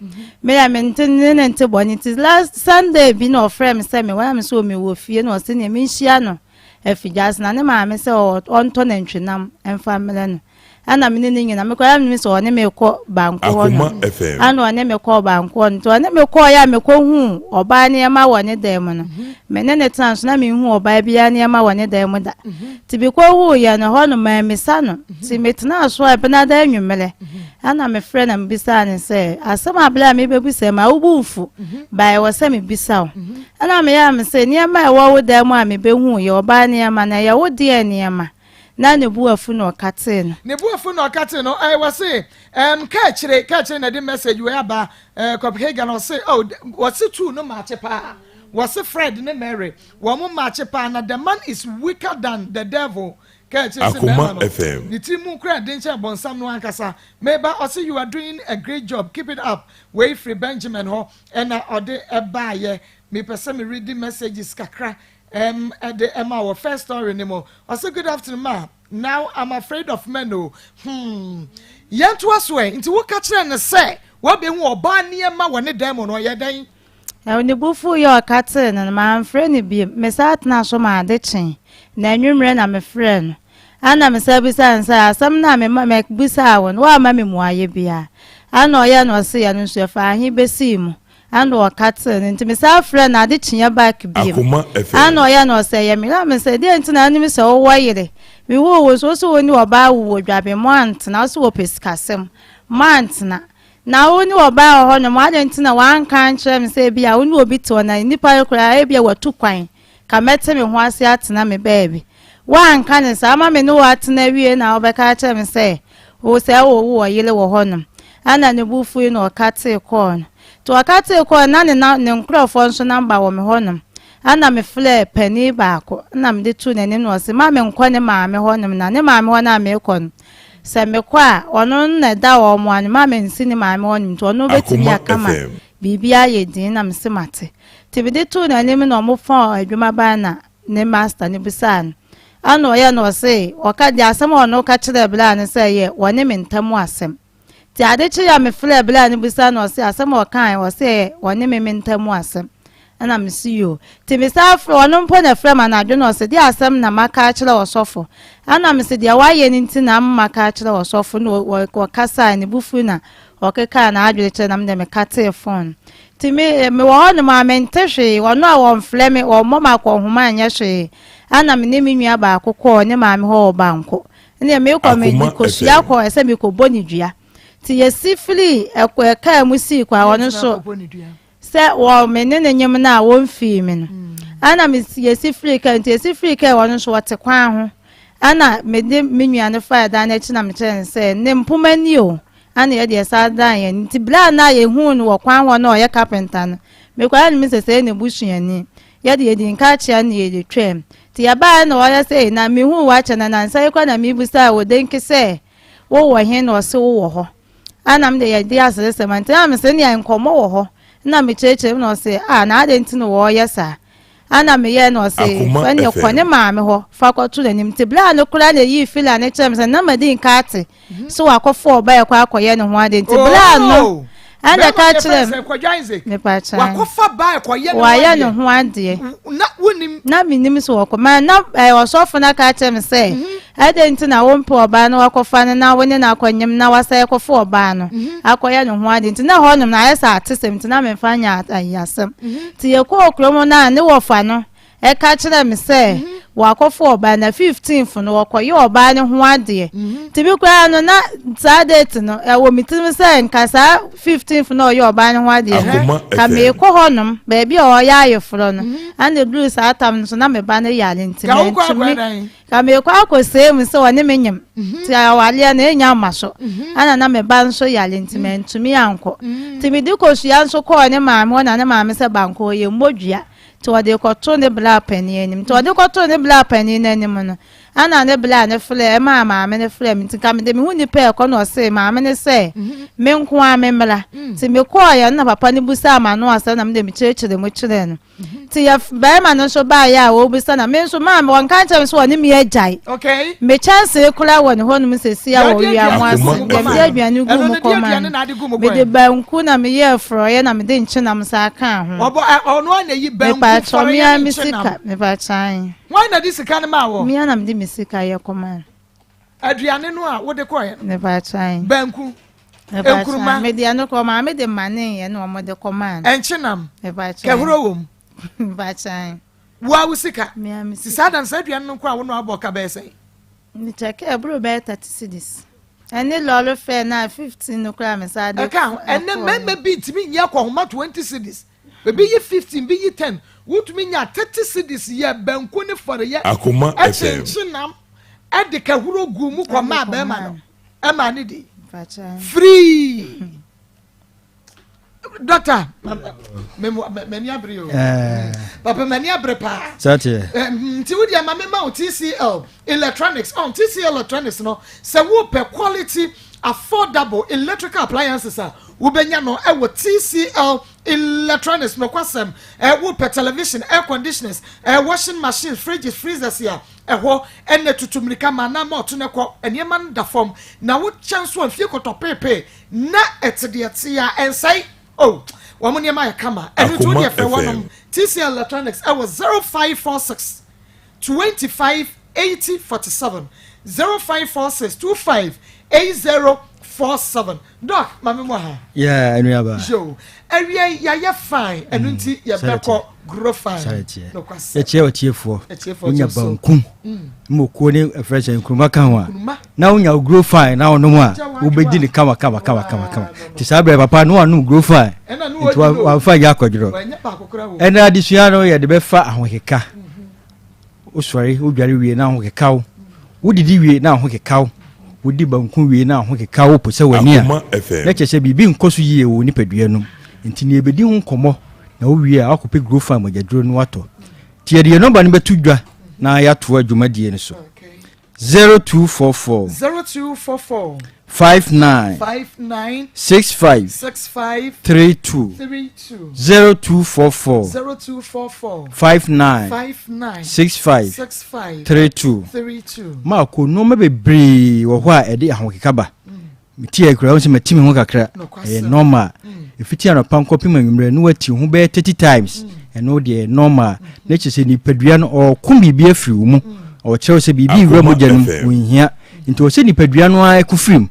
me a mente ne ne nte bɔne nti last Sunday bi na ɔfrɛ me sɛ mewɔ na me sɛ mewɔ fie na ɔse nea menhyia no afigya ase na ne maame sɛ ɔntɔ nantwinam mfa mmerɛ no ɛna me ne ne nyina mekɔ ɛna me sɛ ɔne me kɔ banko hɔ no ɛna ɔne me kɔ banko hɔ no nti ɔne me kɔɔ yɛ a mekɔ hu ɔbaa nneɛma wɔ ne dan mu no me ne ne tena so na me hu ɔbaa biara nneɛma wɔ ne dan mu da nti mekɔ hu yɛ no hɔ no maa misa no nti metena so a ɛbenada anwummerɛ ɛna mefrɛ na mebisaa ne sɛ asɛm abere a mebɛbisa ma wobu mfu bae wɔ sɛ mebisa wo ɛna meyɛ a me sɛ nneɛma a ɛwɔ wo dan mu a mebɛhu yɛ ɔbaa nneɛma na ɛyɛ wo deɛ nneɛma na ne bu afu na ɔkatee no. Ne bu afu na ɔkatee no. Ɛɛ wɔse ɛm kaakyire kaakyire na ɛde message wei aba ɛɛ Copenhagen ɔse oh wɔse two no maakye paa wɔse Fred ne Mary wɔn maakye paa na the man is weaker than the devil. Kaa akyire se Akoma bɛɛma no FM. ne tiri mu kura den kyɛn bɔnsam no ankasa. Meba ɔse you are doing a great job keep it up wei firi Benjamin hɔ ɛna ɔde baayɛ. Mepɛ sɛ me readi messages kakra ɛm ɛde ɛma wɔ first story no mu. Ɔse good afternoon ma now I'm afraid of men o hmm. Yɛntoa so ɛ nti woka kyerɛɛ no sɛ woabɛhu ɔbaa nneɛma wɔ ne dan mu no ɔyɛ dɛn? Na ne bo fuiɛ a ɔka tee no no, mamfrɛ no bio. Mesan tenaa so maa ade kyee, na anwummerɛ na mefrɛɛ no. Ɛnna mesan bisaa no sɛ, Asɛm no a mema mebisaa wo no, woamma me mmuaeɛ biara. Ɛnna ɔyɛɛ no ɔse, Ɛno nso, ɛfaa he bɛsii mu? Ɛnna ɔka tee no. Nti mesan frɛɛ no ade kyeeɛ back bio. Akoma FM. Ɛnna ɔyɛɛ no ɔse, Ɛyɛ me. Na mese, Deɛn nti na wonim sɛ wowɔ yere? Mehuu wo nso, wo se wo ne ɔbaa wowɔ dwaben, moantena, wo se wɔpɛ sikasɛm, moantena. Na wo ne ɔbaa wɔ hɔnom, adɛn nti na woanka ankyerɛ me sɛ ebia wo ne obi te hɔ, na nnipa no koraa ebia watu kwan, ka mɛte me ho ase atena me baabi. Woanka no saa, ama me ne wo atena awie na wobɛka akyerɛ me sɛ wo sɛ wo wowɔ yere wɔ hɔnom. Ɛnna ne bo fui na ɔka tee kɔɔ no. Nti ɔka tee kɔɔ no, na ne na ne nkurɔfoɔ nso namba wɔ me hɔnom. Ɛnna mefrɛɛ panin baako na mede too n'anim na ɔse ma menkɔ ne maame hɔnom na ne maame hɔ no a merekɔ no, Sɛ mekɔ a, ɔno na ɛda wɔn ano, ma mensi ne maame hɔ nom nti ɔno bɛtumi Akoma aka ma FM. biribi ayɛ din na mese mate. Nti mede too n'anim na ɔmo fɔn adwuma bae na ne master no bisaa no. Ɛna ɔyɛ na ɔse ɔka deɛ asɛm a ɔno ka kyerɛɛ braa no sɛ ɛyɛ wɔne me ntam asɛm. Nti ade kyeeɛ a mefrɛɛ braa no bisaa no ɔse asɛm a ɔkaeɛ ɔse ɛyɛ ɔne me me ntam asɛm. Ɛna mese yoo. Nti mesan frɛ ɔno mpo na ɛfrɛ me anadwo na ɔse deɛ asɛm na maka akyerɛ ɔsɔfo. Ɛna mese deɛ wayɛ no nti na ama maka akyerɛ ɔsɔfo na ɔkasae ne bo fui na ɔkekaa n'adwene kyerɛ na me deɛ mekatee phone no. Nti me mewɔ hɔ nom a mente hwee ɔno a ɔmfrɛ me ɔmmɔ me akɔnhoma nyɛ hwee. Ɛna me ne me nua baako kɔɔ ne maame hɔ wɔ Banko. Ɛneɛ mekɔ me Akoma kosua FM. kɔɔ sɛ mekɔbɔ ne dua. Nti yɛsi firii ɛkɔ kaa mu sii kwan ɔno nso Sɛ wɔ me ne no nyem no a wɔmfii me no. Ɛna me yɛsi firii kaa nti yɛsi firii kaa ɔno nso ɔte kwan ho. Ɛna mede me nua no faa dan no akyi na mekyerɛ no sɛ ne mpoma ni o. Ɛna yɛde yɛsan dan yɛn nti berɛ a na yɛhuu no wɔ kwan hɔ na ɔyɛ kapenta no mekɔyɛ no me sɛ sɛɛ ne busuani. Yɛde yɛdi nka akyea no na yɛde twaam. Nti yɛbaeɛ na ɔyɛ sɛ na mehuu wo akyɛ na nansa yi koraa na mebisaa wɔ denke sɛ wowɔ he na ɔse wowɔ hɔ. Ana me de yɛde aseresɛm a nti na mese nea nkɔmmɔ wɔ hɔ na mekyerɛkyerɛ mu na ɔse ah na adɛn nti na wɔyɛ saa ana meyɛ na ɔse Akoma fa neɛ kɔ ne FM. maame hɔ fa kɔto n'anim nti berɛ a no koraa na ɛyii fila no kyerɛ me sɛ na madi nka ate so wakɔfa ɔba ɛkɔ akɔyɛ ne ho ade nti berɛ a no Oh! ɛna Bɛrima ɛka no yɛfrɛ kyerɛ no sɛ Kwadwo Isaac. mepakyɛ Wakɔfa baa ɛkɔyɛ ne ho wayɛ ne adeɛ. ho adeɛ Na wonim. Na mennim sɛ wɔkɔ. Ma na eh, ɔsɔfo no aka akyerɛ me sɛ, mhm. adɛn nti na wompɛ ɔbaa no wakɔfa no na wo ne no akɔnyem na wasan akɔfa ɔbaa no mhm. akɔyɛ ne ho ade nti na hɔnom na ayɛ sɛ atesɛm nti na memfa nyɛ ayi asɛm mhm. nti yɛkɔɔ kurom no a ne wɔfa no ɛka kyerɛ me sɛ wakɔfa ɔbaa na 15th no wɔkɔyɛ ɔbaa no ho adeɛ nti bi koraa no na saa date no ɛwɔ me tirim sɛ nka saa 15th na ɔyɛ ɔbaa no ho adeɛ no ka meekɔ hɔnom baabi a ɔyɛ ayeforɔ no mhm. ɛna ɛduru saa tam no so na me ba no yare nti mantumi ka meekɔ akɔsɛe mu sɛ ɔne me nyem mhm. nti awareɛ no ɛnya mma so mhm. ɛna na me ba nso yare nti mantumi ankɔ nti mede kosua nso kɔɔ ne maame hɔ na ne maame sɛ bankɔ yɛ mmɔdua nti ɔde kɔto ne bla panin anim nti ɔde kɔto ne bla panin no anim no Ɛna ne bla no frɛɛ, ɛmaa maame no frɛɛ me, nti nka mede me ho nipa ɛkɔ na ɔsee maame no sɛ me nko ara me mmra. Nti me kɔɔeɛ no na papa no busaa m'ano asɛm na mede me kyerɛkyerɛ mu kyerɛɛ no. Nti yɛ barima no nso baeɛ a ɔrebisa na me nso maame wɔnka nkyerɛ me sɛ ɔne me agyae. Okay. Me kyɛnsee koraa wɔ ne hɔnom sɛsi a Deɛ wɔ ɔde wia mu aduane ase. gu mu Deɛ kɔmaa mede no. aduane guu Ɛno mu no deɛ kɔmaa aduane no. na ade gu mu Mede kɔɛ. banku na meyɛɛ forɔeɛ na mede nkyenam saa kaa ho. Ɔbɔ ɛ ɔno ara na ɛyi banku Mepakyɛw forɔeɛ me ara ne me nkyenam. sika mepakyɛw ae. Hwan na de sika no maa wɔ? Me ara na mede me sika yɛ kɔmaa no. Aduane no a wode kɔeɛ no? Mepakyɛw ae. Banku, Mepakyɛw nkuruma. Mede ɛno kɔ maame de maneeɛ na wɔde kɔmaa no. Nkyenam. Mepakyɛw ae. Kahuro wɔ mu. Mepakyɛw ae. Wo ara wo sika? Me ara me sika. Ti saa da no saa aduane no nko a wo noa bɔɔ ka bɛyɛ sɛn? Mekyɛkɛ ɛboro bɛyɛ 30 cedis. Ɛne lɔre fare no a 15 no koraa me saa de Ɛka ho. Ɛnɛ mmarima bi ntumi nyɛ akɔhoma 20 cedis. Ebi yi 15, bi yi 10. Wotumi nya 30 cedis yɛ banku ne forɔeɛ, Akoma ɛkye FM. nkyenam, ɛde kahuro guu mu kɔmaa Ɛde barima kɔmaa no. Ɛmaa no dii. Mpakyɛ. Free. Doctor, m'ani abere o. Eh. Papa m'ani abere paa. Saa teɛ. Eh, nti wo deɛ ma me ma wo TCL electronics. Oh, TCL electronics no, sɛ wopɛ quality affordable electrical appliances a, wobɛnya no ɛwɔ TCL electronics. Nokwasɛm, eh, wopɛ television, air conditioners, eh, washing machines, fridges, freezers a, ɛhɔ ɛna tutu mmirika ma na ma ɔto no kɔ. Nneɛma no da fam na wokyɛ nso a mfie kɔtɔ peepee na ɛte deɛ ɛte a ɛnsɛe. Oh, wɔn nneɛma yɛ kama. Ɛno nti wo deɛ frɛ wɔnom TCL Electronics ɛwɔ 0546 25 80 47, 0546 25 80 47. Doc, ma me mɔ ha. Yeah, anuaba. Yo, awia yi yɛayɛ fine, ɛno nti yɛbɛkɔ grow fine. Nokwasɛm. Yɛkyerɛ ɔtiefoɔ, wonya banku, mmokuo ne ɛfrɛ sɛ nkuruma ka ho a, na wonya grow fine na wonom a, wobɛdi ne kama kama kama kama kama. Nti saa berɛ papa no wanom grow fine, nti wamfa nyɛ akɔdworɔ. Ɛna adesua no yɛde bɛfa ahokeka. Wosɔre, wodware wie na ho keka wo. Wodidi wie na ho keka wo. Wodi banku wie na ho keka wo, po sɛ w'ani a, na kyerɛ sɛ biribi nkɔ so yie wɔ wo nipadua no mu. Nti nea yɛbɛdi ho nkɔmmɔ na wowie a woakɔpɛ Grofan mogyaduro no atɔ. Nti yɛde yɛn nɔmba no bɛto dwa na yɛatoa dwumadie no so. 0244. 0244. 59. 59. 65. 65. 32. 32. 0244. 0244. 59. 59. 65. 65. 32. 32. Maako nneɛma bebree wɔ hɔ a ɛde ahokeka ba. Mete yɛ kura sɛ mati me ho kakra. Ɛyɛ normal. Ɛfiti anɔpa nkɔpem anwummerɛ na wati ho bɛyɛ 30 times. Ɛno deɛ ɛyɛ normal. Na kyerɛ sɛ nipadua no ɔreko biribi afiri wo mu. Ɔkyerɛ sɛ biribi nwura mogya no mu, ɔnhia. Nti ɔsɛ nipadua no ara ko firi mu.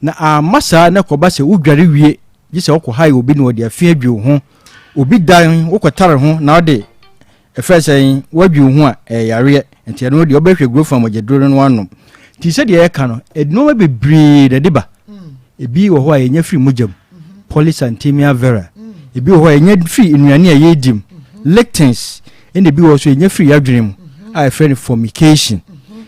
Na amma saa na kɔba sɛ wodware wie gye sɛ wokɔ hae obi na ɔde afi adwi wo ho. Obi dan wokɔtare ho na ɔde Ɛfrɛ sɛn? Woadwi wo ho a, ɛyɛ yareɛ. Nti ɛno deɛ wobɛhwɛ growth hormone mogyaduro no na woanom. Nti sɛdeɛ yɛka no, nnoɔma bebree na ɛde ba. Ebi wɔ hɔ a yɛnya firi mogya mu, polycythemia vera. Ebi wɔ hɔ a yɛnya firi nnuane a yɛredi mu, lectins. Ɛna ebi wɔ hɔ nso yɛnya firi yɛadwene mu a yɛfrɛ no formication.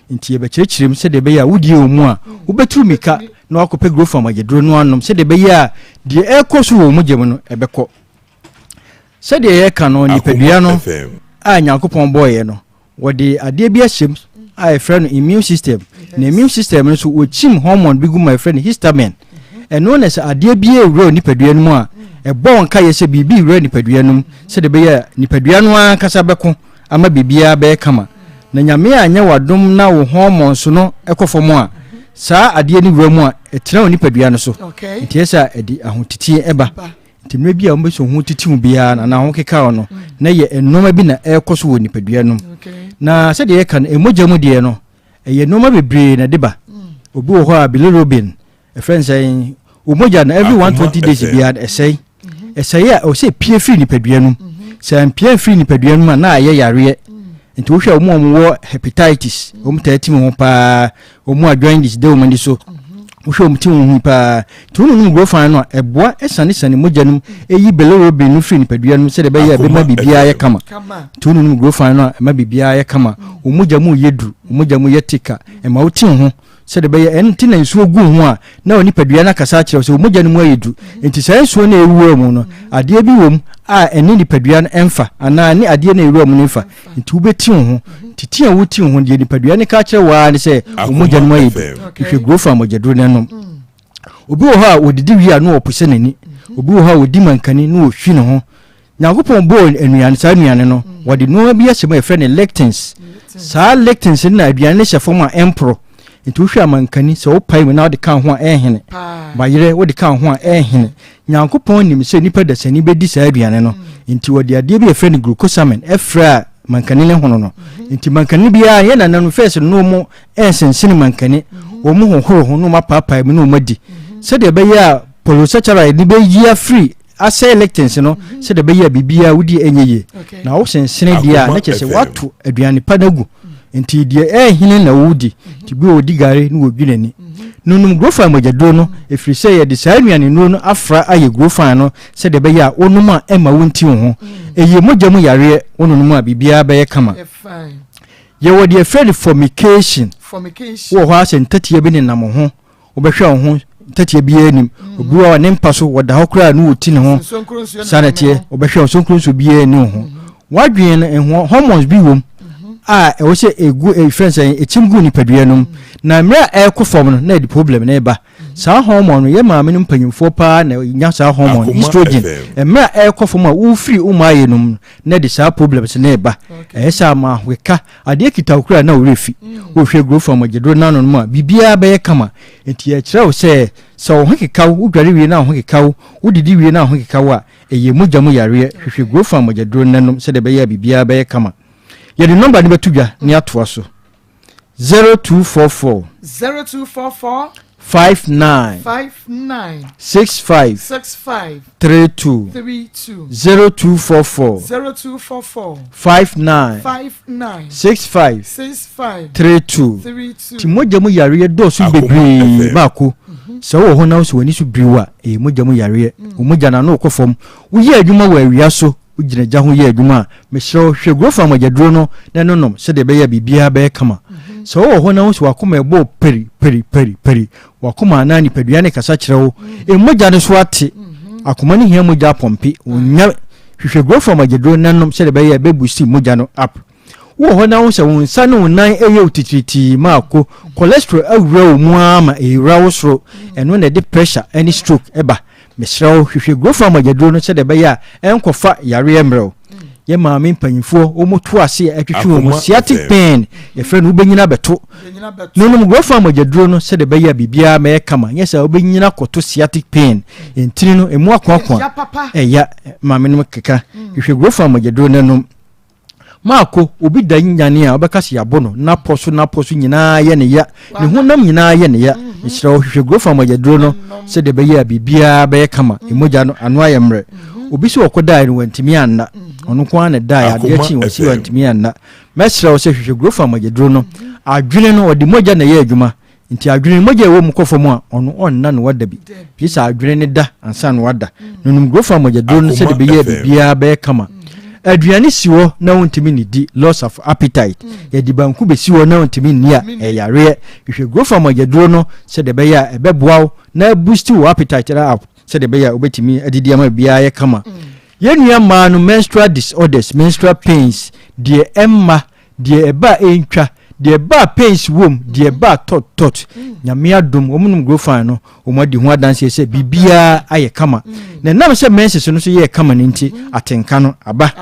Nti yɛbɛkyerɛkyerɛ mu sɛdeɛ ɛbɛyɛ a wodie wɔ mu a wobɛturu mmirika na woakɔpɛ growth hormone mogyaduro no anom sɛdeɛ ɛbɛyɛ a deɛ ɛrekɔ so wɔ wo mogya mu no ɛbɛkɔ. Sɛdeɛ yɛreka no, nipadua no a Nyankopɔn bɔeɛ no, wɔde adeɛ bi ahyɛ mu a yɛfrɛ no immune system. Na immune system no nso, wɔkyim hormone bi gu mu a yɛfrɛ no histamine. Ɛno na sɛ adeɛ bi rewura nipadua no mu a, ɛbɔ wɔn nkaeɛ sɛ biribi rewura nipadua no mu, sɛdeɛ ɛbɛyɛ a nipadua no ankasa bɛko ama biribiara bɛyɛ kama. Na Nyame anyɛ w'adom na wo hormones no kɔ fam a, saa adeɛ no wura mu a, ɛtena wo nipadua no so. Nti ɛsɛ a ɛde ahoteteɛ ba. Nti mmerɛ bi a wɔbɛsɛ ho titiw biara no anaa ho kekaw no, na ɛyɛ nnoɔma bi na ɛrekɔ so wɔ nipadua no mu. Na sɛdeɛ yɛka no, mogya mu deɛ no, ɛyɛ nnoɔma bebree na ɛde ba. Obi wɔ hɔ a bilirubin, ɛfrɛ no sɛ wo mogya no every 120 days biara ɛsɛe. Ɛsɛe a ɛwɔ sɛ ɛpue firi nipadua no mu. Sɛ ampue amfiri nipadua no mu a na ayɛ yareɛ. Nti wohwɛ wɔn a wɔwɔ hepatitis, wɔn taa ti ho paa, wɔn a jaundice da wɔn ani so, wohwɛ wɔn ti ho hu paa. Nti wɔn nom grofan no a, ɛboa ɛsanesane mogya no mu, ɛyi bilirubin no firi nipadua no mu sɛdeɛ ɛbɛyɛ a ɛbɛma biribiara yɛ kama. Nti wɔn nom grofan no a, ɛma biribiara yɛ kama. Wɔn mogya mu yɛ duru, wɔn mogya mu yɛ tika, ɛma wote ho. Sɛdeɛ ɛbɛyɛ ɛno nti na nsuo gu ho a na onipadua no akasa akyerɛ wo sɛ wo mogya no mu ayɛ du. Nti saa nsuo no a ɛwura mu no, adeɛ bi wɔ mu a ɛne nipadua no mfa anaa ɛne adeɛ no a ɛwura mu no mfa. Nti wobɛti wo ho. Nti ti a woti wo ho deɛ nipadua no ka kyerɛ wo ara ne sɛ wo mogya no mu ayɛ du. Hwehwɛ Grofa mogyaduro no nom. Obi wɔ hɔ a ɔdidi wie a na ɔposa n'ani. Obi wɔ hɔ a ɔdi mankani na ɔhwi ne ho. Nyankopɔn bɔɔ nnuane, saa nnuane no, wɔde nnoɔma bi ahyɛ mu a yɛfrɛ no lectins. Saa lectins no na aduane no hyɛ fam a ɛmporɔ. Nti wohwɛ amankani, sɛ wopae mu na wode ka ho a ɛnhene. Bayerɛ, wode ka ho a ɛnhene. Nyankopɔn nim sɛ nipa dasani bɛdi saa aduane no, nti wɔde adeɛ bi a yɛfrɛ no glucosamine ɛfra mankani no hono no. Nti mankani biara, yɛn nananom first no na wɔn ɛnsensene mankani, wɔn hohoro ho na wɔn apaapae mu na wɔn adi. Sɛdeɛ ɛbɛyɛ a polysaccharide no bɛyi afiri asɛe lectins no sɛdeɛ ɛbɛyɛ a biribiara wodi ɛnyɛ yie na wosensene deɛ a na kyerɛ sɛ woato aduane pa no agu nti deɛ ɛhene na wodi nti bi wɔdi gari na wɔdwi n'ani nonom grofan mogyaduro no ɛfiri sɛ yɛde saa nnuane nnuro no afra ayɛ grofan no sɛdeɛ ɛbɛyɛ a wonom a ɛma wonti wo ho ɛyɛ mogya mu yareɛ wononom a biribiara bɛyɛ kama yɛwɔ deɛ ɛfrɛ no formication wɔ hɔ a sɛ ntatia bi nenam ho Wobɛhwɛ wo ho Ntɛtea biara nnim. Obi wɔ hɔ a ne mpa so wɔda hɔ koraa ne wɔti ne ho. Saa na ɛteɛ. Wɔbɛhwɛ nsonkuro nsuo biara nni wo ho. W'adwene no ɛho hormones bi wom a ɛwɔ sɛ ɛgu ɛfrɛ sɛ ɛkyim gu nipadua no mu. Na mmerɛ a ɛrekɔ fam no na ɛde problem no reba. Saa hormone no yɛ maame no mpanyinfoɔ paa na nya saa hormone estrogen. Mmerɛ a ɛrekɔ fam a wofiri wo maayɛ no mu na ɛde saa problems no reba. Ɛyɛ sɛ ama ahokeka Adeɛ kita wo koraa na wo werɛ fi. Wohwɛ growth farm agyeduro no ano no mu a, biribiara bɛyɛ kama. Enti yɛkyerɛ wo sɛ, sɛ wo ho keka wo, wodware wie na wo ho keka wo, wodidi wie na wo ho keka wo a, ɛyɛ mogya mu yareɛ. Hwehwɛ growth farm agyeduro no na nom sɛdeɛ ɛbɛyɛ a biribiara bɛyɛ kama. Yɛde nɔmba no bɛto dwa na yɛatoa so. 0244. 0244. 59. 59. 65. 65. 32. 32. 0244. 0244. 59. 59. 65. 65. 32. 32. Ti mogya mu yareɛ dɔɔso bebree baako. Sɛ wowɔ hɔ na wo sɛ w'ani so biriw a, ɛyɛ mogya mu yareɛ. Wo mogya no ano rekɔ fam. Woyɛ adwuma wɔ awia so, wogyina gya ho yɛ adwuma a, mesrɛ wo, hwɛ Grofan mogyaduro no na ɛno nom sɛdeɛ ɛbɛyɛ a biribiara bɛyɛ kama. Sɛ wowɔ hɔ na wohu sɛ w'akoma ɛbɔ peri peri peri peri, w'akoma anaa nipadua no rekasa kyerɛ wo, mogya no so ate, akoma no hia mogya apɔmpe, ɔnnya, hwehwɛ Grofan mogyaduro na nom sɛdeɛ ɛbɛyɛ a ɛbɛbusti mogya no up. Wowɔ hɔ na wohu sɛ wo nsa ne wo nan yɛ wo titiritii ma ako, cholesterol awura wo mu ara ma ɛrewura wo soro, ɛno na ɛde pressure ne stroke ba. Mesrɛ wo, hwehwɛ Grofan mogyaduro no sɛdeɛ ɛbɛyɛ a ɛnkɔfa yareɛ mmerɛ wo. Yɛn maame mpanyinfoɔ, wɔn to ase a ɛtwetwe wɔn sciatic pain, yɛfrɛ no wobɛnyini abɛto. Nonom Grofan mogyaduro no sɛdeɛ ɛbɛyɛ a biribiara mɛyɛ kama, nyɛ sɛ wobɛnyini akɔto sciatic pain. Ntini no, ɛmu akoakoa, ɛya, maame nom keka. Hwehwɛ Grofan mogyaduro no nom. Marko, obi da nyane a ɔbɛka sɛ yɛabo no, n'apɔ so n'apɔ so nyinaa yɛ ne ya, ne honam nyinaa yɛ ne ya. Mesrɛ wo, hwehwɛ Grofan mogyaduro no sɛdeɛ ɛbɛyɛ a biribiara bɛyɛ kama, mogya no ano ayɛ mmerɛ. Obi sɛ ɔkɔdaeɛ no wantumi anna, ɔno nko ara na ɛdaeɛ, adeɛ kyee wɔsi wantumi anna. Mɛsrɛ wo sɛ hwehwɛ Grofan mogyaduro no. Adwene no, ɔde mogya na ɛyɛ adwuma, Nti adwene no mogya a ɛwɔ mu kɔ fam a, ɔno ɔnna na wada bi. Gye sɛ adwene no da ansa na wada. Nonom Grofa mogyaduro no sɛdeɛ ɛbɛyɛ a biribiara bɛyɛ kama. Aduane si hɔ na wontumi nnidi, loss of appetite. Yɛde banku bɛsi hɔ na wontumi nni a, ɛyɛ yareɛ. Hwehwɛ Grofa mogyaduro no sɛdeɛ ɛbɛyɛ a ɛbɛboa wo na abusti wo appetite no up sɛdeɛ ɛbɛyɛ a wobɛtumi adidi ama biribiara ayɛ kama. Yɛn nua mmaa no menstrual disorders, menstrual pains, deɛ ɛmma Deɛ ɛba a ɛntwa, deɛ ɛba a pains wom, deɛ ɛba a tɔt tɔt. Nyame adom, wɔn nom Grofan no, wɔn adi ho adanseɛ sɛ biribiara ayɛ kama. Na ɛnam sɛ menses no nso yɛɛ kama no nti, atenka no aba.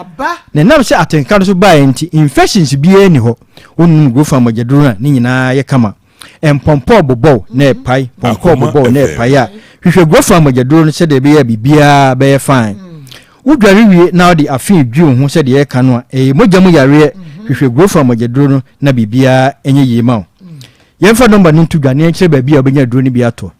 Na ɛnam sɛ atenka no nso baeɛ nti, infections biara nni hɔ. Wɔn nom Grofan mogyaduro no a, ne nyinaa yɛ kama. Mpɔmpɔ bobɔw na ɛpae, pɔmpɔ bobɔw na ɛpae a, hwehwɛ Grofan mogyaduro no sɛdeɛ ɛbɛyɛ a biribiara bɛyɛ fine. Wodware wie na wode afe dwi wo ho sɛdeɛ yɛka no a, ɛyɛ mogya mu yareɛ. Hwehwɛ Grofan mogyaduro no na biribiara nyɛ yie ma wo. Yɛmfa nɔmba no nto dwa na yɛnkyerɛ baabi a wobɛnya aduro no bi atɔ.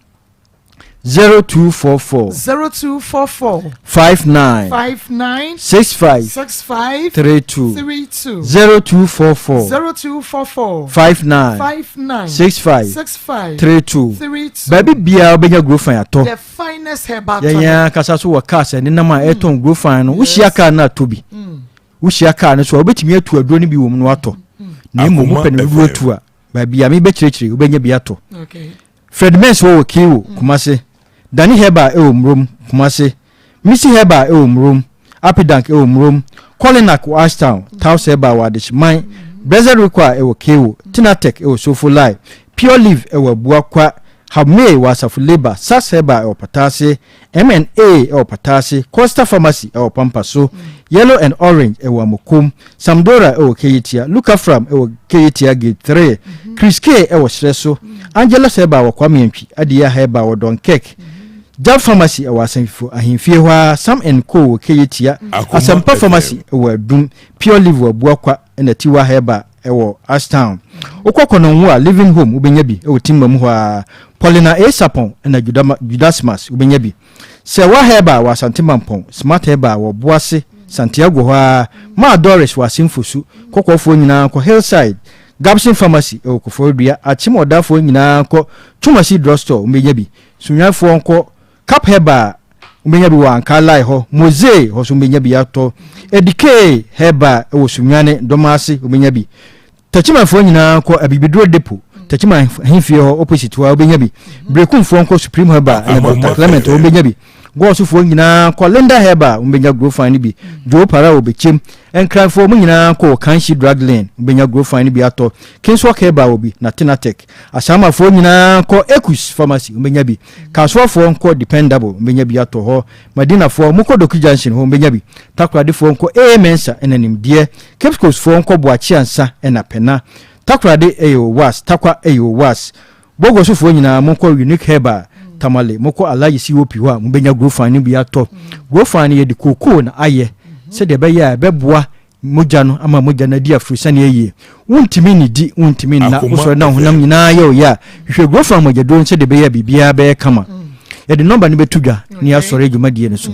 0244 0244 59 59 65 65 32 32 0244 0244 59 59 65 65 32 32 Baabi biara wobɛnya Grofan atɔ. The finest herbal Yɛn tonic. ankasa so wɔ cars a ɛnenam a ɛtɔn Grofan no. Wohyia car no a tɔ bi. Wohyia car no so a wobɛtumi atu aduro no bi wɔ mu na watɔ. Na mmom Akoma wopɛ no dodoɔ FM. tu a, baabi a mebɛkyerɛkyerɛ wobɛnya bi atɔ. Okay. Fred Mens wɔ wɔ Kiwo, Kumase. Danny Herbal wɔ Murom, Kumase. Missy Herbal wɔ Murom. Apidank wɔ Murom. Kolinak wɔ Ashtown. Taos Herbal wɔ Adehyeman. Blessed Require wɔ Kewo. Tinatech wɔ Sofo Lai. Pure Leaf wɔ Abuakwa. Habmay wɔ Asafo Labour. Sax Herbal wɔ Pataase. M&A wɔ Pataase, Costa Pharmacy wɔ Pampa so, Yellow and Orange wɔ Amokom, Samdora wɔ Keyetia, Lukafram wɔ Keyetia Gate 3, Chris K wɔ Serɛ so, Angelus Herbal wɔ Kwame Antwi, Adiya Herbal wɔ Dunkirk, Jab Pharmacy wɔ Asanfifo Ahemfie hɔ ara, Sam and Co wɔ Keyetia, Asempa Pharmacy wɔ Adum, Pure Live wɔ Abuakwa, ɛna Tiwa Herbal wɔ Ashtown. Wokɔ Kɔnɔngo a, Living Home wobɛnya bi wɔ Timba mu hɔ ara. Paulina A. Sapon ɛna Judasmas wobɛnya bi. Sɛwa Herbal wɔ Asante Mampɔn, Smart Herbal wɔ Boase, Santiago hɔ ara. Maa Doris wɔ Asemfosu. Kɔkɔɔfoɔ nyinaa nkɔ Hillside. Gabson Pharmacy wɔ Koforidua. Akyem Ɔdafoɔ nyinaa nkɔ Twumasi Drugstore wobɛnya bi. Sunyanifoɔ nkɔ Cap Herbal Wobɛnya bi wɔ Ankaa Lai hɔ, Mozee hɔ nso wobɛnya bi atɔ. Edikee Herbal wɔ Sunyani, Domase wobɛnya bi. Takyimanfoɔ nyinaa kɔ Abibiduro Depo. Techiman ahemfie hɔ opposite hɔ a wobɛnya bi. Berekumfoɔ nkɔ Supreme Herbal ɛna Dr. Clement hɔ wobɛnya bi. Gɔɔsofoɔ nyinaa kɔ Linda Herbal wobɛnya Grofine no bi. Joe Para wɔ Bɛkyem. Nkranfoɔ mo nyinaa kɔ Kanshi Drug Lane wobɛnya Grofine no bi atɔ. Kingswalk Herbal wɔ bi na Tenatek. Ahyɛnmafoɔ nyinaa nkɔ Ekus Pharmacy wobɛnya bi. Kasoafoɔ nkɔ Dependable wobɛnya bi atɔ hɔ. Madinafoɔ mokɔ Doku Junction hɔ wobɛnya bi. Takoradefoɔ nkɔ AA Mensa ɛna Nimdeɛ. Cape Coastfoɔ nkɔ Boakye Ansa ɛna Pɛna. Takoradi ɛyɛ Owas, Takwa ɛyɛ Owas. Bogosofoɔ nyinaa monkɔ Unique Herbal, Tamale, mokɔ Alhaji COP hɔ a mobɛnya Grofan no bi atɔ. Grofan no yɛde kookoo na ayɛ sɛdeɛ ɛbɛyɛ a ɛbɛboa mogya no ama mogya no adi aforosiane ayie. Wontumi nnidi, wontumi nna, wosɔre na wo honam nyinaa yɛ wo ya a, hwehwɛ Grofan mogyaduro no sɛdeɛ ɛbɛyɛ a biribiara bɛyɛ kama. Yɛde nɔmba no bɛto dwa na yɛasɔre dwumadie no so.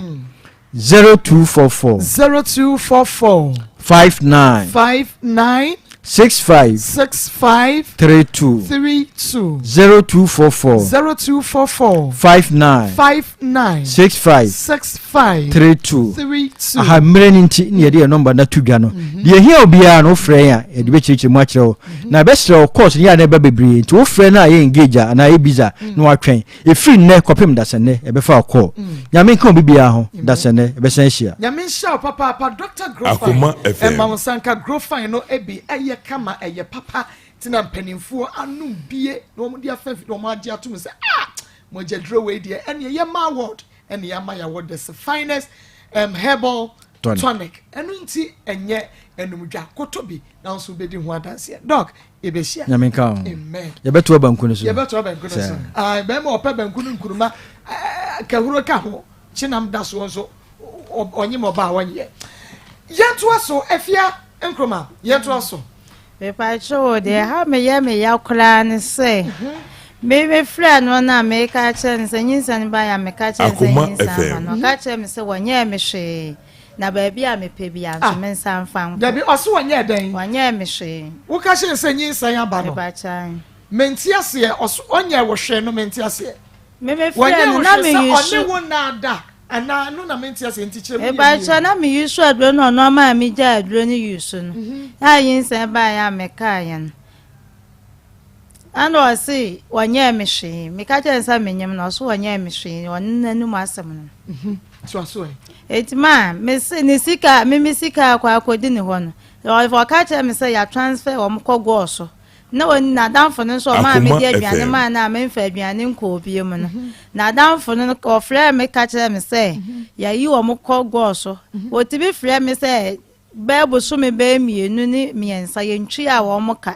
0244. 0244. 59. 59. 65. 65. 32. 32. 0244. 0244. 59. 59. 65. 65. 32. 32. Aha mmerɛ no nti ne yɛde yɛn nɔmba no ato dwa no. Mhm. Deɛ ɛhia obiara no wofrɛ yɛn a yɛde bɛkyerɛkyerɛ mu akyerɛ wo. Mhm. Na ɛbɛsrɛ wo course no yɛ a na ɛba bebree nti wofrɛ no a yɛ engage a anaa yɛ busy a mm. na watwɛn. Ɛfiri nnɛ kɔpem dasɛnnɛ yɛbɛfa wo call. Nyame nka obi biara ho dasɛnnɛ yɛbɛsan ahyia. Nyame nhyira wo papaapa Doctor Grofine ɛma wo nsa nka Grofine no bi ɛyɛ kama ɛyɛ papa nti na mpaninfoɔ anom bie na wɔn de afa fi na wɔn agye atom sɛ ah mogyaduro wei deɛ ɛneɛ yɛ ma award ɛne yɛ ama yɛ award the finest um, herbal tonic tonic ɛno nti ɛnyɛ ɛnumdwa koto bi na nso bɛdi ho adanseɛ dɔk yɛbɛhyia nyame nka ho amen yɛbɛto abanku no so yɛbɛto abanku no so ah, bɛrima ɔpɛ banku no nkuruma eh, kahuro ka ho kyenam da soɔ nso ɔnye ma ɔba a wɔnyɛ yɛntoa so afia nkroma yɛntoa so Mepakyɛw o, deɛ ɛha me yɛ me ya koraa ne sɛ me mefrɛ no na meka kyerɛ no sɛ nyinsɛn no baeɛ a meka kyerɛ no sɛ Akoma nyinsɛn aba FM. no ɔka kyerɛ me sɛ wɔnyɛɛ me hwee na baabi a mepɛ biara nso Ah. me nsa mfa nkɔ. Dabi, ɔse wɔnyɛɛ dɛn? Wɔnyɛɛ me hwee. Woka kyerɛ no sɛ nyinsɛn aba no? Mepakyɛw. Mente aseɛ, ɔse ɔnyɛɛ wo hwee no mente aseɛ. Me me frɛ Wɔnyɛɛ no wo na hwee me sɛ use. ɔne wo nna ada anaa ɛno na mente aseɛ nti kyerɛ mu yɛ Mepakyɛw yie. na me use aduro no ɔno ama a megyaa aduro no use no. Na nyinsɛn baeɛ a mekaeɛ no. Ɛna ɔse ɔnyɛɛ me hwee. Meka kyerɛɛ no sɛ menyem no, ɔse ɔnyɛɛ me hwee. Ɔno n'anum asɛm no. Mhm. Toa so ɛ. Enti ma mese ne sika, me me sika akɔ akɔdi ne hɔ no, ɔka kyerɛɛ me sɛ yɛ transfer wɔn kɔ gɔɔ so. Na ɔni n'adamfo no nso ɔmaa Akoma mede aduane FM. maa no a memfa aduane nkɔɔ bie mu no. N'adamfo no ɔfrɛɛ me ka kyerɛɛ me sɛ yɛayi wɔn kɔ gɔɔ so. Wɔtumi frɛ me sɛ bɛyɛ bosome bɛyɛ mmienu ne mmiɛnsa yɛntwia wɔn ka.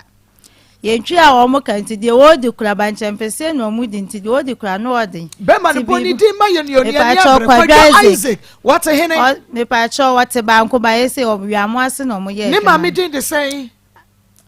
Yɛntwia wɔn ka nti deɛ wɔredi kora bankyɛmpɛseɛ na wɔn di nti deɛ wɔredi kora no ɔden. Bɛma no bɔ ne din ma yɛn nua ni abere Kwadwo Isaac wɔte hene. Mepaakyɛw wɔte banko ba yɛ sɛ wiamo ase na wɔn yɛ Ne adwuma. maame din de sɛn?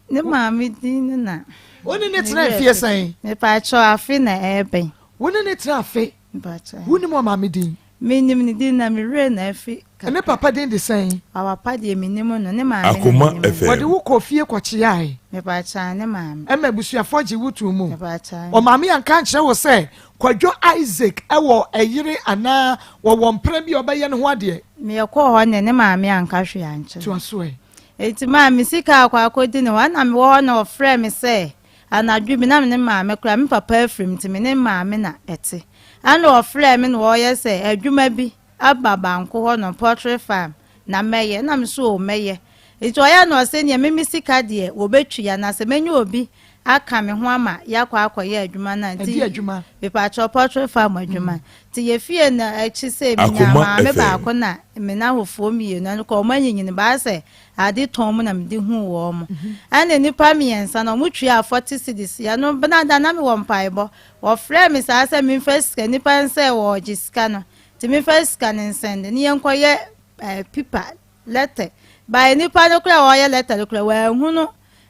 Ne maame din no na. Wo ne ne tena mfeɛ sɛn? Mepaakyɛw afe na ɛɛbɛn. Wo ne ne tena afe? Mepaakyɛw. Wonim ɔmaame din? Menim ne din na me werɛ na afi kakra. Ne papa din de sɛn? Papa deɛ menim no, ne maame na Akoma menim no. FM. Wɔde wo kɔɔ fie kɔkyeae? Mepaakyɛw, ne maame. Ɛma abusuafoɔ gyee wo too mu? Mepaakyɛw. Ɔmaame anka ankyerɛ wo sɛ Kwadwo Isaac wɔ ɛyere anaa wɔwɔ mpena bi a ɔbɛyɛ ne ho adeɛ? Mekɔɔ hɔ no, ne maame anka hwee ankyerɛ me. Toa so ɛ. Enti maa me sika akɔ akɔdi ne hɔ. Ɛna mewɔ hɔ na ɔfrɛɛ me sɛ anadwo bi na me ne maame koraa, me papa afiri mu nti me ne maame na ɛte. Ɛna ɔfrɛɛ me na ɔreyɛ sɛ adwuma bi aba banko hɔ nom, poultry farm, na mɛyɛ. Ɛna me nso oo mɛyɛ. Nti ɔyɛ na ɔse neɛ me me sika deɛ wɔbɛtua na sɛ mɛnya obi aka me ho ama yɛakɔ akɔyɛ adwuma no a nti Ɛdeɛ adwuma? Mepakyɛw poultry farm adwuma. Nti yɛfie no akyi sei menyaa Akoma maame FM. baako na me nahofoɔ mmienu ɛno koraa wɔn anyinyini baa sɛ Ade tɔn mu na mede huu wɔn. Ɛna nnipa mmiɛnsa no, wɔtuaa 40 cedis. Ɛno benada na mewɔ mpaebɔ. Wɔfrɛɛ me saa sɛ memfa sika, nnipa no sɛ wɔregye sika no, nti memfa sika no nsɛnde ne yɛnkɔyɛ eh, pipa, lɛtɛ. Bae nnipa no koraa a wɔreyɛ lɛtɛ no koraa, wɔanhunu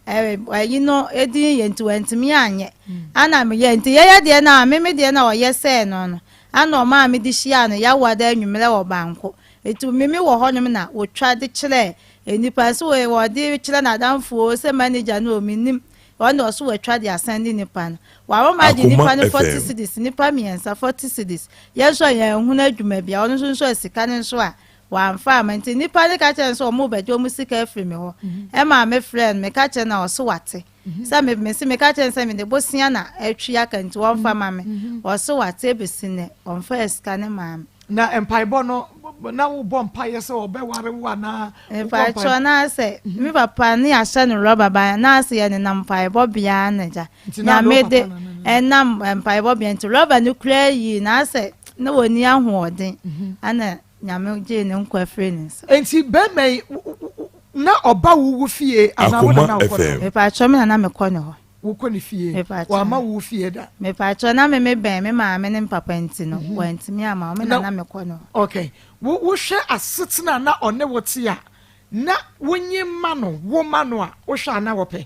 eh, ayi no edin yɛ nti wɔantumi anyɛ. Ana meyɛ nti yɛyɛ deɛ no a, me me deɛ no a ɔyɛ sɛɛ no no, ana ɔmaa mede hyiaa no Yawoada anwummerɛ wɔ Banko. Enti me me wɔ hɔnom na wɔtwa de kyerɛ nnipa sɛ wei wɔde kyerɛ n'adamfo o sɛ manager no o mennim ɔno deɛ ɔso watwa de asan de nipa no wama ma agye Akoma nipa no 40 FM. cedis nipa mmiɛnsa 40 cedis yɛn nso a yɛnhunu adwuma bia ɔno nso nso a sika no nso a Wamfa amma nti nnipa no ka kyerɛɛ no sɛ wɔrebɛgye wɔn sika afiri me hɔ. Ɛmaa me frɛɛ no, meka kyerɛɛ no a ɔse wate. Sɛ me mese meka kyerɛɛ no sɛ mede bosea na atwi aka nti ɔmfa ma me. Ɔse wate ɛbɛsi nnɛ ɔmfaa sika no maa me. Na mpaebɔ no, na wobɔ mpaeɛ sɛ ɔbɛware wo anaa? Mpakyɛw na sɛ me papa ne yɛahyɛ no rɔba ban na sɛ yɛnenam mpaebɔ bea na gya nyame de ɛnam mpaebɔ bea nti rɔba no kura yii na sɛ na wɔni ahoɔden ana Nyame gyee ne nkwa firii ne nsa. Enti bɛrima yi na ɔba wo wo fie anaa wo na na wokɔ ne hɔ? Mepakyɛw me na na mekɔ ne hɔ. Wokɔ ne fie? Mepakyɛw. Wamma wo wo fie da? Mepakyɛw na me me bɛn me maame ne me papa nti no wantumi amma me na na mekɔ ne hɔ. Okay. Wo wohwɛ asetena a na ɔne wo te a na wonye ma no wo ma no a wohwɛ a na wɔpɛ?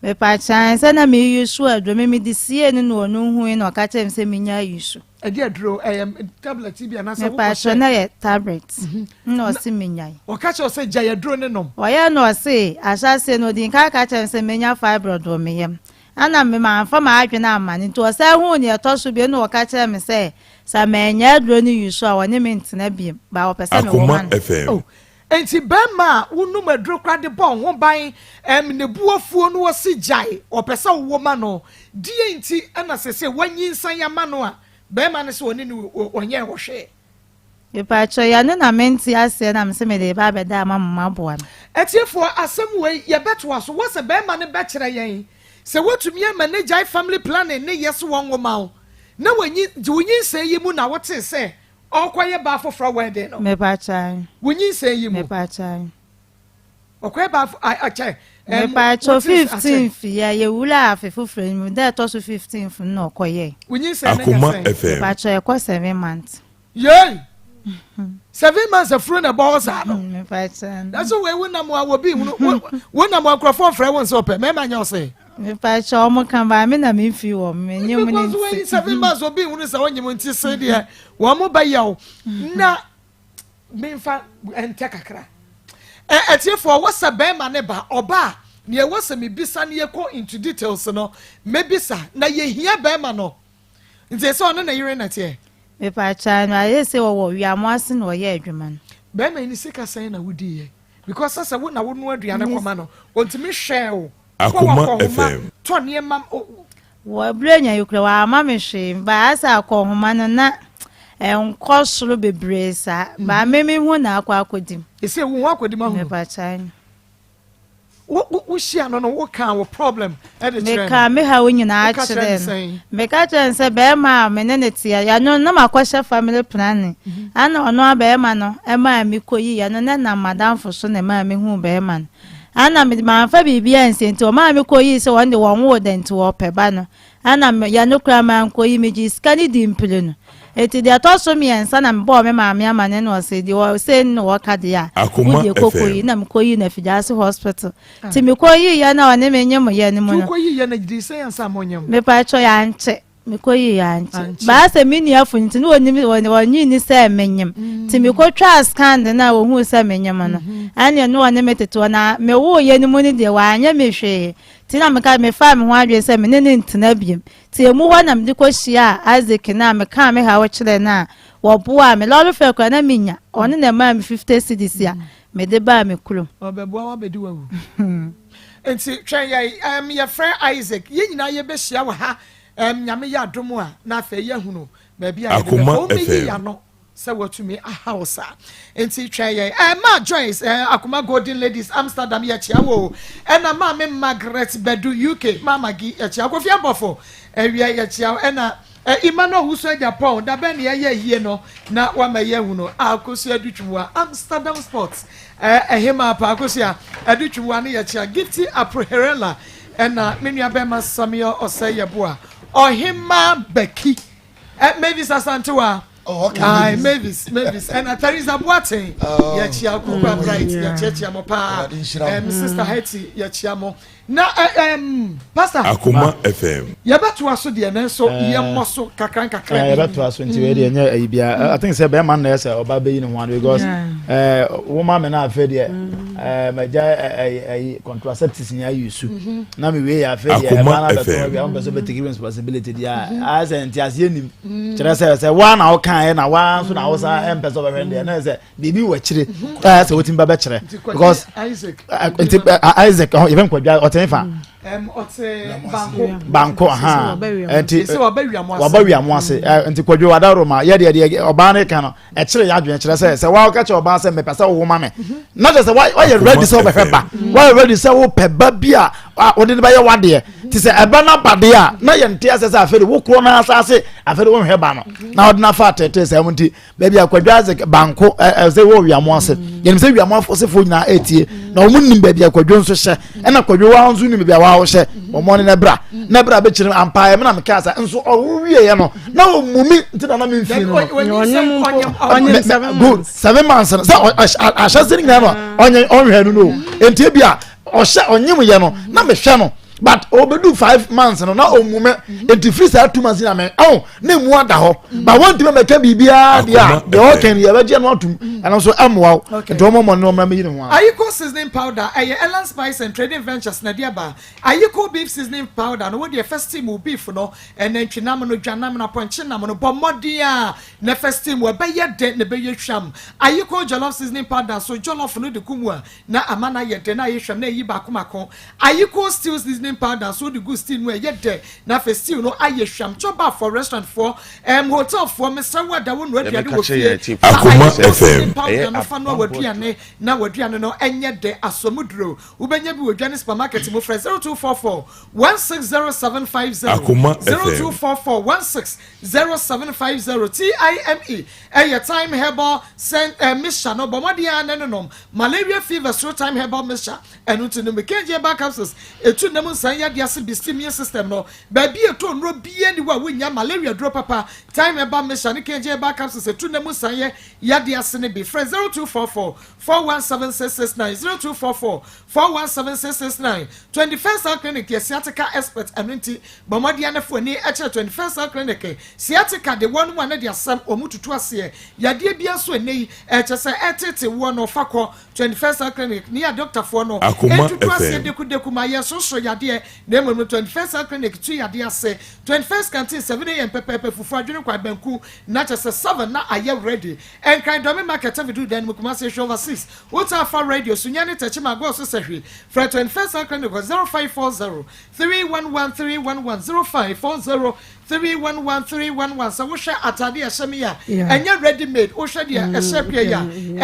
Mepakyɛw ansa na me use aduro me mede siee no na ɔno hui na ɔka kyerɛɛ me sɛ menya use. Ɛde aduro ɛyɛ tablet bi anaasɛ wokɔ hyɛ. Mepatwɔ na yɛ tablet na ɔse menyae. Ɔka kyerɛ wo sɛ gyae aduro no nom. Ɔyɛ na ɔse ahyɛaseɛ no ɔdi nka ka kyerɛ me sɛ menya fibroid wɔ me yam ɛna me manfa m'adwene amma no nti ɔsan huu nea ɛtɔ so bio na ɔka kyerɛ me sɛ sɛ mannya aduro no use a ɔne me ntena biom but ɔpɛ sɛ mewɔ ma Akoma no. FM. Oh, enti bɛrima a wonom aduro koraa de bɔ wo ho ban, ɛm, ne bo afuo no ɔse gyae, ɔpɛ sɛ wowɔ ma no, deɛn nti na sese woanyinsan ama no a bɛrima no se ɔne no ɔnyɛɛ wo hwee? Mepakyɛw, yɛ no na mente aseɛ na mese mede reba abɛda ama mo moaboa me. Atiefoɔ, asɛm wei yɛbɛtoa so. Wɔ sɛ bɛrima no bɛkyerɛ yɛn sɛ woatumi ama no agyae family planning ne yɛ so wɔnwo ma wo, na wanyi, wo nyinsɛn yi mu na wotee sɛ Ɔrekɔyɛ baa foforɔ wedding no. Mepakyɛw. Wo nyinsɛn yi mu. Mepakyɛw. Ɔkɔyɛ baa fo akyɛ. Mepakyɛw fifteenth yɛ yɛ wura afe foforɔ yi mu dɛ ɛtɔ so fifteenth no na ɔkɔyɛ. Wo nyinsɛn no yɛ sɛn? FM. Mepakyɛw ɛkɔ seven months. Yei! Seven months afuro na ɛbɔ hɔ saa no. Mepakyɛw. Nanso wei wo nam a obi hunu wo nam a nkurɔfoɔ mfrɛ wo nsɛ ɔpɛ mɛma nyɛ ɔsɛ. Mepakyɛw ɔmo ka baa me na me nfi wɔn me nye mu ne Because wei seven months obi hunu sɛ ɔnyim nti se deɛ wɔn mo bɛyɛ wo na memfa ntɛ kakra. Ɛ atiefoɔ wɔ sɛ bɛrima ne ba ɔba a nea ɛwɔ sɛ mebisa ne yɛkɔ into details no mɛbisa na yɛhia bɛrima no nti sɛ ɔne ne yere na teɛ. Mepakyɛw no ayɛ sɛ ɔwɔ wiamo ase na ɔyɛ adwuma no. Bɛrima yi ne sika sɛn na wodiiɛ because sɛ sɛ wo na wonoa aduane kɔma no ɔntumi hwɛɛ wo. Akoma FM. Tɔ nneɛma Wɔ Buronya yi koraa wamma me hwee but asɛ akɔnhoma no na ɛnkɔ soro bebree saa but me me ho na akɔ akɔdi mu. Ɛsɛ wo ho akɔdi mu ahunu. Mepakyɛw. Wo wo wo hyia no no wo kaa wo problem ɛde kyerɛ no. Mekaa me haw nyinaa Wo ka kyerɛ kyerɛɛ no no. sɛn? Meka kyerɛɛ no sɛ bɛrima a me ne no teɛ ɛno na makɔhyɛ family planning ɛna ɔno ara bɛrima no ɛmaa me kɔyiiɛ ɛno na ɛnam m'adamfo so na ɛmaa mehuu bɛrima no. Ɛna me mamfa biribiara ansie nti wɔmaa me kɔyii sɛ wɔn de wɔnwoo da nti wɔpɛ ba no. Ɛna me yɛ no koraa mankɔyi megyee sika no dii mprenu. Nti deɛ ɛtɔ so mmiɛnsa na mebɔɔ me maame amaneɛ na ɔse deɛ wɔ sei ne wɔka deɛ a wo Akoma deɛ kɔ kɔyi FM. na mekɔyii no Afigyase hospital. Nti mekɔyiiɛ na ɔne me nyemoyɛ no mu Nti no. wokɔyiiɛ no dii sɛn ansa na monyem? Mepakyɛw yɛankyɛ. Mekɔyii ankye. Ankye. Baa sɛ me nua funu nti na wɔnim wɔnnye nni sɛ menyem. Nti mekɔtwaa scan de no a wɔhuu sɛ menyem no, ɛnneɛ na wɔne me tete hɔ na mewoeɛ no mu no deɛ wɔanyɛ me hwee. Nti na meka mefaa me ho adwene sɛ me ne no ntena biom. Nti emu hɔ na mede kɔhyiaa Isaac no a mekaa me haw kyerɛɛ no a wɔboaa me. Lɔre fare koraa na mennya. Ɔno na ɛmaa me 50 cedis a mede baa me kurom. Ɔbɛboa wo abɛdi w'awu. Nti twɛn yɛn, ɛm, yɛfrɛ Isaac. Yɛn nyinaa yɛbɛhyia wɔ ha Ɛm Nyame yɛ adom a na afei yɛahunu baabi a yɛde bɛfa. Akoma Wɔmmɛyi FM. yɛn ano sɛ wɔatumi ahaw saa. Nti twɛn yɛn. Ɛɛ Ma Joyce, ɛɛ Akoma Golden Ladies Amsterdam yɛkyea wo o. Ɛna Maame Margaret Badu UK, Ma Maggie yɛkyea wo. Kofi Abɔfo, awia yɛkyea wo. Ɛna ɛ Emmanuel Owusu Agyapong, da bɛn na yɛyɛ ayie no na wama yɛahunu. Akosua Adutwumwa, Amsterdam Sports, ɛɛ Ɛhemaa pa Akosua Adutwumwa no yɛkyea. Gifty Aproherela, Ɛna me nua bɛma Samuel Osei Yeboah, Ɔhemaa Baki, eh, Mavis Asantewa, Oh, okay. Aye, Mavis, Mavis. Ɛna Teresa Boateng, Oh. yɛkyia Kukua Bright, yɛkyiakyia mo paa. Awurade nhyira mo. Sister Hetty, yɛkyia mo. Na, eh, Pastor. Akoma FM. Yɛbɛtoa so deɛ, nanso yɛmmɔ so kakra nkakra bi. Yɛbɛtoa so nti wei deɛ ɛnyɛ ayi biara. I think sɛ bɛrima no na ɛyɛ sɛ ɔba bɛyi ne ho ano because wo ma me no afei deɛ magya ayi contraceptives nyɛ ayi su na me wei yɛ afei deɛ ɛba no abɛtɔ awia wompɛ sɛ wobɛtake responsibility deɛ a ayɛ sɛ nteaseɛ nim kyerɛ sɛ sɛ woa na woka wokaeɛ na waa nso na wosan ɛmpɛ sɛ ɔbɛhwɛ deɛ na sɛ biribi wɔ akyire ɛyɛ sɛ wotumi ba bɛkyerɛ because nti Isaac yɛfɛ nkwadwa ɔtɛn fa banko ha nti waba wiamo ase nti kwadwo wadaro ma yɛ deɛ deɛ ɔbaa no ka no ɛkyerɛ yɛ adwene kyerɛ sɛ sɛ wɔka kyerɛ ɔbaa sɛ mepɛ sɛ wowo ma me na kyerɛ sɛ woayɛ ready sɛ wobɛhwɛ ba woayɛ ready sɛ wopɛ ba bi a wode no bɛyɛ wadeɛ nti sɛ ɛba no abadeɛ a na yɛnte asɛ sɛ afei de wo korɔ no asase afei de wonhwɛ ba no na wode no afa atɛtɛ sɛ mu nti baabi a kwadwo ase banko ɛsɛ wɔ wiamo ase yɛnim sɛ wiamo asefoɔ nyinaa ɛtie na wɔn nim baabi a kwadwo nso hyɛ ɛna kwadwo wa nso nim baabi a wawo hyɛ wɔn ne ne bra ne bra bɛkyerɛ ampa ɛmɛ na meka sa nso ɔwo wieɛ no na ɔmu mi nti na na mi nfi no good seven months no sɛ ahyɛ se nyinaa no ɔnyɛ ɔnhwɛ no no nti ebi a ɔhyɛ ɔnyem yɛ no na mehwɛ no but obedu five months no na ɔmu mɛ nti firi saa two months na mɛ ɔn ne mu ada hɔ but wɔn ntoma mɛka biribiara deɛ a deɛ ɔkɛn yɛ bɛgye no atum ɛno nso ɛmoa wo nti wɔn mɔ ne wɔn mɛ yi ne ho. Ayiko seasoning powder ɛyɛ Elan Spice and Trading Ventures na ɛde aba. Ayiko beef seasoning powder no wo deɛ fa steam wo beef no, nantwinam no, dwanam no, apɔnkye nam no, bɔ mmɔden a na fa steam wo, ɛbɛyɛ dɛ na ɛbɛyɛ hwam. Ayiko jollof seasoning powder nso jollof no de gu mu a na ama no ayɛ dɛ na ayɛ hwam na ayi baako mako. Ayiko stew seasoning powder nso wode gu stew no mu a ɛyɛ dɛ na afei stew no ayɛ hwam. Chop for restaurant foɔ, ɛɛm hotel foɔ, mesrɛ wo a da wo noa aduane wɔ fie, fa ayiko seasoning powder no fa noa w'aduane na w'aduane no nyɛ dɛ asɔmuduro. Wobɛnya bi wɔ Dwane Supermarket mu, frɛ 0244 160750, Akoma FM. 0244 160750. TIME ɛyɛ Thyme Herbal Scent eh, Mixture no, bɔ mmɔden ara na ne nom. Malaria fever soro Thyme Herbal Mixture, ɛno nti nom KG Herbal Capsules, ɛtu nnam nsan yadeɛ ase boost immune system no. Baabi a ɛtɔ nnuro biara nni hɔ a wonnya malaria duro papa, Thyme Herbal Mixture ne KG Herbal Capsules ɛtu nnam nsan yɛ yadeɛ ase no bi. Frɛ 0244 417669 0244 417669 21st Health Clinic yɛ sciatica expert ɛno nti bɔ mmɔden ara na fa w'ani kyerɛ 21st Health Clinic. Sciatica de wɔn mu a na de asɛm wɔn tutu aseɛ. Yadeɛ biara nso ɛnnɛ yi ɛkyɛ sɛ ɛtete woɔ no fa kɔ 21st Health Clinic ne adɔktafoɔ no Akoma ntutu aseɛ FM. dekudeku ma yɛ sorosoro yadeɛ na mmom no 21st Health Clinic tu yadeɛ ase. 21st Canteen 7am pɛpɛɛpɛ fufuo adwene kwan banku na kyɛ sɛ 7 na ayɛ ready. Nkran Dɔme Market Aviduru Dan mu Kumasi Ehwɛ Overseas Wotaa fa radio so nya ne tɛkyem agorɔ so sɛ hwe Frɛ 21st Health Clinic wɔ 0540 311 311 0540 311 311 Sɛ wohwɛ ataade a ɛhyɛ me yi a ɛnyɛ ready made wohwɛ deɛ ɛhyɛ akua yi a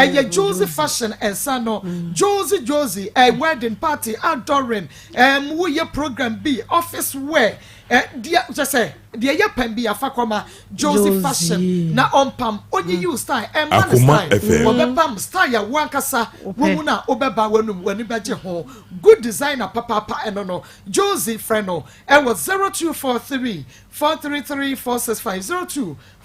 ɛyɛ Josie fashion nsa no Josie Josie ɛ wedding party outdooring ɛm woyɛ program bi office wear ɛ deɛ kyɛ sɛ deɛ yɛ pɛn bi afa kɔma Josie fashion na ɔmpam onyiyi wo style ɛmma no Akoma style FM. ɔbɛpam style a wo ankasa wo mu no a wobɛba w'anum w'ani bɛgye ho good designer papaapa ɛno no Josie frɛ no ɛwɔ 0243 433 465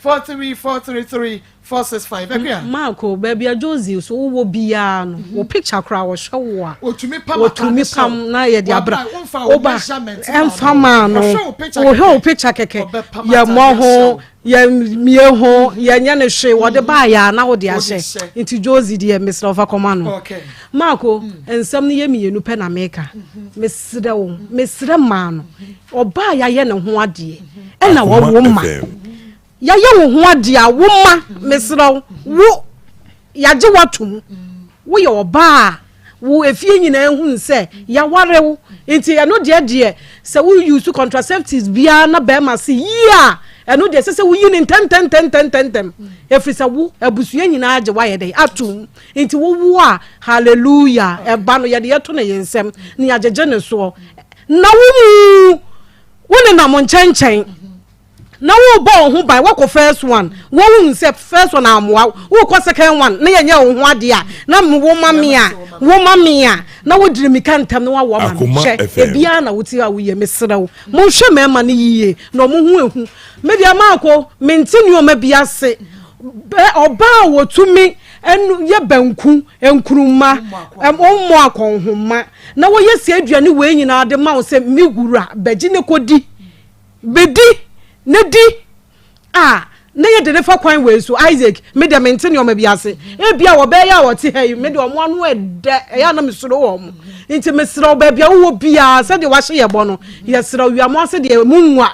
0243 433 465 Akua. Marko, baabi a Josie so wowɔ biara no, wo picture koraa wɔhwɛ wo a, Otumi pam wɔtumi ataade hyɛ pam wo. na yɛde Wabra abra. womfa wo Woba measurement maa ɛmfa no. maa no. Ɔhwɛ wo picture Wɔhwɛ wo kɛkɛ. picture kɛkɛ. Ɔbɛpam Yɛmmɔ ataade ahyɛ ho, wo. yɛmmie ho, yɛnyɛ no hwee. Wɔde baeɛ a na wode Wode ahyɛ. hyɛ. Nti Josie deɛ mesrɛ wo fa kɔma no. Okay. Marko, nsɛm no yɛ mmienu pɛ na meka. Mesrɛ wo, mesrɛ maa no. Ɔbaa yɛayɛ ne ho adeɛ ɛna Akoma wawo ma. FM. Yɛayɛ wo ho adeɛ a, wo mma, mesrɛ wo, wo, yɛagye wo atom. Woyɛ ɔbaa a, wo efie nyinaa hunu sɛ yɛaware wo. Nti ɛno deɛ deɛ, sɛ wo use contraceptives biara na bɛrima se yie a, ɛno deɛ ɛsɛ sɛ woyi no ntɛmntɛmntɛmntɛm. Ɛfiri sɛ wo, abusua nyinaa agye wo ayɛ dɛn? Atom. Nti wowo a, hallelujah, ɛba no yɛde yɛto no yɛn nsam na yɛagyegye ne soɔ. Na wo mu, wo nenam nkyɛnkyɛn. na worebɔ wo ho ban woakɔ first one wohu sɛ first one amoa wo wokɔ second one na yɛnyɛ wo ho adeɛ a na wo ma me a wo ma me a na wodiri mika ntɛm na woawoa ma me Akoma hwɛ FM. ebiara na wote a woyɛ mesrɛ wo monhwɛ mmarima no yie na ɔmo ho ehu me deɛ maako mente nneɛma bi ase bɛ ɔbaa a wɔtumi ɛnu yɛ banku nkuruma ɔmmɔ akɔnhoma na wɔyɛ si aduane wei nyinaa de ma wo sɛ me wura bɛgye ne kɔdi Bedi na di a na yɛ de ne fa kwan wei so Isaac me deɛ mente nneɛma bi ase ebia wɔbɛyɛ a wɔte ha yi me deɛ wɔn ano ɛdɛ ɛyɛ a na mesuro wɔn nti mesrɛ wo baabi a wowɔ biara sɛdeɛ wahyɛ yɛ bɔ no yɛsrɛ wo wiamo ase deɛ mu nwa.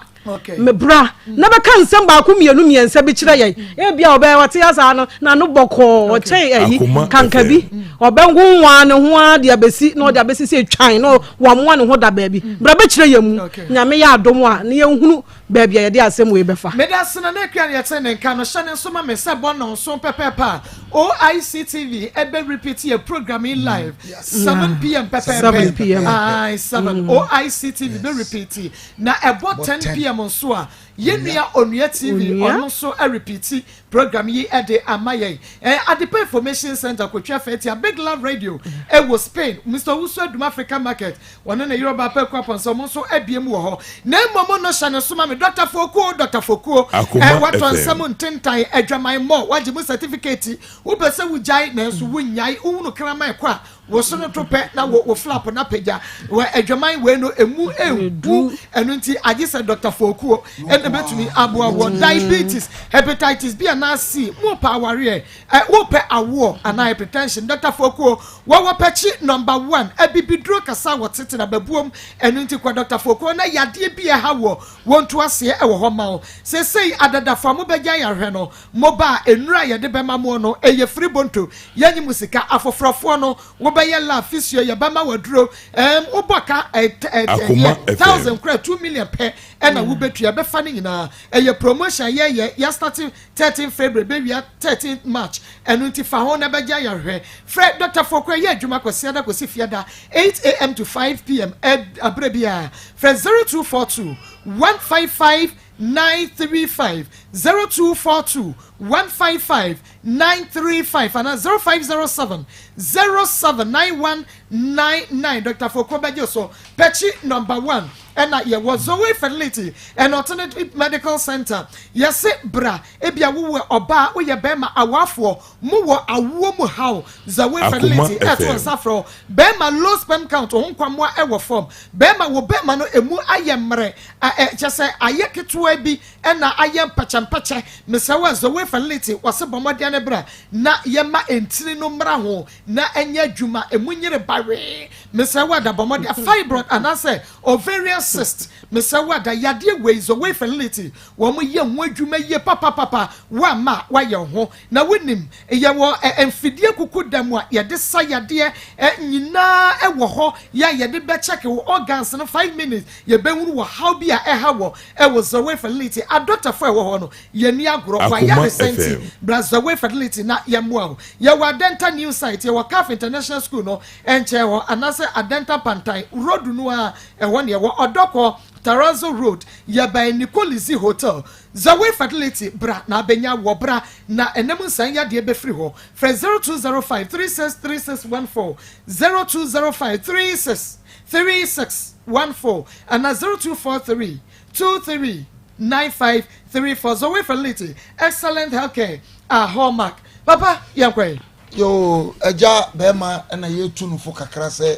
Me bra na bɛka nsɛm baako mmienu mmiɛnsa bi kyerɛ yɛn. Ebia ɔbɛyɛ ɔte asaa no n'ano bɔkɔɔ ɔkyɛn ayi kankabi. Ɔbɛnwonwaa ne ho ara de abɛsi na ɔde abɛsi sɛ twan na wamoa ne ho da baabi. Bra bɛkyerɛ yɛn mu. Nyame yɛ adom a na yɛnhunu baabi a yɛde asɛm wei bɛfa. Meda ase Nana Akua ne yɛte ne nka no hyɛ ne nso ma me sɛ bɔ nnɔnson pɛpɛɛpɛ a OIC TV ɛbɛ repeat yɛ program yi live 7pm pɛpɛɛpɛ ae 7 OIC TV bɛ repeat na ɛbɔ 10pm nso a yɛn nua Onua TV ɔno nso repeat program yi de ama yɛn. Eh, Adepa Information Center, Kotwi Afɛtia, Big Love Radio ɛwɔ Spain, Mr. Owusu Adum Africa Market, wɔne ne yere ɔbaa Pɛku Apɔnsɛ, wɔn nso abie mu wɔ hɔ. Na mmom no hyɛ ne so ma me, Dr. Fokuo, Dr. Fokuo, eh, watɔ nsɛm ntentan, adwaman mmɔ, wagye mu certificate, wopɛ sɛ wogyae nanso wonnyae, wohunu kraman kɔ a, Wo so no to pɛ na wo wo flap no apagya. Wɔ adwaman wei no emu ehu ɛno nti agye sɛ Dr. Fokuo ɛna bɛtumi aboa wɔ diabetes, hepatitis B anaa C, mo pɛ awareɛ, ɛ wo pɛ awoɔ anaa hypertension. Dr. Fokuo wɔwɔ pɛkyi number one abibiduro kasa wɔ tete na babuom ɛno nti kɔ Dr. Fokuo na yadeɛ bi ɛha wɔ wɔntu aseɛ ɛwɔ hɔ ma wo. Sesei adadafo a mobɛgya yɛahwɛ no Mo ba a, nnuru a yɛde bɛma moɔ no, ɛyɛ firi bonto. Yɛnye mo sika. Afoforɔfoɔ no, wobɛyɛ lab, physio, yɛbɛma wo aduro. Ɛɛm, wobɔ ka, ɛ, ɛ, Akoma ɛyɛ FM. thousand koraa, 2 million pɛ ɛna wobɛtua. Yɛbɛfa ne nyinaa. Ɛyɛ promotion a yɛyɛ. Yɛastarte 13 February, bɛwia 13 March. Ɛno nti fa ho na bɛgye ayarehwɛ. Frɛ Dɔkta Foku, ɛyɛ adwuma Kwasiada kɔsi Fiada, 8 am to 5 pm, ɛ, aberɛ biara. Frɛ 0242 155 935, 0242 155 935 anaa 0507 079199. Dr. Foko bɛgye so. Pɛkyi number one ɛna yɛwɔ Zoe Fertility and Alternative Medical Center. Yɛse bra, ebia wowɔ ɔbaa, woyɛ bɛrima, awafoɔ mowɔ awoɔ mu haw, Zoe Fertility ɛto nsa frɛ bɛrima. Low sperm count, ho nkwammoa ɛwɔ fam, bɛrima wo bɛrima no emu ayɛ mmerɛ, kyɛ sɛ ayɛ ketewa bi ɛna ayɛ mpɛkyɛmpɛkyɛ, mesɛ wɔ Zoe Fertility wɔse bɔ mmɔden ne bra na yɛma ntini no mmra ho na ɛnyɛ adwuma, emu nyere bawee. Mesɛ wɔ da bɔ mmɔden, fibroid anaasɛ ovarian cyst, mesɛ wɔ da yadeɛ wei, Zoe Fertility wɔn yɛ ho adwuma yie papapapa. Wɔama wɔayɛ ho na wonim yɛwɔ mfidie kuku dam a yɛde sa yadeɛ nyinaa ɛwɔ hɔ yɛ a yɛde bɛkyɛke wɔ organs no 5 minutes, yɛbɛhunu wɔ haw bi a ɛha wɔ ɛwɔ Zoe Fertility. Adɔtafo ɛwɔ hɔ no yɛni agorɔ wɔayɛ resɛnti. Bra Zoe Fertility na yɛmmoa wo. Yɛwɔ Adenta New Site, yɛwɔ CAF International School no nkyɛn hɔ, anaasɛ Adenta Pantan road no a ɛhɔ ne yɛwɔ Ɔdɔkɔ Tarazo Road, yɛbɛn Nicolisi Hotel. Zoe Fertility, bra na abɛnya wɔ bra na ɛnam nsan yadeɛ bɛfiri hɔ. Frɛ 0205 363614, 0205 363614 ana 0243 239534. Zoe Fertility, excellent healthcare, a hallmark. Papa, yɛn kɔ yi. Yoo, agya bɛrima, ɛna yɛtu no fo kakra sɛ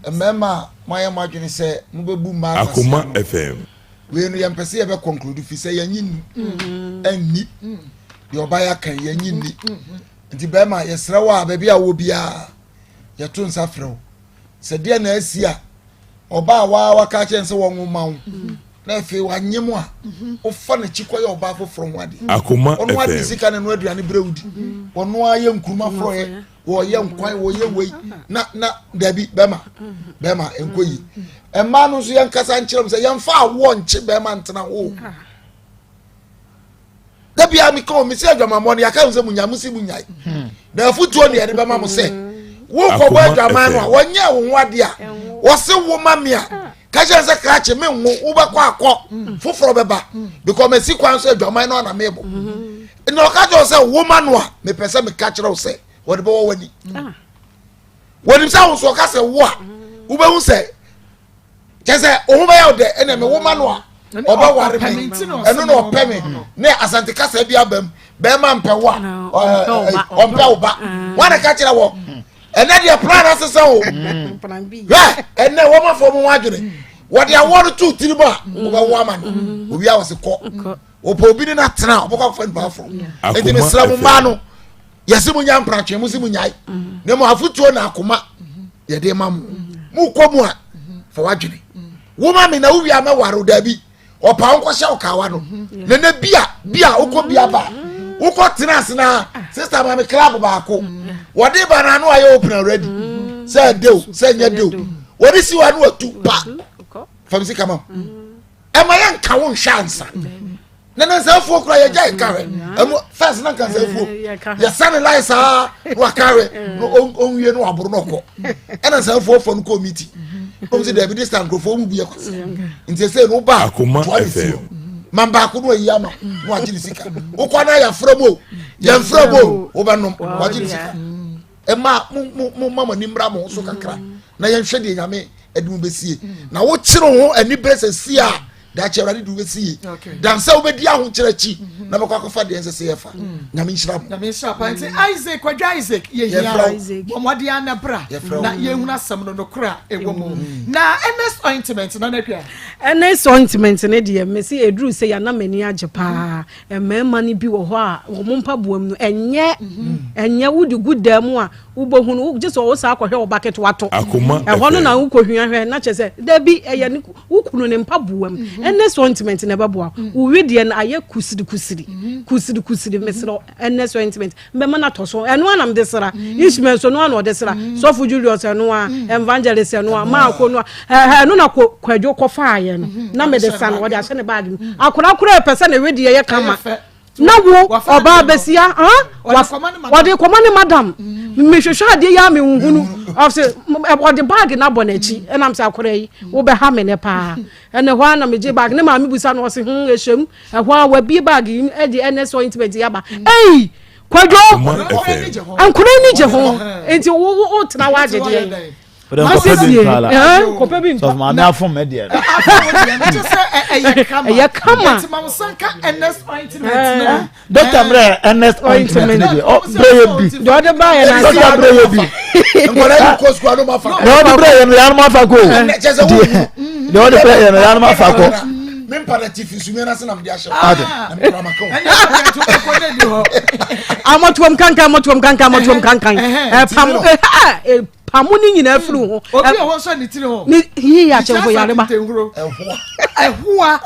mmarima a moayɛ mo adwene sɛ mobɛbu mmaa Akoma FM. Wei no yɛmpɛ sɛ yɛbɛ conclude fi sɛ yɛnyi nni ɛnni deɛ ɔba yɛ aka yɛnyi nni. Nti bɛrima, yɛsrɛ wo a baabi a wɔ biara yɛto nsa frɛ wo sɛ deɛ na asi a ɔbaa waa waka kyɛn sɛ wɔn ma wo na afei wanye mu a wofa n'akyi kɔyɛ ɔbaa foforɔ ho adeɛ. Akoma ɔno ade FM. sika ne no aduane brɛ wo di, ɔno ayɛ nkuruma forɔyɛ, wɔyɛ nkwan, wɔyɛ wei na dabi bɛrima, bɛrima nkɔ yi. Mmaa no nso yɛn kasa nkyerɛ mu sɛ yɛnfa awoɔ nkye bɛrima ntena hɔ. Dabi a mi kɔn mi si adwamammɔ no yɛaka sɛ mu nya mo si mu nyae na afutuo ne yɛde bɛma mo sɛ wokɔbɔ adwaman no a wɔnyɛ wo ho adeɛ a wɔse wo ma me a ka kyerɛ sɛ krakye me nwo wobɛkɔ akɔ foforɔ bɛba because masi kwan so adwaman no ana mebɔ na ɔka kyerɛ wo sɛ wo ma no a mepɛ sɛ meka kyerɛ wo sɛ wɔde bɛwɔ w'ani wɔnim sɛ wo so ɔka sɛ wo a wobɛhu sɛ kyɛ sɛ wo ho bɛyɛ wo dɛ ɛnɛ me wo ma no a ɔbɛware me, ɛno na ɔpɛ me ne Asante kasa bi aba mu, bɛrima mpɛ wo a ɔmpɛ wo ba. Wɔn na ka kyerɛ wɔ ɛnɛ deɛ plan asesa o. Hwɛ, ɛnɛ wɔn afɔ wɔn ho adwene, wɔde awɔ no to tiri mu a wɔbɛwo ama no owi a wɔsi kɔ wɔpɛ obi ne na tena ɔbɛkɔ akɔfa nipa aforo. Eti mesrɛ mo mmaa no, yɛsi mo nya mpratwe mo si mo nyae na mo afotuo na akoma yɛde ma mo. Mo kɔ mu a fa wadwene wo ma mi na wo wia mɛware o. Dabi. Ɔpa wo nkɔhyɛ wo kawa no. Nana bia bia wokɔ bia ba. Wokɔ tena ase na sister ma me club baako. Wɔde ba na ano ayɛ open already. Sɛ ɛde o, sɛ ɛnyɛ de o. Wɔde si wa no atu pa. Fam sika ma. Ɛma yɛ nka wo nhwɛ ansa. Na na nsɛmfoɔ kura yɛgya yɛ ka hwɛ. Ɛmu fɛs na nka nsɛmfoɔ. Yɛsa ne lai saa na waka hwɛ na ɔnwie na waboro na ɔkɔ. Ɛna nsɛmfoɔ fɔ no kɔɔ miti. Ɔmo sɛ dɛbi this time nkurɔfoɔ mu bi yɛ kwasi. Nti ɛsɛ no ba toa ne si hɔ. Ma baako no ayi ama na wagye ne sika. Wokɔ na yɛafrɛ mu o yɛmfrɛ mu o wobɛnom wagye ne sika. Ɛma mo mo mo ma mo ani mmra mo ho so kakra na yɛnhwɛ deɛ Nyame ɛde mo bɛsie. Na wokyere ho anibere sɛ si a daakye awurade de wobɛsi yie dan sɛ wobɛdi ahokyerɛ akyi mhm. na bɛkɔ akɔfa deɛ ɛnsɛ sɛ yɛfa mm. Nyame nhyira mo. Nyame nhyira pa nti Isaac Kwadwo Isaac yɛhia bɔ mmɔden ana bra na yɛhunu asɛm no nokorɛ a ɛwɔ mu mm. Na Ernest ointment na nakua Ernest ointment ne deɛ mese ɛduru sɛ yɛana m'ani agye paa. Mmarima no bi wɔ hɔ a wɔn mpaboa mu no ɛnyɛ ɛnyɛ wode gu dan mu a wobɛhu no gye sɛ ɔwo saa kɔhwɛ wo ba ketewa to ɛhɔ no na wokɔhwia hwɛ na kyerɛ sɛ dabi ɛyɛ ne wo kunu ne mpaboa mu mhm. Ɛnɛ sɛ ointment na ɛbɛboa mhm. wo wedeɛ no ayɛ kusiri kusiri mhm. kusiri kusiri mesrɛ ɛnɛ sɛ ointment mbɛma no atɔ so ɛno a na mede sra Ishmael nso ɛno a na ɔde sra sɔfo Julius ɛno a evangelist ɛno a maako no a ɛno na kwadwo kɔfaayɛ no na mede sa no ɔde ahyɛ ne baage mu akora kora ɛpɛ sɛ ne wedeɛ yɛ kama na wo ɔbaa bɛsia ɔde kɔma ne madam mehwehwɛ adeɛ yi a menhunu ɔse ɔde baage no abɔ n'akyi ɛnam sɛ akora yi wobɛha me ne paa ɛnɛ hɔ a na megye baage ne maame busa no ɔse ho ɛhyɛm ɛhɔ a wabie baage yi ɛde ɛnɛ sɛ ointment yi aba ei Kwadwo nkora ani gye ho nti wotena w'agyedeɛ Masiesie nkɔpɛ bi ntɔ. Maame afom me deɛ. Ɛyɛ kama. Dɔkta mmerɛ Ernest ointment ne deɛ ɔ brɛ yɛ bi. Deɛ ɔde ba yɛ n'ase. Dɔkta brɛ yɛ bi. Nkɔla yi kɔ sukuu anum afa. Deɛ ɔde brɛ yɛ no yɛ anum afa ko. Deɛ ɔde brɛ yɛ no yɛ anum afa ko. Me mpa na tifi sumia na se na mede ahyɛ. Ade. Amɔtoam kankan amɔtoam kankan amɔtoam kankan. Ɛpam pamo ne nyinaa firi ho. Obi a wɔsɔ ne tiri ho. Ne yiyi akyɛnfo yareba. Ɛhoa. Ɛhoa.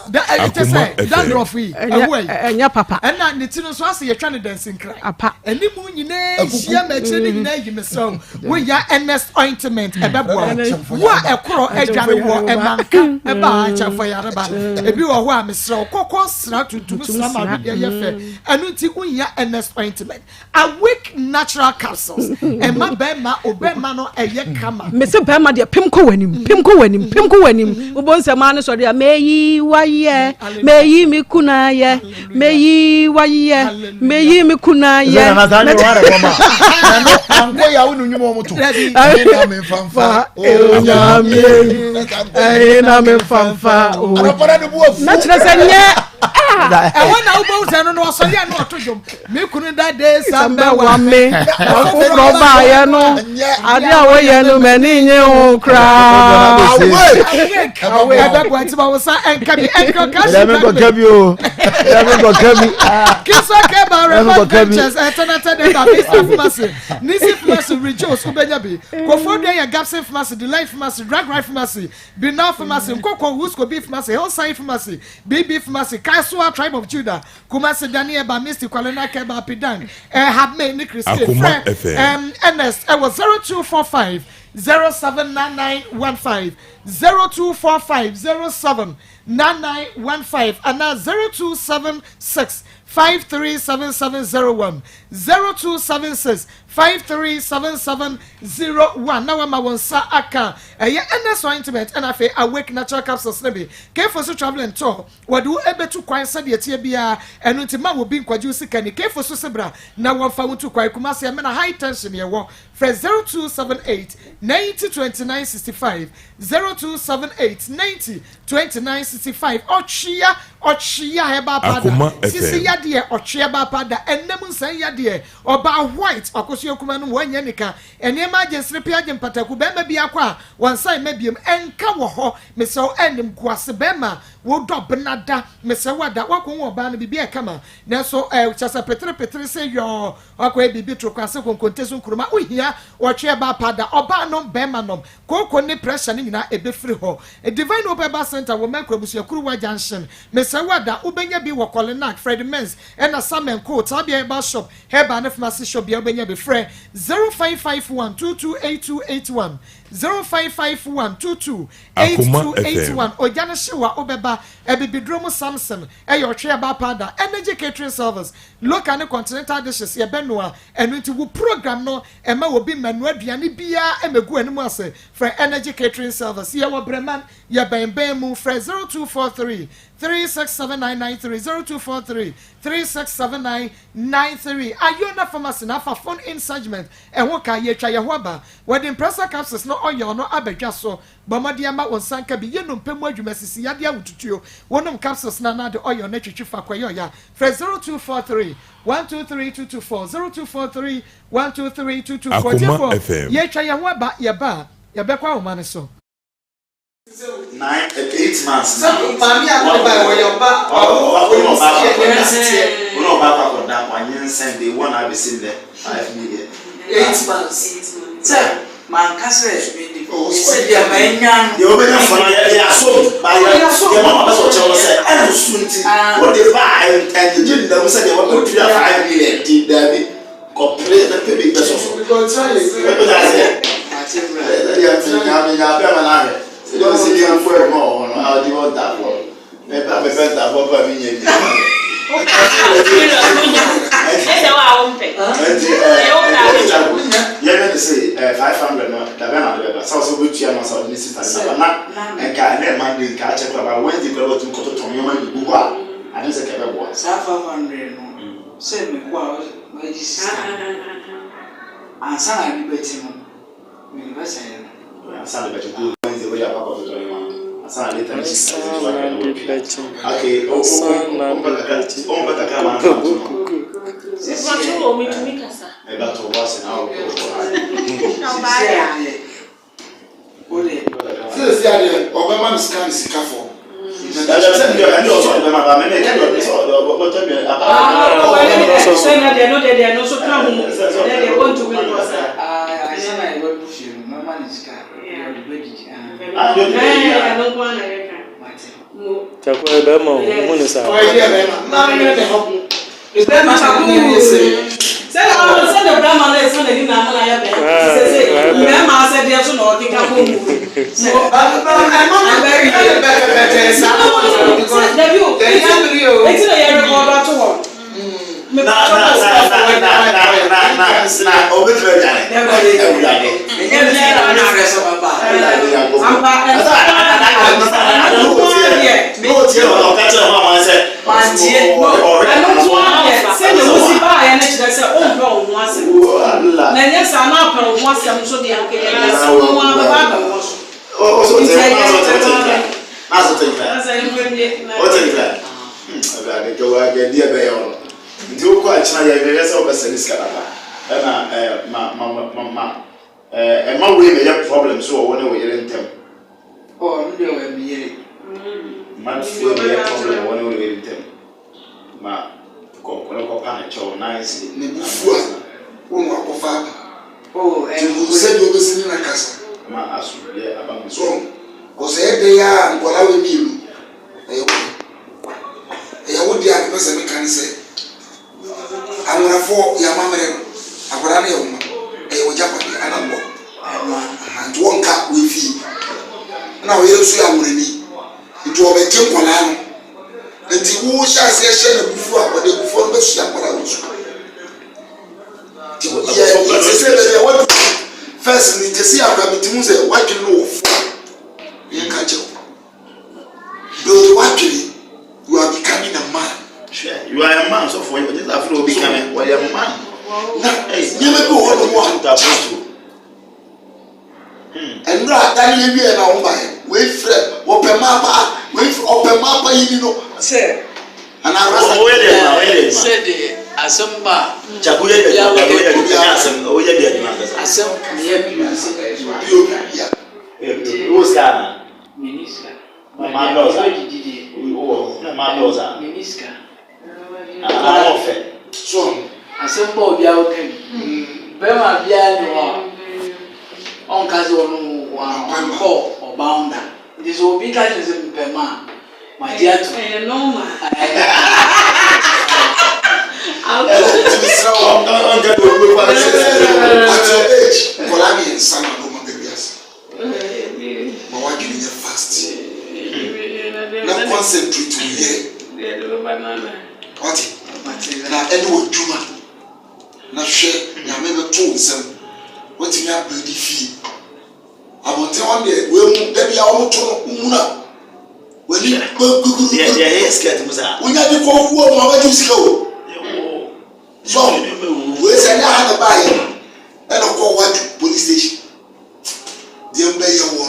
Da ɛkyɛ sɛ dandruff yi ɛhoa yi. Ɛnyɛ papa. Ɛna ne tiri nso asɛ yɛtwa ne dansinkran. Apa. Ɛnimu nyinaa hyia ma akyire ne nyinaa yi mesrɛ wo. Woya Ernest ointment ɛbɛboa wo. Wo a ɛkorɔ adwane wɔ ɛmanka ɛba akyɛnfo yareba. Ebi wɔ hɔ a mesrɛ wo kɔkɔ sra tuntum sra ma awedeɛ yɛ fɛ. Ɛno nti wohia Ernest ointment. Awake natural capsules ɛma bɛrima obɛrima no ɛyɛ kama. Mese bɛrima deɛ pem kɔ w'anim pem kɔ w'anim pem kɔ w'anim wobɔ nsɛm ano sɔre a meyi wayɛ meyi me kunu ayɛ meyi wayɛ meyi me kunu ayɛ. Ankɔ yɛ awo ne nnwuma wɔn to. Ɛyɛ na me nfanfa onyame ɛyɛ na me nfanfa o. Na kyerɛ sɛ nyɛ. Ɛhɔ na wobɛhu sɛ no no ɔsɔre a na ɔto dwom. Me kunu da de sambɛ wa me. Ɔfoforɔ baayɛ no, ade a woyɛ no m'ani nye ho koraa. Ɛbɛboa nti ma wo nsa ɛnka bi ɛnka ka si Ɛdɛmi nkɔka bi o. Ɛdɛmi nkɔka bi. Kisa Keba Refa Ventures Ɛtɛnɛtɛ Data Vista Pharmacy Nisi Pharmacy Rejoice wobɛnya bi Koforidua yɛ Gapson Pharmacy Delight Pharmacy Drug Right Pharmacy Binal Pharmacy Nkokɔ Wusko B Pharmacy Hillside Pharmacy BB Pharmacy Kasoa Tribe of Judah Kumasi Daniel Ba Misty Kwalena Keba Pidang eh, Habme ne Christine Akoma frɛ FM. Ernest ɛwɔ 0245 079915 0245 079915 anaa 0276 537701 0276 537701 na wama wɔn nsa aka ɛyɛ Ernest ointment ɛna afei Awake natural capsules no bi Kefo so travel and tour Wɔde wo bɛtu kwan sɛdeɛ ɛteɛ biara, ɛno nti mma obi nkwagye wo sika ni. Kefo so se bra na wɔmfa wo ntu kwan. Kumasi Amena High Tension yɛwɔ. Frɛ 0278 90 29 65, 0278 90 29 65. Ɔtwea, ɔtwea herbal powder, Akoma sisi FM. yadeɛ. yadeɛ, ɔtweɛ ba pa da, ɛnna mu nsɛn yadeɛ, ɔbaa white, ɔkosoɛ kuma no mu, wanyɛ nika, nneɛma agye nserepe agye mpataku, bɛrima biako a wɔnsan mma biom, ɛnka wɔ hɔ, mesrɛ wo, ɛnim guase bɛrima, wodɔ benada, mesrɛ wo ada, woakɔhu ɔbaa no, biribi a ɛkama, nanso ɛ, kyɛ sɛ petere petere sɛ yɔɔ, woakɔyɛ biribi toro kwase konkonte so nkuruma, wohia ɔtweɛ ba pa da, ɔbaa nom, bɛrima nom, kooko ne pressure no nyinaa ɛbɛfiri hɔ. Divine Hope Herbal Center wɔ Mɛnkoro Abusuakuruwa Junction, mesrɛ wo ada, wobɛnya bi wɔ Kɔlenak, Fred Menz, ɛna Samenko, Trabea Herbal Shop, Herbal ne Pharmacy Shop bia wobɛnya bi. Frɛ 0551 228281, 0551 228281. Ogya no hyew a wobɛba. Abibiduro mu Samson ɛyɛ ɔtwe herbal powder, Energy Catering Service, Local ne Continental dishes yɛbɛnoa. Ɛno nti wo program no ɛma obi mmɛnoa aduane biara ɛmɛgu w'anim ase. Frɛ Energy Catering Service. Yɛwɔ Breman, yɛbɛn bɛn mu. Frɛ 0243 367993, 0243 367993. Ayona Pharmacy na afa phone in segment ɛho ka. Yɛatwa yɛn ho aba. Wɔde Impressa capsules no oil no aba dwa so. Bɔ mmɔden ma wo nsa nka bi. Yɛ nnompe mu adwuma, sisi yadeɛ ahotutuo. Wonom capsules no anaa de oil no twitwi fa kɔyɛ ɔya. Frɛ 0243 123 224, 0243 123 224. Akoma Tiefoɔ, FM. yɛatwa yɛn ho aba. Yɛba a, yɛbɛkɔ ahoma no so. Nine 8 months Sɛ maame a wode bae wɔyɛ ɔba wawo ɔne ɔba sɛ akɔda yɛ teɛ. Ɔne ɔba akɔ akɔda wanyinsɛn day one abɛsi nnɛ 5 million. 8 months. Sɛ manka sɛ sɛ deɛ manya no. Deɛ wobɛnya fɔ no yɛ aso ba yɛ deɛ mama bɛ sɛ ɔkyerɛ no sɛ ɛnso nti wode ba a ɛngyegye nnamu sɛ deɛ wɔbɛtua 5 million di daabi kɔpere na pɛ bi bɛsɔ so bɛbɛda aseɛ sɛdeɛ menya menya bɛma no ahwɛ sɛdeɛ ɔsɛ deɛ mfo adwuma wɔ hɔ no a ɔde wɔ ntafoɔ mɛba mɛpɛ ntafoɔ pa menya bi. Ɛsɛ wa a wompɛ. Nti yɛhwɛ ne sɛ 500 no dabɛ na ade bɛba sɛ wo sɛ wobɛtua no sɛ wode ne sista no naba na nka ɛnɛ Monday nka akyɛ kora ba Wednesday kora watumi kɔtotɔn nneɛma no bi gu hɔ a ade sɛ kɛbɛboa. Saa 500 no sɛ mekɔ a magye sista ansa na ade bɛkye no mede bɛsɛe no. Ansa na bɛkye kɔ Wednesday wode akɔ akɔtotɔ nneɛma no ansa na later ne sista no nso ahwɛ na watua. Okay, ɔmpɛ kakra ma no fa nto no. Mepakyɛ wɔ metumi kasa. Ɛbɛto wɔ ase na wokɔ. Sisi adeɛ wode. Sisi adeɛ ɔbɛma no sika ne sika fɔ. Ɛne ɔsɔ ɔde bɛma ba mɛmɛ kɛ ɔde sɛ ɔde ɔbɛtɔ bi aba. Sɛ na deɛ no deɛ deɛ no nso ka ho deɛ deɛ wɔntumi nkɔ saa. Ansa na yɛbɛdu fie no mɛma no sika deɛ ɔde bɛdidi. Ɛno nko ara na yɛka. Mate. Kyakɔ yɛ bɛrima o, wohu ne saa. Ɔyɛ deɛ bɛrima mmaa no yɛ hɔ. Bɛrima sɛ ɔno sɛ ne bɛrima no ɛsɛ n'ani na ama no ayɛ bɛrima sɛ sɛ mmarima asɛdeɛ so na ɔkeka kɔ mu. Ɛno no ɛyɛ bɛtɛbɛtɛ saa na wɔn sɛ because Dabi o, yɛn abiri o. Eti na yɛ rekɔdo ato hɔ. Na na na na na na na na na obetumi adwane awurade. Ɛnyɛ fie na wode frɛ sɛ ɔbɛba. Ampa. N'otie na ɔka kyerɛ ho ama sɛ Mantie. Ɛno nko ara deɛ sɛdeɛ wosi baeɛ no kyerɛ sɛ wompɛ wo ho asɛm na ɛnyɛ saa na apɛ wo ho asɛm nso deɛ anka yɛde asɛm no ara bɛba abɛwɔ so. Ɔsɔ Nti te ɛyɛ ɔsɔ te ɔte nkra n'asɔ te nkra Sɛ mfɛmie na ɔte nkra awurade kɛwɔ agadi ɛbɛyɛ ɔno nti wokɔ akyina yɛ hwehwɛ sɛ wobɛsɛ ne sika daba ɛna ɛɛ ma ma ma ma ɛɛ ɛma wei mɛyɛ problem so wɔ wo ne wo yere ntɛm. Ɔ ɔno deɛ ɔyɛ me yere. Ma wei mɛyɛ problem wɔ wo ne wo yere ntɛm ma kɔ kɔ ne kɔpa ne kyɛw nicely. Ne bo fu a wo na wakɔfa aba. Oh, Nti hu sɛdeɛ wobɛsi ne no akasa. Ma asomdwoeɛ aba mo So kɔsɛ ɛyɛ dɛn a nkwadaa wei mmienu ɛyɛ wo de. Ɛyɛ wo deɛ a mepɛ sɛ meka ne sɛ anwonafoɔ yɛ amammerɛ no akwadaa no yɛ wo ma ɛyɛ wo gyapadeɛ ana mboa aha nti wɔnka wei fie ɛna wo yere nso yɛ anwonani nti ɔbɛgye nkwadaa no nti wo hyɛ aseɛ hyɛ no abufuo a ɔde abufuo no bɛsua nkwadaa wɔ sukuu nti yɛ sɛ sɛ baabi a wadu first no nti sɛ akora metumi sɛ wadwene no wɔ fo a yɛnka kyerɛ wo build wadwene. You are becoming a man. Hwɛ, you are a man sɔfo ɔnyɛ sɛ afei na obi kame ɔyɛ man. Na nneɛma bi wɔ hɔ nom a nnura ada ne ewie na wɔn baeɛ wei frɛ wɔpɛ maa pa wei frɛ ɔpɛ maa pa yi ni no. Sɛ. Anaa rasta. Ɔyɛ deɛ adwuma, ɔyɛ deɛ adwuma. Sɛdeɛ asɛm ba a. Kyaku yɛ deɛ adwuma, dabi ɔyɛ adwuma, ɛnyɛ asɛm, ɔyɛ deɛ adwuma ankasa. Asɛm meyɛ POC. POP bia. Ɔyɛ POP, wowɔ sika anaa? Menni sika. Na maa pɛ wo saa? Wowɔ, na maa pɛ wo saa? Menni sika. Anaa wɔn fɛ? So. Asɛm ba obiara ɔka bi. Bɛrima biara ni hɔ a ɔnka sɛ ɔno wankɔ ɔbaa ho da. Nti sɛ obi ka kyerɛ me sɛ mepɛ ma a, magye atom. Ɛyɛ normal. Nti mesrɛ wo. Ɔnka deɛ obi bɛkɔ At your age, nkwadaa mmiɛnsa na ɔde wɔn aba wiase. Ma w'adwene nyɛ fast na concentrate wo yere. Wate? Na ɛne w'adwuma na hwɛ Nyame bɛto wo nsam. Woatumi abuildi fie. Abɔnten hɔ deɛ wei mu da bi a wɔn to no wohunu a w'ani gbɛgbɛgbɛ. Deɛ deɛ ɛyɛ skirt mu saa. Wonya de kɔ wuo mu a wɔagye wo sika o. So wei sɛ ɛnyɛ aha na ɛbaayɛ ɛna ɔkɔ wadwo police station deɛ mbɛyɛ wɔ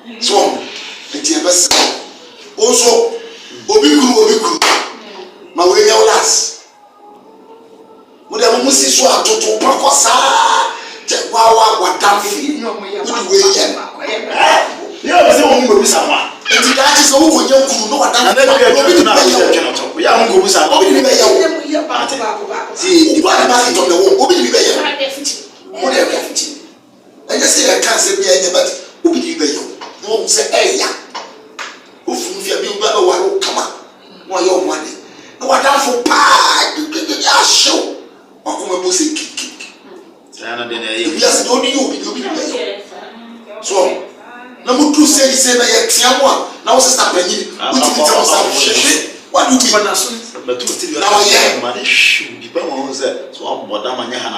no so nti ɛbɛsrɛ wo nso obi kunu obi kunu ma wei nyɛ wo last. Mo deɛ mo mo si so atoto pa kɔ saa kyɛ wa wa wadamfo wode wei yɛ no. Yɛ obi sɛ wɔn mu bisa mo a. Nti daakye sɛ wokɔ nya kunu na wadamfo ba na obi de bi bɛyɛ wo. Yɛ a mo nkɔ bisa no. Obi de bi bɛyɛ wo. Obu a ne ba tɔ na wo obi de bi bɛyɛ wo. Mo deɛ ɛnyɛ sɛ yɛka asɛm bi a ɛnyɛ but obi de bi bɛyɛ wo na wahu sɛ ɛya. Wofiri wo fie a bi obi abɛware wo kama. na wayɛ wo ho ade na w'adamfo paa gyegyegyegye ahyew w'akoma mu sɛ kikikiki. Ewiase deɛ ɔde yɛ obi deɛ obi de bɛyɛ so na mo duru sɛ sɛ na yɛtea mo a na wo sista panyin wotumi tɛ wo nsa hwehwe wade obi na ɔyɛ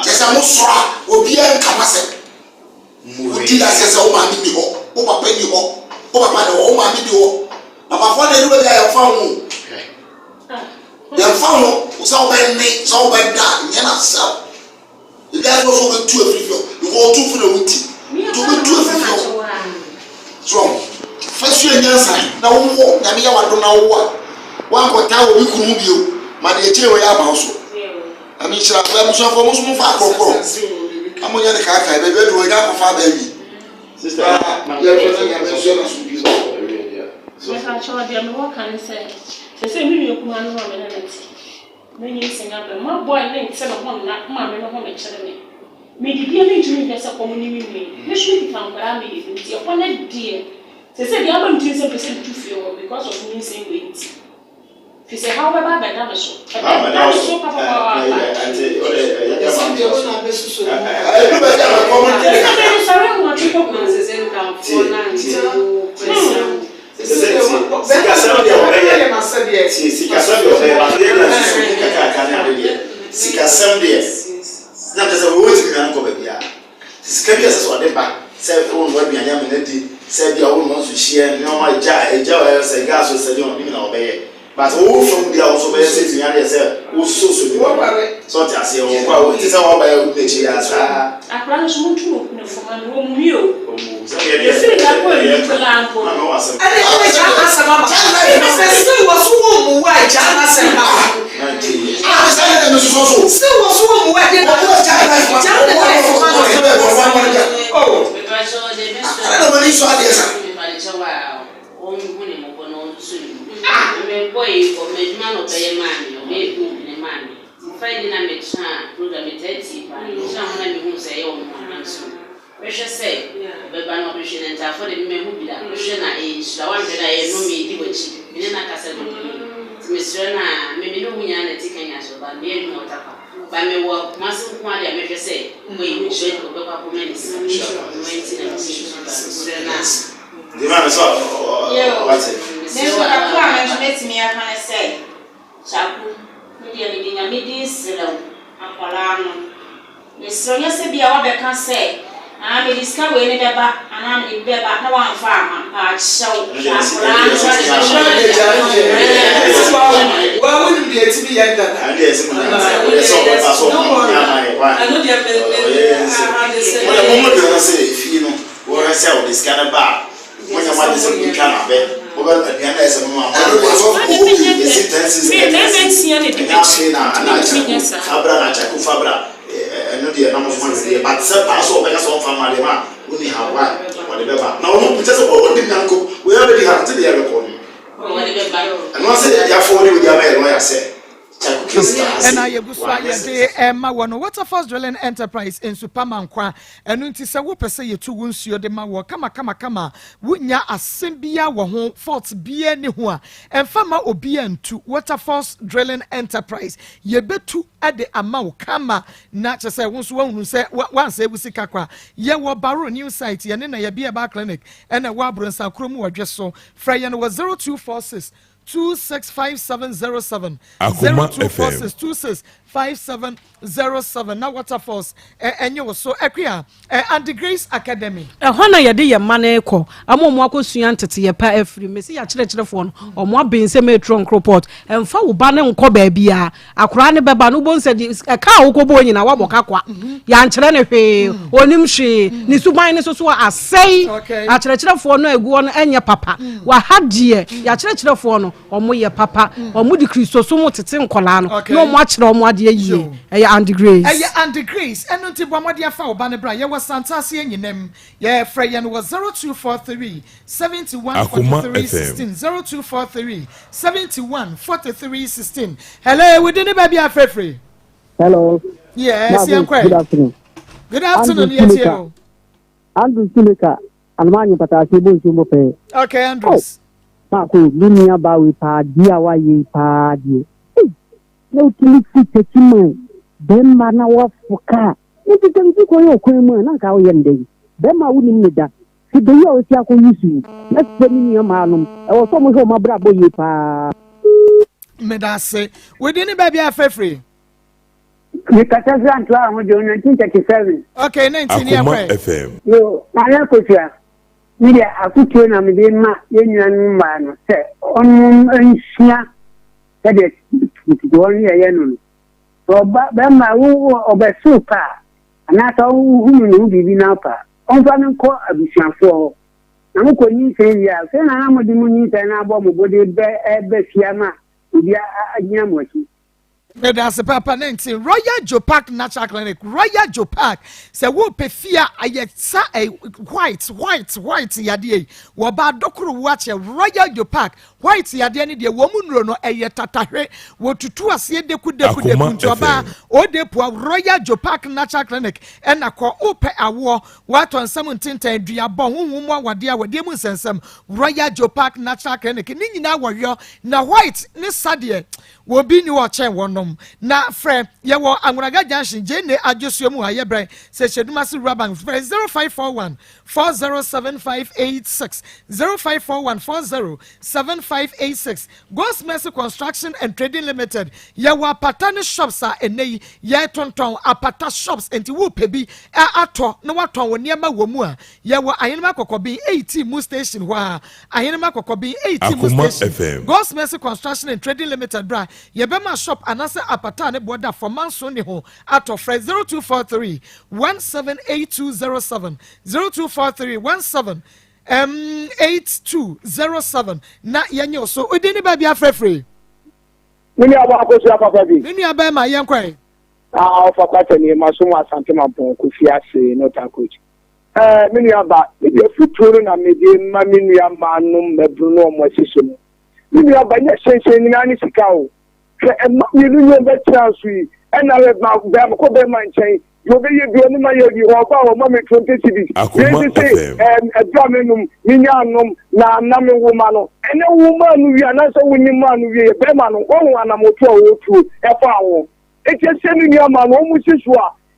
kyɛ sɛ mo soro a obiara nka mo asɛm. Wodi aseɛ sɛ wo maame nni hɔ, wo papa nni hɔ, wo papa na wɔ, wo maame nni hɔ. Papafoɔ deɛ ɛdu baabi a yɛmfa ho o. Yɛmfa ho sɛ wobɛne, sɛ wobɛda, nyɛ n'asɛm. Ebi ase wɔ sɛ wobɛtu afiri fie hɔ, because ɔtu fo na wonti. Nti wobɛtu afiri fie hɔ. So fa sua nyansa na wowɔ, Nyame yɛ w'adom na wowɔ a, woankɔtaa obi kunu ho bio, ma deɛ ɛkyɛn wei aba wo so. Nyame nhyira mo. Abusuafoɔ mo nso momfa akorɔkorɔ na monyɛ no kaakae. Baabi aduru wanya akɔfa aba awie. Na yɛhwɛ na Nyame nso yɛ n'asomdwie ma mo. Mepakyɛw, deɛ mewɔ ka ne sɛ, seesei me nua kumaa no a me ne no te, manyinsɛn aba mu. Ma boy no nte ne ho nna ma me me ho mekyere me. Medidi a mentumi nhwɛ sɛ kɔm ne me nua yi. Me nso mekita nkwadaa mmienu nti ɛhɔ no deɛ, seesei deɛ aba me tirim sɛ mepɛ sɛ metu fie hɔ because of nyinsɛn wei nti. Firi sɛ haw bɛba abɛda me so. Ɛbɛda me so papapaapa. Ɛsɛ mensɔre nwɔtwe kɔ kurom. Sikasɛm deɛ ɔbɛyɛ tie sikasɛm deɛ ɔbɛyɛ bato yɛ deɛ nsusu ne kakraka ne ade deɛ sikasɛm deɛ na kyerɛ sɛ wɔwɔ tumi nwane kɔ baabi a sika bi a ɛsɛ sɛ ɔde ba sɛ wɔn aduane ama no adi sɛ bi a wɔn nso hyia nneɛma gya egya wɔ sɛ gas sɛ deɛ ɔne nyinaa ɔbɛyɛ but wɔwɔ fam deɛ a wɔn nso bɛyɛ sɛ tumi adeɛ sɛ wɔsoso nipa no sɛ ɔte aseɛ wɔn kɔ a wɔn ti sɛ wɔn ba yɛ wɔn n'akyi yɛ asaa. Akora no so mo ntu no fo ma me wɔn mu wie o. Sɛ yɛ deɛ Yɛfiri da kɔ eyi koraa mpo no. Maame wɔ asɛm. Ɛne ɛne gyaa n'asɛm ama. Ɛfisɛ sɛ wɔ so wɔ mu a gyaa n'asɛm ma. Sɛ wɔ so wɔ mu a deɛ na gyaa ne life ma no. Oh. Mɛhwɛ sɛ ɔbɛba na ɔbɛhwɛ na ntaafo de me mahu bi da mehwɛ na ɛyɛ nhyira woanhwɛ no a ɛyɛ nnome ɛdi w'akyi me ne no akasa bebree nti mesrɛ no a me me ne wo nyinaa na ɛte Kenya so but meyɛ adwuma wɔ Tarkwa but me wɔ Kumasi nko ara deɛ a mɛhwɛ sɛ wei ɔbɛ ɔbɛkɔ akɔma ne sika ɛno nti na me nso ba mesrɛ no a. Nti maame sɛ wate. Me nso kakra a me nso mɛtumi aka ne sɛ. Kyaku, me deɛ mede Nyame din srɛ wo, akwadaa no, mesrɛ wo, nyɛ sɛ bia woabɛka sɛ, aa mede sika wei no bɛba anaa mede bi bɛba na woamfa amma, mpaakyɛw, hwɛ akwadaa no Wɔhwɛ sɛ wɔde sika no ba a, monyɛ mo ade sɛ motwa no abɛ. Wobɛ aduane a ɛsɛ mama mo ano yɛsi 10 cedis Me 10 mmarima cedis nsia na ɛdi ɛnyɛ afei m'akyi na nti na mentumi akyako nyɛ saa. fabra na akyako fabra ɛno deɛ na mo so mo ahwɛ deɛ but sɛ paa so ɔbɛka sɛ ɔmfa mma deɛ ma wonni ha why ɔde bɛba na ɔno kyɛ sɛ ɔdi nyanko wei abɛdi ha nte deɛ ɛrekɔ no ɛno ase deɛ yɛafɔ de wodi ama yɛ lɔya sɛ kyako case ba ha Ɛna sei yɛgu so a wanyɛ sɛ yɛde ɛma wɔ no Waterfalls Drilling Enterprise nsu pa ma nkwa. Ɛno nti sɛ wopɛ sɛ yɛtu wo nsuo de ma wɔ kama kama kama a, wonnya asɛm biara wɔ ho, fault biara nni ho a, ɛmfa mma obiara ntu. Waterfalls Drilling Enterprise, yɛbɛtu de ama wo kama na kyerɛ sɛ wo nso woahunu sɛ woansɛe wo sika kwa. Yɛwɔ Baro New Site, yɛne Nayɛbi Herbal Clinic ɛna ɛwɔ Abrɔnsan kurom wɔ Dweso. Frɛ yɛn wɔ 0246 265707, Akoma 0246 FM. 265707 na Waterfalls ɛnye wo so. Akua, Auntie Grace Academy. Ɛhɔ na yɛde yɛn mma no rekɔ ama wɔn akɔsua nteteyɛ pa afiri. Mese yɛn akyerɛkyerɛfoɔ no, wɔn aben sɛ metro nkropɔt. Ɛmfa wo ba no nkɔ baabiara. Akwadaa no bɛba no, wobɛhu sɛ deɛ ɛka a wokɔbɔɔ nyinaa, woabɔ ka kwa. Yɛankyerɛ no hwee, ɔnnim hwee, ne suban no nso so asɛe. Akyerɛkyerɛfoɔ no a ɛgu hɔ no nyɛ papa. Wɔ ha deɛ, yɛn akyerɛkyerɛfoɔ no, wɔyɛ papa. Wɔde Kristosom tete nkwadaa no, na wɔakyerɛ wɔn adeɛ yie. Ɛyɛ Auntie Grace. Ɛyɛ Auntie Grace. Ɛno nti bɔ mmɔden fa wo ba no bra. Yɛwɔ Santase Anyinam. Yɛfrɛ yɛn wɔ 0243 71 Akoma 43 FM. 16, 0243 71 43 16. Hello, wo din ne baabi a frɛfrɛ? Hello. Yes, Marvin, yɛn kɔɛ. Good afternoon. Good afternoon, Andrew yɛ tie Suleka. o. Andrew Suleka, anoma pataase bɔ nsuo mbɔ pɛɛ. Okay, Andrews. Oh, Maako, me nua baa wei paa, di a wayɛ yi paa deɛ. Ei, na wotumi fi takyi man, bɛrima na wafo kaa. Nti sɛ nti kɔyɛ ɔkwan mu a, na nka woyɛ no dɛn? Bɛrima a wonim ne da. Hwɛ bɛ yi a ɔsi akɔ yi su yi. Mɛsrɛ me nua maa nom, ɛwɔ sɛ ɔmo hwɛ ɔmo abrabɔ yie paa. Meda ase. Wo din ne baabi a frɛfrɛ? Mekasa firi Antoa Ahodwo 1937. Okay, 19 yɛ Akoma kɔɛ. FM. Yo, Maame Akosua, me deɛ afotuo na mede ma yɛn nuanom mmaa no sɛ ɔnom nsua sɛdeɛ tete hɔ no yɛyɛ no no. Sɛ ɔba bɛrima wo ɔbɛsew pa a, anaasɛ wohunu ne ho biribi na ɔpa a, ɔmfa no nkɔ abusuafoɔ hɔ. Na mokɔ nyinsɛn wie a, afei na na mode mo nyinsɛn no abɔ mo bo de bɛ ɛbɛ fie ama obi agyina mo akyi. Meda ase papa ne nti Royal Joe Park Natural Clinic, Royal Joe Park, sɛ wopɛ fie a ayɛ sa white white white yadeɛ yi wɔba adokoro wo akyɛ Royal Joe Park white yadeɛ no deɛ wɔn mu nnuro no ɛyɛ tatahwe wɔtutu aseɛ deku deku deku Akoma nti ɔbaa FM. ode pua Royal Joe Park Natural Clinic ɛna kɔ wopɛ awoɔ wɔatɔ nsɛm ntentan duabɔ honhom mu awadeɛ awadeɛ mu nsɛnsɛm Royal Joe Park Natural Clinic ne nyinaa wɔyɔ na white ne sadeɛ Obi nni hɔ ɔkyɛn wɔnom. Na frɛ yɛwɔ Anwonaga Junction, Jenne Adwosuo mu ha, yɛbrɛ sɛ Hyɛdumase Rural Bank, frɛ 0541 407586, 0541 407586. God's Mercy Construction and Trading Limited, yɛwɔ apata ne shops a ɛnnɛ yi yɛtontɔn apata shops, enti wopɛ bi atɔ na watɔn wo nneɛma wɔ mu a, yɛwɔ Ahenema Kɔkɔben 18 mu station hɔ a, Ahenema Kɔkɔben 18 mu Akoma station. FM. God's Mercy Construction and Trading Limited bra yɛbɛma shop anaasɛ apata a ne boɔ da fam manso ne ho atɔ. Frɛ 0243 178207, 0243 17 8207 na yɛnyɛ wo so. Wodin ne baabi afrɛfrɛ? Me nua bɔ akosua papa bi. Me nua bɛrima, yɛnkɔe. Ah, ɔfa kwata ni ma so mu Asante Mampɔn Kofi ase Northern Coach. Eh, me nua ba, me deɛ afutuo no na mede ma me nua mmaa nom mmabunu no wɔn asi so no. Me nua ba, nyɛ hyɛnhyɛn nyinaa ne sika o. Hwɛ, mma mmienu nyɛ wɔn bɛtena so yi, ɛna ma bɛrima kɔ bɛrima nkyɛn, deɛ ɔbɛyɛ bi ɔno ma yɛ bi, ɔba a ɔma me 20 cedis. Wei Akoma nso se, FM. ɛm, ɛberɛ a menom, menya anom, na na mewo ma no. Ɛnɛ wo maa no wie anaasɛ wonye maa no wie yɛ bɛrima no, woahu anamoto a ɔretuo ɛfa ho. Enti ɛsɛ me nua mmaa no, wɔn si so a,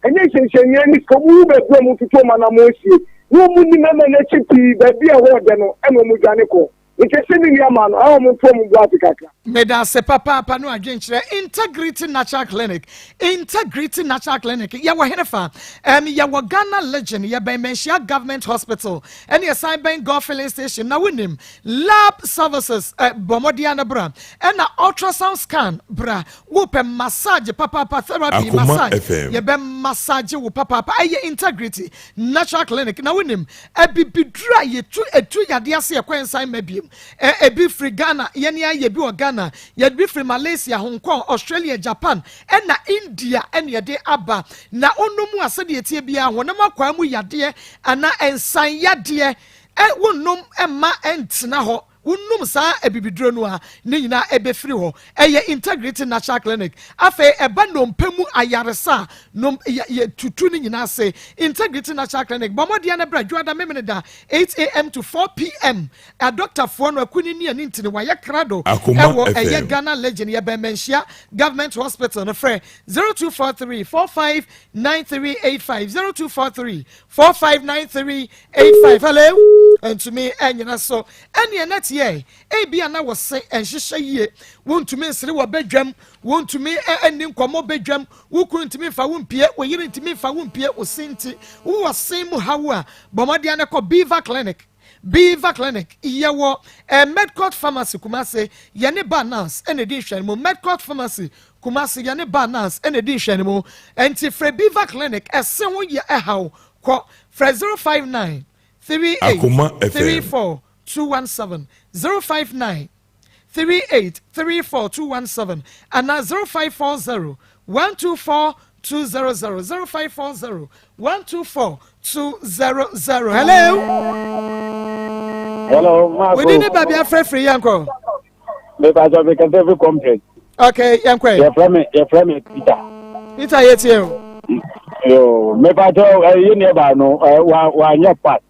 Ɛnyɛ nhyɛnhyɛnneɛ ne sika, wɔn wu baabi a wɔn tutu wɔn anamɔn sie, na wɔn nni mmarima no akyi pii, baabi a ɛhɔ ɔdɛ no ɛna wɔn dwane kɔ. Nti ɛsɛ me nua maa no, ɛwɔ wɔn nto wɔn bo ase kakra. Medase papaapa no adwenkyerɛ. Integrity Natural Clinic, Integrity Natural Clinic, yɛwɔ henefa? Um, yɛwɔ Ghana Legion, yɛbɛn Manhyia Government Hospital, ɛne yɛsan bɛn Gulf Filling Station. Na wonim, lab services, eh, bɔ mmɔden ano bra, ɛna ultrasound scan bra. Wopɛ massage papaapa, therapy, Akoma massage, FM. yɛbɛ massage wo papaapa. Ɛyɛ Integrity Natural Clinic. Na wonim, abibiduro a yɛtu ɛtu yadeɛ ase ɛkɔ nsan mma biem. Ɛ ebi firi Ghana, yɛn ara yɛ bi wɔ Ghana, yɛde bi firi Malaysia, Hong Kong, Australia, Japan, ɛna India ɛna yɛde aba. Na wonom a sɛdeɛ ɛteɛ biara honam akwaa mu yadeɛ anaa nsan yadeɛ ɛ wonnom mma ɛntena hɔ. Wonom saa abibiduro no a, ne nyinaa ɛbɛfiri hɔ. Ɛyɛ Integrity Natural Clinic. Afei ɛba nnompe mu ayaresa a, nom yɛ yɛ tutu ne nyinaa ase. Integrity Natural Clinic, bɔ mmɔden na bra Dwoada Memeneda 8 am to 4 pm. Adɔktafoɔ no akunini ani ntini wɔayɛ krado Akoma ɛwɔ ɛyɛ FM. Ghana Legion yɛbɛn Manhyia Government Hospital no frɛ 0243 45 9385 0243 459385. Hello, ntumi ɛnyina so ɛne ɛnɛ teɛ ebi a na wɔse ɛnhyehyɛ yie wontumi nsere wɔ badwam wontumi ɛni nkɔmɔ badwam wo kunu ntumi nfa wo mpie wo yere ntumi nfa wo mpie wo se nti wowɔ sen mu hawo a bɔmmɔden no kɔ Beaver Clinic. Beaver Clinic yɛwɔ Medcot Pharmacy Kumase yɛne ba nurse ɛna edi nhwɛn mu. Medcot Pharmacy Kumase yɛne ba nurse ɛna edi nhwɛn mu. Nti frɛ Beaver Clinic ɛse ho yɛ ɛhaw kɔ frɛ 059 38 Akoma FM. 34 217 059 38 34 217 ana 0540 124 200 0540 124 200. Hello. Hello, Marco. Wòdi ní baabi afrɛfrɛ yɛn kɔ. Mepa kyɛw mekasa fi complex. Okay, yɛn kɔ yi. Yɛfrɛ me Peter. Peter yɛ tie o. Yo, mepa kyɛw ɛyi ne ba no ɛ wa wanyɛ fast.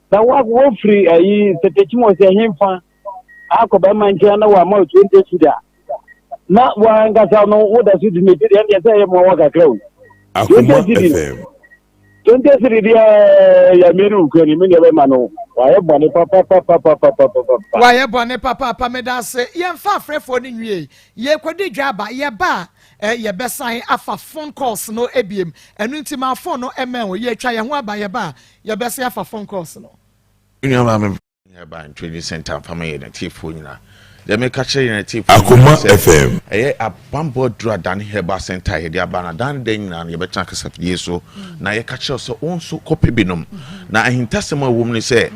Na wa wofiri ɛyi tetekyi wɔ sɛ hemfa akɔ bɛrima nkyɛn na wama o 20 cedi a. Na wankasa no woda so di n'akyi deɛ ɛndeɛ sɛ ɛyɛ mmoawa kakra o. Akoma 20 cedi. FM. 20 cedi deɛ yɛ mmiri nkura ni mi deɛ bɛma no wayɛ bɔne papapapapapapa. Wayɛ bɔne papaapa meda ase. Yɛmfa afrɛfoɔ no nwie. Yɛkɔdi dwa aba yɛba a yɛbɛsan afa phone calls no ebiem. Ɛno nti ma phone no ɛmɛn o. Yɛtwa yɛn ho aba yɛba a yɛbɛsan afa phone calls no. Nua maa mi Herbal Training Center nfama yɛ n'atiefoɔ nyinaa deɛ meka kyerɛ yɛn atiefoɔ Akoma nyinaa sɛ FM. ɛyɛ abanbɔ aduru Adane Herbal Center a yɛde aba no adan da nyinaa no yɛbɛtena kasafidie so na yɛka kyerɛ sɛ wo nso kɔpɛ binom na ahintasɛm a ɛwɔ mu ne sɛ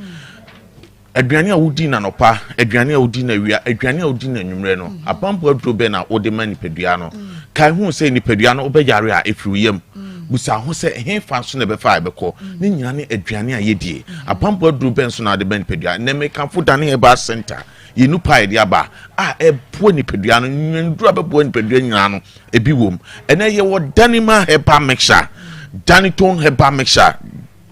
aduane a wodi n'anɔpa, aduane a wodi n'awia, aduane a wodi n'anwummerɛ no, abanbɔ aduro bɛn na wode ma nipadua no? Kae hu sɛ nipadua no wobɛyare a ɛfiri wo yam. Busa ho sɛ hefa nso na ɛbɛfa a ɛbɛkɔ ne nyinaa ne aduane a yɛdie. Abanbɔ aduro bɛn nso na wode ma nipadua? Nnɛ mekamfo Dane Herbal Center yɛ nupa a yɛde aba a ɛboa nipadua no. Nnuro a bɛboa nipadua nyinaa no ebi wɔ mu. Ɛnɛ yɛwɔ Danima Herbal Mixture, Danitone Herbal Mixture,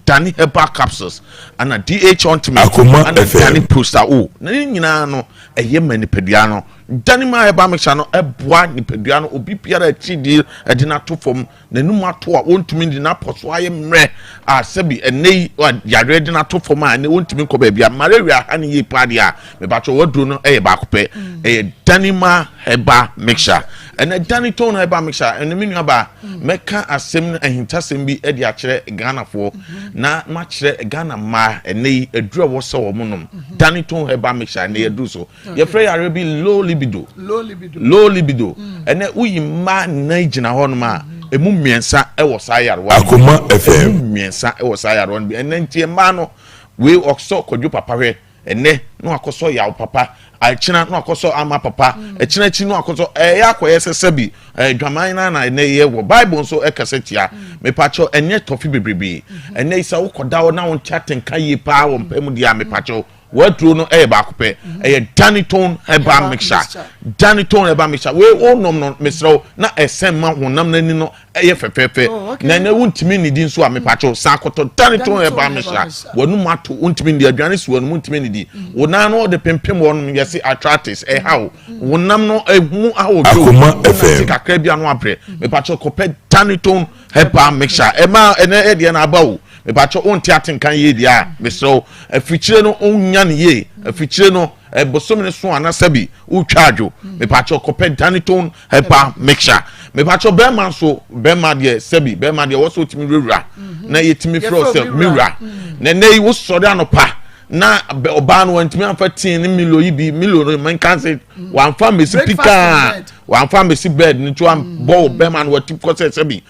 Dani Herbal Capsules ana DH Ultimate Akoma ana FM. Dani Prosta O na ne nyinaa no ɛyɛ ma nipadua no. Danima Herbal Mixture no ɛboa nipadua no. Obi biara akyidie ɛde n'ato fam n'anum ato a wɔntumi de n'apɔ so ayɛ mmerɛ a sɛbi ɛnɛ yi yareɛ de n'ato fam a ɛnɛ wɔntumi nkɔ baabi a malaria ha ne yie paa deɛ a mebatwɛ waduro no ɛyɛ baako pɛ, ɛyɛ Danima Herbal Mixture. Ɛnɛ Danitone Herbal Mixture. Ɛnɛ me nua baa mɛka asɛm no ahintasɛm bi ɛde akyerɛ Ghanafoɔ na makyerɛ Ghana mmaa ɛnɛ yi aduru a wɔsɛ wɔn nom Danitone Herbal Mixture. Ɛnɛ yɛduru so yɛfrɛ yare bi low libido. Low libido. Low libido. Ɛnɛ woyi mmaa nnan gyina hɔnom a emu mmiɛnsa ɛwɔ saa yarewa no bi. Akoma FM. Emu mmiɛnsa ɛwɔ saa yarewa no bi. Ɛnɛ nti mmaa no wei ɔsɔ Kwadwo papa hwɛ ɛnɛ na wakɔsɔ Yaw papa akyina na wakɔsɔ Ama papa ɛkyina akyi na wakɔsɔ ɛyɛ akɔyɛ sɛ sɛbi ɛdwaman na na ɛnɛ yɛ wɔ Bible nso ɛkasa tia. Mepakyɛw ɛnyɛ tɔfi bebrebe. Ɛnɛ yi sɛ wokɔda hɔ na wonte atenka yie paa wɔ mpɛ mu deɛ a mepakyɛw waduro no ɛyɛ baako pɛ, ɛyɛ Danitone Herbal Mixture. Danitone Herbal Mixture wei wonom no mesrɛ na ɛsɛn ma honam n'ani no ɛyɛ fɛfɛɛfɛ. Na ɛnɛ wontumi nnidi nso a mepakyɛw san akɔtɔ Danitone Herbal Mixture. W'anum ato wontumi nnidi, aduane si w'anum wontumi nnidi, wo nan no wɔde pempem wɔnom yɛse arthritis ɛha wo wo nam no ehu ahɔ dwo Akoma FM. kakra bi ano abrɛ mepakyɛw kɔpɛ Danitone Herbal Mixture. Ɛma ɛnɛ ɛdeɛ na aba o. Mepakyɛw wonte atenkan yie deɛ a mesrɛ wo afikyire no wonya no yie afikyire no ɛbosome no so anasɛ bi wotwa adwo mepakyɛw kɔpɛ Danitone Herbal Mixture. Mepakyɛw bɛrima nso bɛrima deɛ sɛbi bɛrima deɛ wɔsɔ otumi wurawura na yɛtumi frɛ wo sɛ mewura na ɛnɛ yi wosɔre anɔpa na ɔbaa no wantumi amfa tea ne Milo yi bi Milo no menka sɛ wamfa mmɛsi pikaa wamfa mmɛsi bed no nti wambɔ wo bɛrima no wati kɔ sɛ sɛbi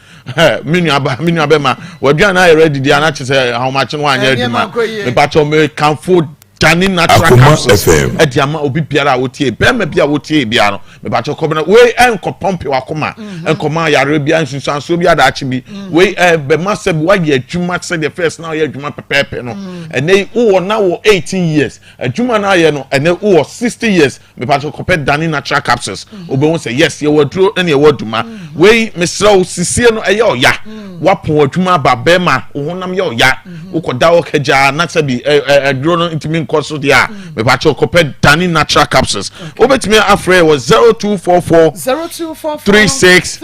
me nua ba me nua bɛrima waduane ayɛ ready deɛ anakyɛ sɛ ahomakye no wanyɛ adwuma. Mepakyɛw mekamfo. Dani natural Akoma capsules FM. ɛde ama obi biara a wotie bɛrima bi a wotie biara no mepakyɛ kɔbɛna wei ɛnkɔ pɔmpe wakoma ɛnkɔma yareɛ biara nsunsuansoɔ bi adaakye bi wei ɛbɛma sɛ woayɛ adwuma sɛdeɛ first na woyɛ adwuma pɛpɛɛpɛ no ɛnɛ yi wowɔ na wɔ 18 years adwuma no ayɛ no ɛnɛ wowɔ 60 years mepakyɛ kɔpɛ Dani natural capsules wobɛhu sɛ yes yɛwɔ aduro ɛne yɛwɔ aduma wei mesrɛ wo sisie no ɛyɛ ɔya wapɔn adwuma aba bɛrima wo honam yɛ ɔya wokɔda hɔ kagyaa na sɛbi aduro no ntumi nkɔ so deɛ a mepakyɛ kɔpɛ Dani natural capsules wobɛtumi afrɛ wɔ 0244 0244 36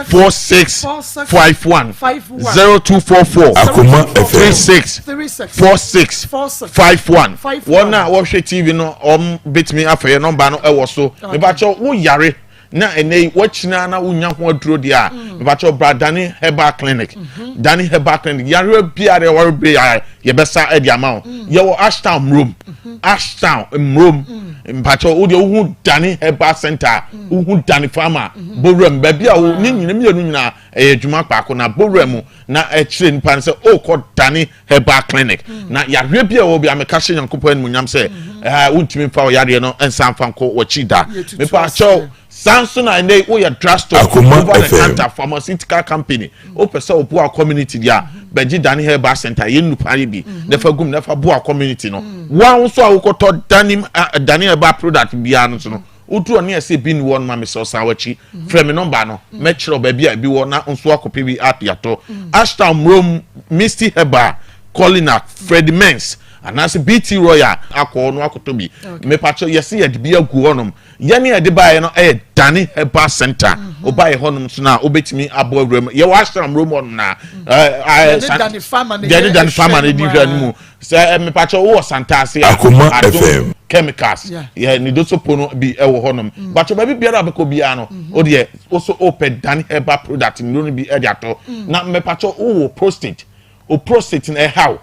46 51 0244 Akoma FM. 36 36 46 51 wɔn a wɔhwɛ tv no wɔn bɛtumi afɛ yɛ nɔmba no ɛwɔ so mepakyɛ wo yare na ɛnɛ yi wɔkyina na wonya ho aduro deɛ a mepakyɛ bra Dani herbal clinic Dani herbal clinic yareɛ biara ɛwɔ bere a yɛbɛsa ɛde ama wo yɛwɔ Ashtown Mmrom Ashtown Mmrom mpakyɛ wo deɛ wohu Dani herbal center wohu Dani farmer bowura mu baabi a wo ne nyina mmienu nyinaa ɛyɛ adwuma baako na bowura mu na ɛkyerɛ nipa no sɛ ɔrekɔ Dani herbal clinic na yareɛ bi a ɛwɔ bi a meka hyɛ Nyankopɔn animuonyam sɛ ɛɛ wontumi mfa wo yareɛ no nsa mfa nkɔ w'akyi da mepakyɛw saa nso na ɛnɛ woyɛ drugstore Akoma over the FM. counter pharmaceutical company wopɛ sɛ woboa community deɛ a bɛgye Dani herbal center yɛ nnupa yi bi na fa gum na fa boa community no woa nso a wokɔtɔ Dani ah, Dani herbal product biara no so no wotu ɔne ɛsɛ bi ni wɔ no ma mesɛ ɔsan w'akyi frɛ me nɔmba no mɛkyerɛ baabi a ebi wɔ na nso akɔpɛ bi atɔ Ashtown Mmrom Misty Herbal Colina Freddy Mens anaasɛ BT Royal akɔ no akɔtɔ bi mepakyɛ yɛse yɛde bi agu hɔnom yɛne yɛde baeɛ no ɛyɛ Dani herbal center wobaeɛ hɔnom so no a wobɛtumi abɔ awura mu yɛwɔ Ashtown Mmrom hɔnom na Yɛne Dani Farmer na yɛne yɛ Dani Farmer na ɛhwɛ ɛdi no hwɛ mu no mu sɛ mepakyɛ wowɔ Santase a Akoma Adom FM. chemicals Yeah. yɛ ne dosopo no bi ɛwɔ hɔnom bakyɛ baabi biara a bɛkɔ biara no o deɛ woso wopɛ Dani herbal product nnuro no bi ɛde atɔ na mepakyɛ wowɔ prostate o prostate no ɛhaw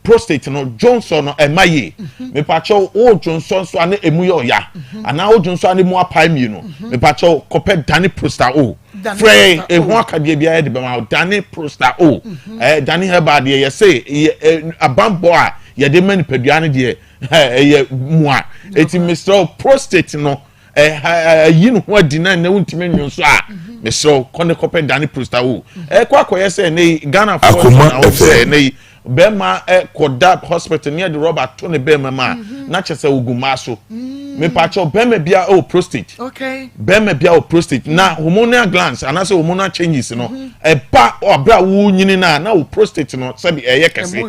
prostate no dwonsɔ no ɛma yie mepakyɛw wo dwonsɔ nso a ne emu yɛ ɔya anaa wo dwonsɔ a ne mu apae mmienu mepakyɛw kɔpɛ Dani prosta o Dani frɛ Prosta O. ehu akadeɛ biara de bɛma wo Dani prosta o ɛɛ Dani herbal deɛ yɛsɛ yɛ ɛ abanbɔ a yɛde ma nipadua no deɛ ɛyɛ mua eti mesrɛ prostate no ɛyi ne ho adi na ɛnɛ wontumi nwo nso a mesrɛ kɔ ne kɔpɛ Dani prosta o ɛkɔ akɔyɛ sɛ ɛnɛ yi Ghana foɔ Akoma na wɔn sɛ FM. ɛnɛ yi bɛrima ɛkɔda hospital ne yɛde rɔba to ne bɛrima mu a na kyerɛ sɛ ogu mmaa so mepakyɛw bɛrima bia ɛwɔ prostate bɛrima bia wɔ prostate na hormonal glands anaasɛ hormonal changes no ɛba ɔbɛrɛ a wonyini na na wo prostate no sɛbi ɛyɛ kɛse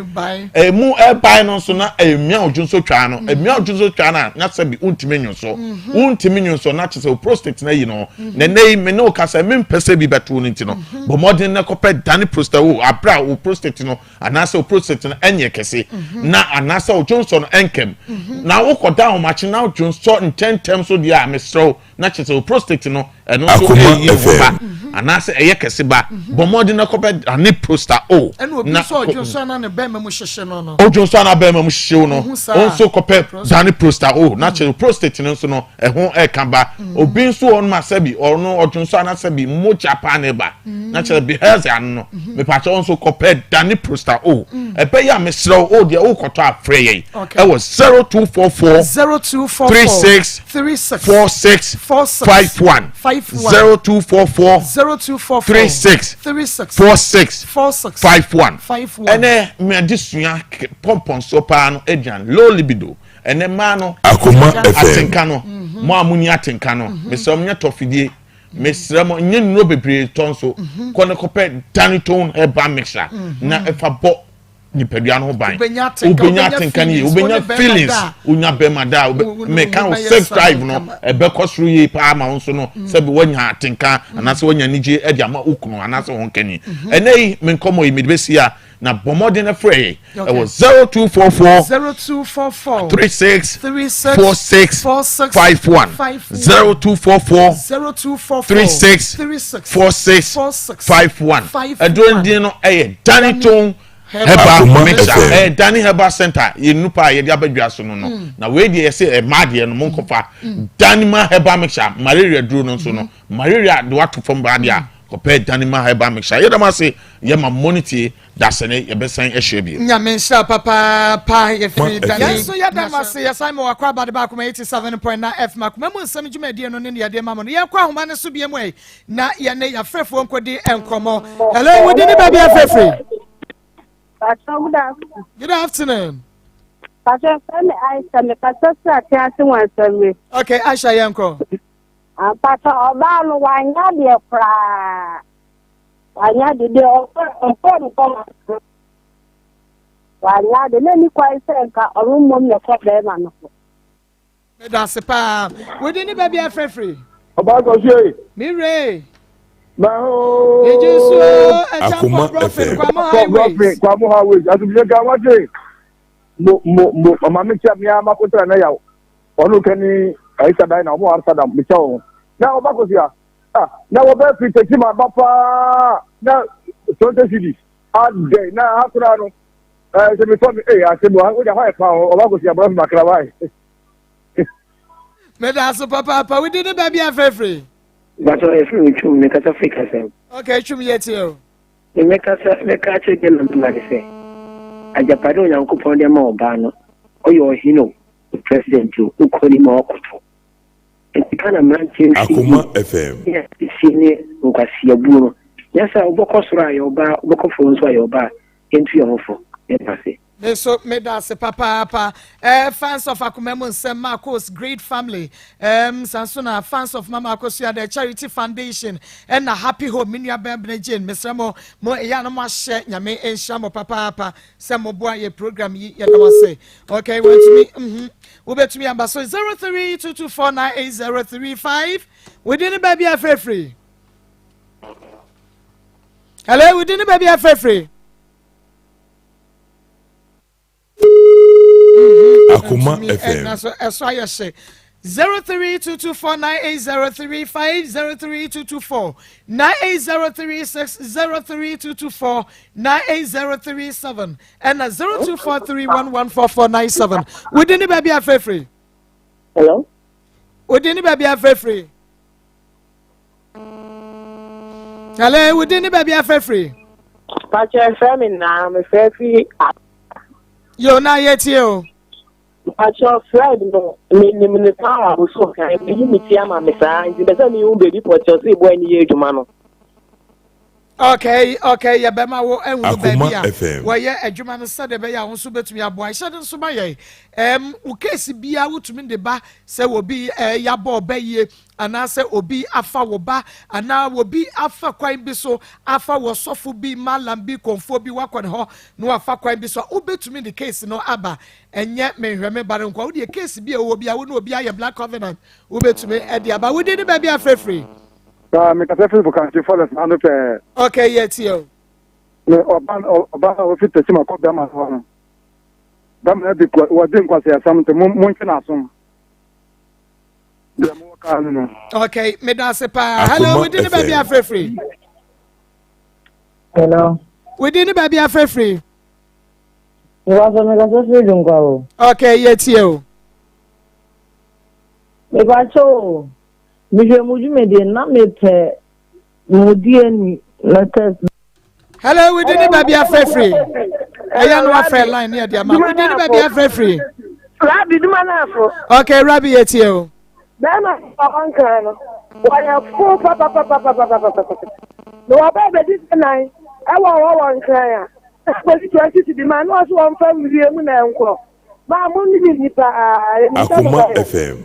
ɛmu ɛbae no nso na ɛmia odwo nso twaa no ɛmia odwo nso twaa no a na sɛbi wontumi nwo so wontumi nwo so na kyerɛ sɛ wo prostate no ayi no na ɛnɛ yi me ne wo kasa me mpɛ sɛ bi bɛto no nti no bɔ mmɔden na kɔpɛ Dani prostate wo abere a wo prostate no anaasɛ wo prostate no ɛnyɛ kɛse na anaasɛ wo dwonsɔ no ɛnkɛm na wokɔda ahomakye na wo dwonsɔ ntɛntɛm so deɛ a mesrɛ wo na kyerɛ sɛ wo prostate no ɛno nso Akoma ɛyi ho ba FM. anaasɛ ɛyɛ kɛse ba bɔ mmɔden na kɔpɛ Dani prostate o ɛna obi na nso ɔdwonsɔ ana ne bɛrima mu hyehye no no odwonsɔ ana bɛrima mu hyehyew no Ohu saa. o nso kɔpɛ Dani prostate o na kyerɛ prostate no nso no ɛho ɛka ba obi nso wɔ no ma sɛbi ɔno ɔdwonsɔ ana sɛbi mogya paa ne ba na kyerɛ bilharzia ano no mepakyɛ nso kɔpɛ Dani prostate o ɛbɛyɛ a mesrɛ wo o deɛ wokɔtɔ afrɛ yɛn Okay. ɛwɔ 0244 0244 36 36 46 46 51 51 0244 0244 36 36 46 46 51 51 ɛnɛ mmɛde sua pɔmpɔnsoɔ paa no aduane low libido ɛnɛ mmaa no Akoma FM. atenka no mo a mo ni atenka no mesrɛ mo nyɛ tɔfidie mesrɛ mo nyɛ nnuro bebree tɔ nso kɔ ne kɔpɛ Danitone herbal mixture na ɛfa bɔ nipadua no ho ban Wobɛnya atenka, wobɛnya wobɛnya atenka no yie feelings, wobɛnya wo ne bɛrima feelings da a, wonya bɛrima da a wo- meka wo wobɛyɛ sex saa drive no kama. ɛbɛkɔ soro yie paa ma wo nso no sɛbi woanya atenka anaasɛ woanya anigye de ama wo kunu anaasɛ wo nkani ɛnɛ yi me nkɔmmɔ yi mede bɛsi a na bɔ mmɔden no frɛ yɛ ɛwɔ 0244 0244 36 36 46 46 51 51 0244 0244 36 36 46 46 51 51. ɛduro din no ɛyɛ Danitone herbal Akoma mixture FM. ɛyɛ Dani herbal center yɛ nupa a yɛde abɛdwa so no no na wei deɛ yɛsɛ ɛmaa deɛ no mo nkɔfa Danima herbal mixture malaria duro no nso no malaria de wato fam baa deɛ a Kɔpɛ Danima Herbal Mixture. Yɛda mo ase, yɛma mo ne tie, dasene yɛbɛsan ahyia bio. Nyame nhyira papaapa yɛfiri Dani. Yɛn nso yɛda mo ase yɛsan ma wakɔ aba de ba akoma 87.9 FM akoma mu nsɛm dwumadie no ne ne yɛde ma mo no yɛnkɔ ahoma no so bie mu ɛ na yɛne yɛafrɛfoɔ nkɔdi nkɔmmɔ. Hello, wodi ne baabi afrɛfiri? Pastor, good afternoon. Good afternoon. Pastor, fẹ́ mi Aisha, mi kasa sí àti ase wọn sẹ́mi. Okay, Aisha yẹn kọ. Ampata ɔbaa no wanyɛ adeɛ koraa. Wanyɛ adeɛ deɛ ɔfɛ ɔfɛ no kɔ ma. Wanyɛ adeɛ na ni kwan sɛ nka ɔno mmom na ɛkɔ bɛrima no so. Meda ase paa. Wodi ne baabi afrɛfrɛ. Ɔbaa kɔsie. Me wure. Maho. Eji nsuo ɛkyɛnfo brɔfin Kwamo highways. Kwamo highways. Asomdwe nka wate. Mo mo mo ɔma mi kyɛ mi ama ko tẹrɛ ne yaw. Ɔno kɛ ni Aisha dan na ɔmo Amsterdam mi kyɛ wɔn. Na ɔba kɔsi a. Ah na wɔbɛ fi tɛkyi ma ba paa na 20 cedis. Adɛ na ha koraa no. Ɛɛ sɛ mi tɔ mi ee ase mu ha o de hɔ yɛ paa ɔba kɔsi a brɔfin makra wa yi. Meda ase papaapa. Wodi ne baabi afrɛfrɛ. Bàtɔ efiri mi twum mi kasa firi kasa mu. Okay, twum yɛ tie o. Me mɛkasa mɛka akyerɛ Ghana mmarima ne sɛ, agyapade a Onyankopɔn de ama ɔbaa no, ɔyɛ ɔhene o, ɔyɛ president o, wokɔ anim a ɔkoto. Nti Ghana mmeranteɛ nhwɛ Akoma yie FM. ne asesie ne nkwaseabuo no. Nyɛ saa a, wobɛkɔ soro ayɛ ɔbaa, wobɛkɔ fam nso ayɛ ɔbaa. Yɛntu yɛn ho fo. Yɛda ase. Me nso meda ase papaapa. Eh, fans of Akoma mu nsɛm Marcos Great Family. Um, san so na fans of Mama Akosua the Charity Foundation ɛna Happy Home me nua bɛn Jane mesrɛ mo mo ɛyɛ no mo ahyɛ nyame nhyira mo papaapa sɛ mo boa yɛ program yi yɛda mo ase. Okay, wantumi mhm. Wobɛtumi aba so 0322498035 within ne baabi afrɛfrɛ. Hello, within ne baabi afrɛfrɛ. Akoma FM. Ɛna so ɛso ayɛ hye. 0322498035 03224 98036 03224 98037 ɛna 0243114497. Wodi ne baabi afrɛfrɛ. Hello. Wodi ne baabi afrɛfrɛ. Hello, wodi ne baabi afrɛfrɛ. Pakyɛ frɛ me naa mefrɛ fi. Yo na yɛ tie o. Pakyɛ Fred no menim ne paa abosom kan meyi me ti ama me saa nti bɛ sɛ mehu baabi pɔkyɛ ɔsɛ eboa ne yɛ adwuma no. Okay, okay, yɛbɛma wo ehunu Akoma baabi a FM. wɔyɛ adwuma no sɛdeɛ ɛbɛyɛ a wo nso bɛtumi aboa. Hyɛ no nso ma yɛn. Ɛm, wo case biara wotumi de ba sɛ obi ɛɛ yabɔ ɔbɛ yie anaasɛ obi afa wo ba anaa obi afa kwan bi so afa wɔ sɔfo bi malam bi kɔnfoɔ bi wakɔ ne hɔ na wafa kwan bi so a wobɛtumi de case no aba ɛnyɛ menhwɛ me ba no nkwa wodeɛ case bi a ɛwɔ bi a wo ne obi ayɛ black covenant wobɛtumi ɛde aba wodi ne baabi afrɛfrɛ. Na mekasa firi Bukanti forest ano pɛɛ. Okay, yɛ tie o. Me ɔba ɔba a ofi Tekyima kɔ bɛrima hɔ no. Bɛrima no de wɔde nkwaseasɛm nti mo montwe n'asom. Deɛ mowɔ kaa no no. Okay, meda ase paa. Hello, wodi ne baabi afrɛfrɛ. Hello. Wodi ne baabi afrɛfrɛ. Mekasa mekasa firi Dunkwa o. Okay, yɛ tie o. Mepakyɛ o. Mehwɛ mo dwumadie no na mepɛ mo DNA na test. Hello, wodi ne baabi afrɛfrɛ. Ɛyɛ no afrɛ line ne ɛde ama. Wodi ne baabi afrɛfrɛ. Rabi duma n'afo. Okay, Rabi yɛ tie o. Bɛrima a ɔnkran no, wɔyɛ fo papapapapapapapa. Na wɔba abɛdi sɛ nan ɛwɔ hɔ wɔ nkran a, ɛkɔsi 20 cedi ma na ɔso wɔmfa nwie mu na ɛnkɔ. Maa mo ne ne nipa a, Akoma FM.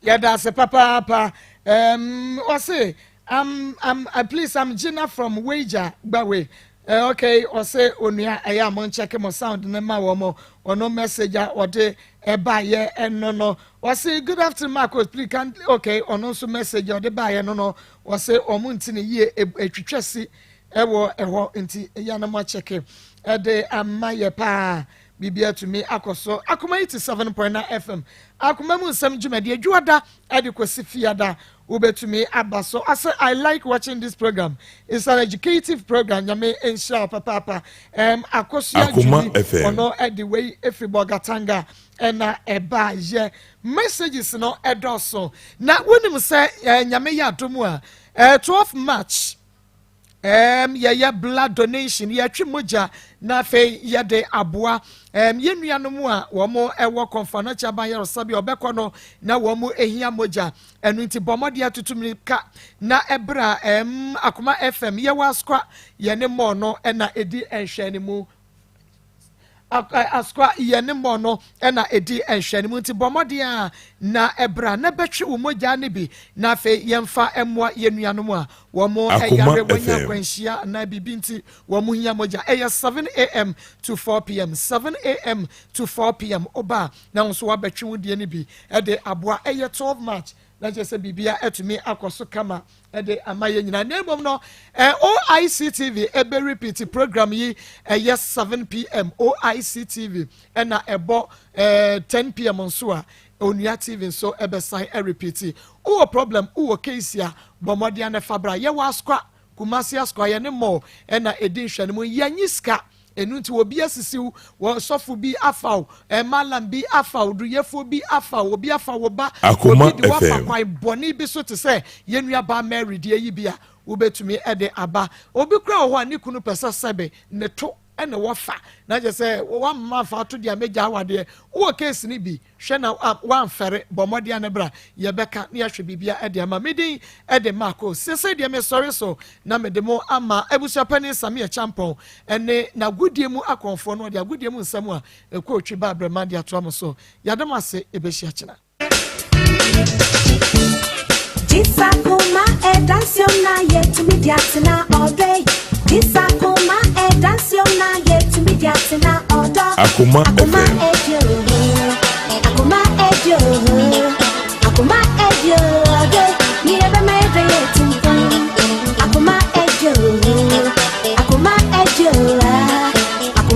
Yɛda ase papaapa. Um, ɔse, I'm, I'm, please, I'm Gina from Wager, Gbawe. Okay, ɔse onua ɛyɛ a mo nkyɛke mo sound ne ma wɔn mo ɔno message a ɔde ɛbaayɛ ɛno no ɔse good afternoon Marcos please can okay ɔno nso message a ɔde baayɛ no no ɔse wɔn nti ne yie etwitwa si ɛwɔ ɛhɔ nti ɛyɛ na mo akyɛke ɛde ama yɛ paa. Biribi atumi akɔ so. Akoma 87.9 FM, Akoma mu nsɛm dwumadi, Adwuada de kɔsi Fiada, wobɛtumi aba so. Ase, I like watching this program. It's an educative program. Nyame nhyira wo papaapa. Um, Akosua Akoma Julie, FM. ɔno de wei efiri Bolgatanga ɛna ɛba yɛ. Messages no ɛdɔɔso. Na wonim sɛ eh, Nyame yɛ adom a, eh, 12 March. Ɛɛm yɛyɛ blood donation, yɛtwe mogya na afei yɛde aboa ɛɛm yɛn nuanom a wɔn ɛwɔ Kɔmfoanɔkye Aban Ayaresabea ɔbɛkɔ no na wɔn ehia mogya. Ɛno nti bɔ mmɔden atutu mmirika na ɛbra ɛɛm Akoma FM yɛwɔ Askwa yɛne mɔɔ no ɛna edi nhwɛanimu. Askwa yɛ ne mmɔ no na ɛdi nhwɛanimu nti bɔ mmɔden a na bra na bɛtwe wo mogya no bi na afei yɛmfa mmoa yɛn nuanom a wɔn yare wɔnya akwanhyia anaa biribi nti wɔn hia mogya. Ɛyɛ 7am to 4pm, 7am to 4pm woba a na wo nso woabɛtwe wo deɛ no bi de aboa. Ɛyɛ 12 March na kyerɛ sɛ biribiara atumi akɔ so kama de ama yɛn nyinaa. Na mmom no, OIC TV ɛbɛ repeat program yi ɛyɛ 7pm OIC TV ɛna ɛbɔ 10pm nso a Onua TV nso ɛbɛsan ɛrepeat. Wowɔ problem, wowɔ case a, bɔ mmɔden na fa bra. Yɛwɔ Askwa, Kumasi Askwa, yɛne mall ɛna ɛdi nhwɛnimu. Yɛnyi sika. Ɛno nti obi asisi wo, wɔ sɔfo bi afa wo, eh, malam bi afa wo, duruyɛfoɔ bi afa wo, obi afa wo ba, Akoma obi de wo afa FM. kwan bɔne bi so te sɛ yɛn nua baa Mary deɛ yi bi a, wobɛtumi de aba. Obi koraa wɔ hɔ a ne kunu pɛ sɛ sɛbe ne to na wɔfa, na kyerɛ sɛ wamma amfa ato deɛ a mɛgya awadeɛ. Wowɔ case no bi? Hwɛ na woamfɛre, bɔ mmɔden na bra, yɛbɛka na yɛahwɛ biribiara de ama. Me din de Marco. Seesei deɛ mesɔre so na mede mo ama Abusuapanin Sammy Acheampong ne n'agodie mu akɔmfoɔ no, ɔde agodie mu nsɛm a ɛkɔ otwi ba abrɛma de atoa mo so. Yɛada mo ase, yɛbɛhyia kyena. Akoma FM.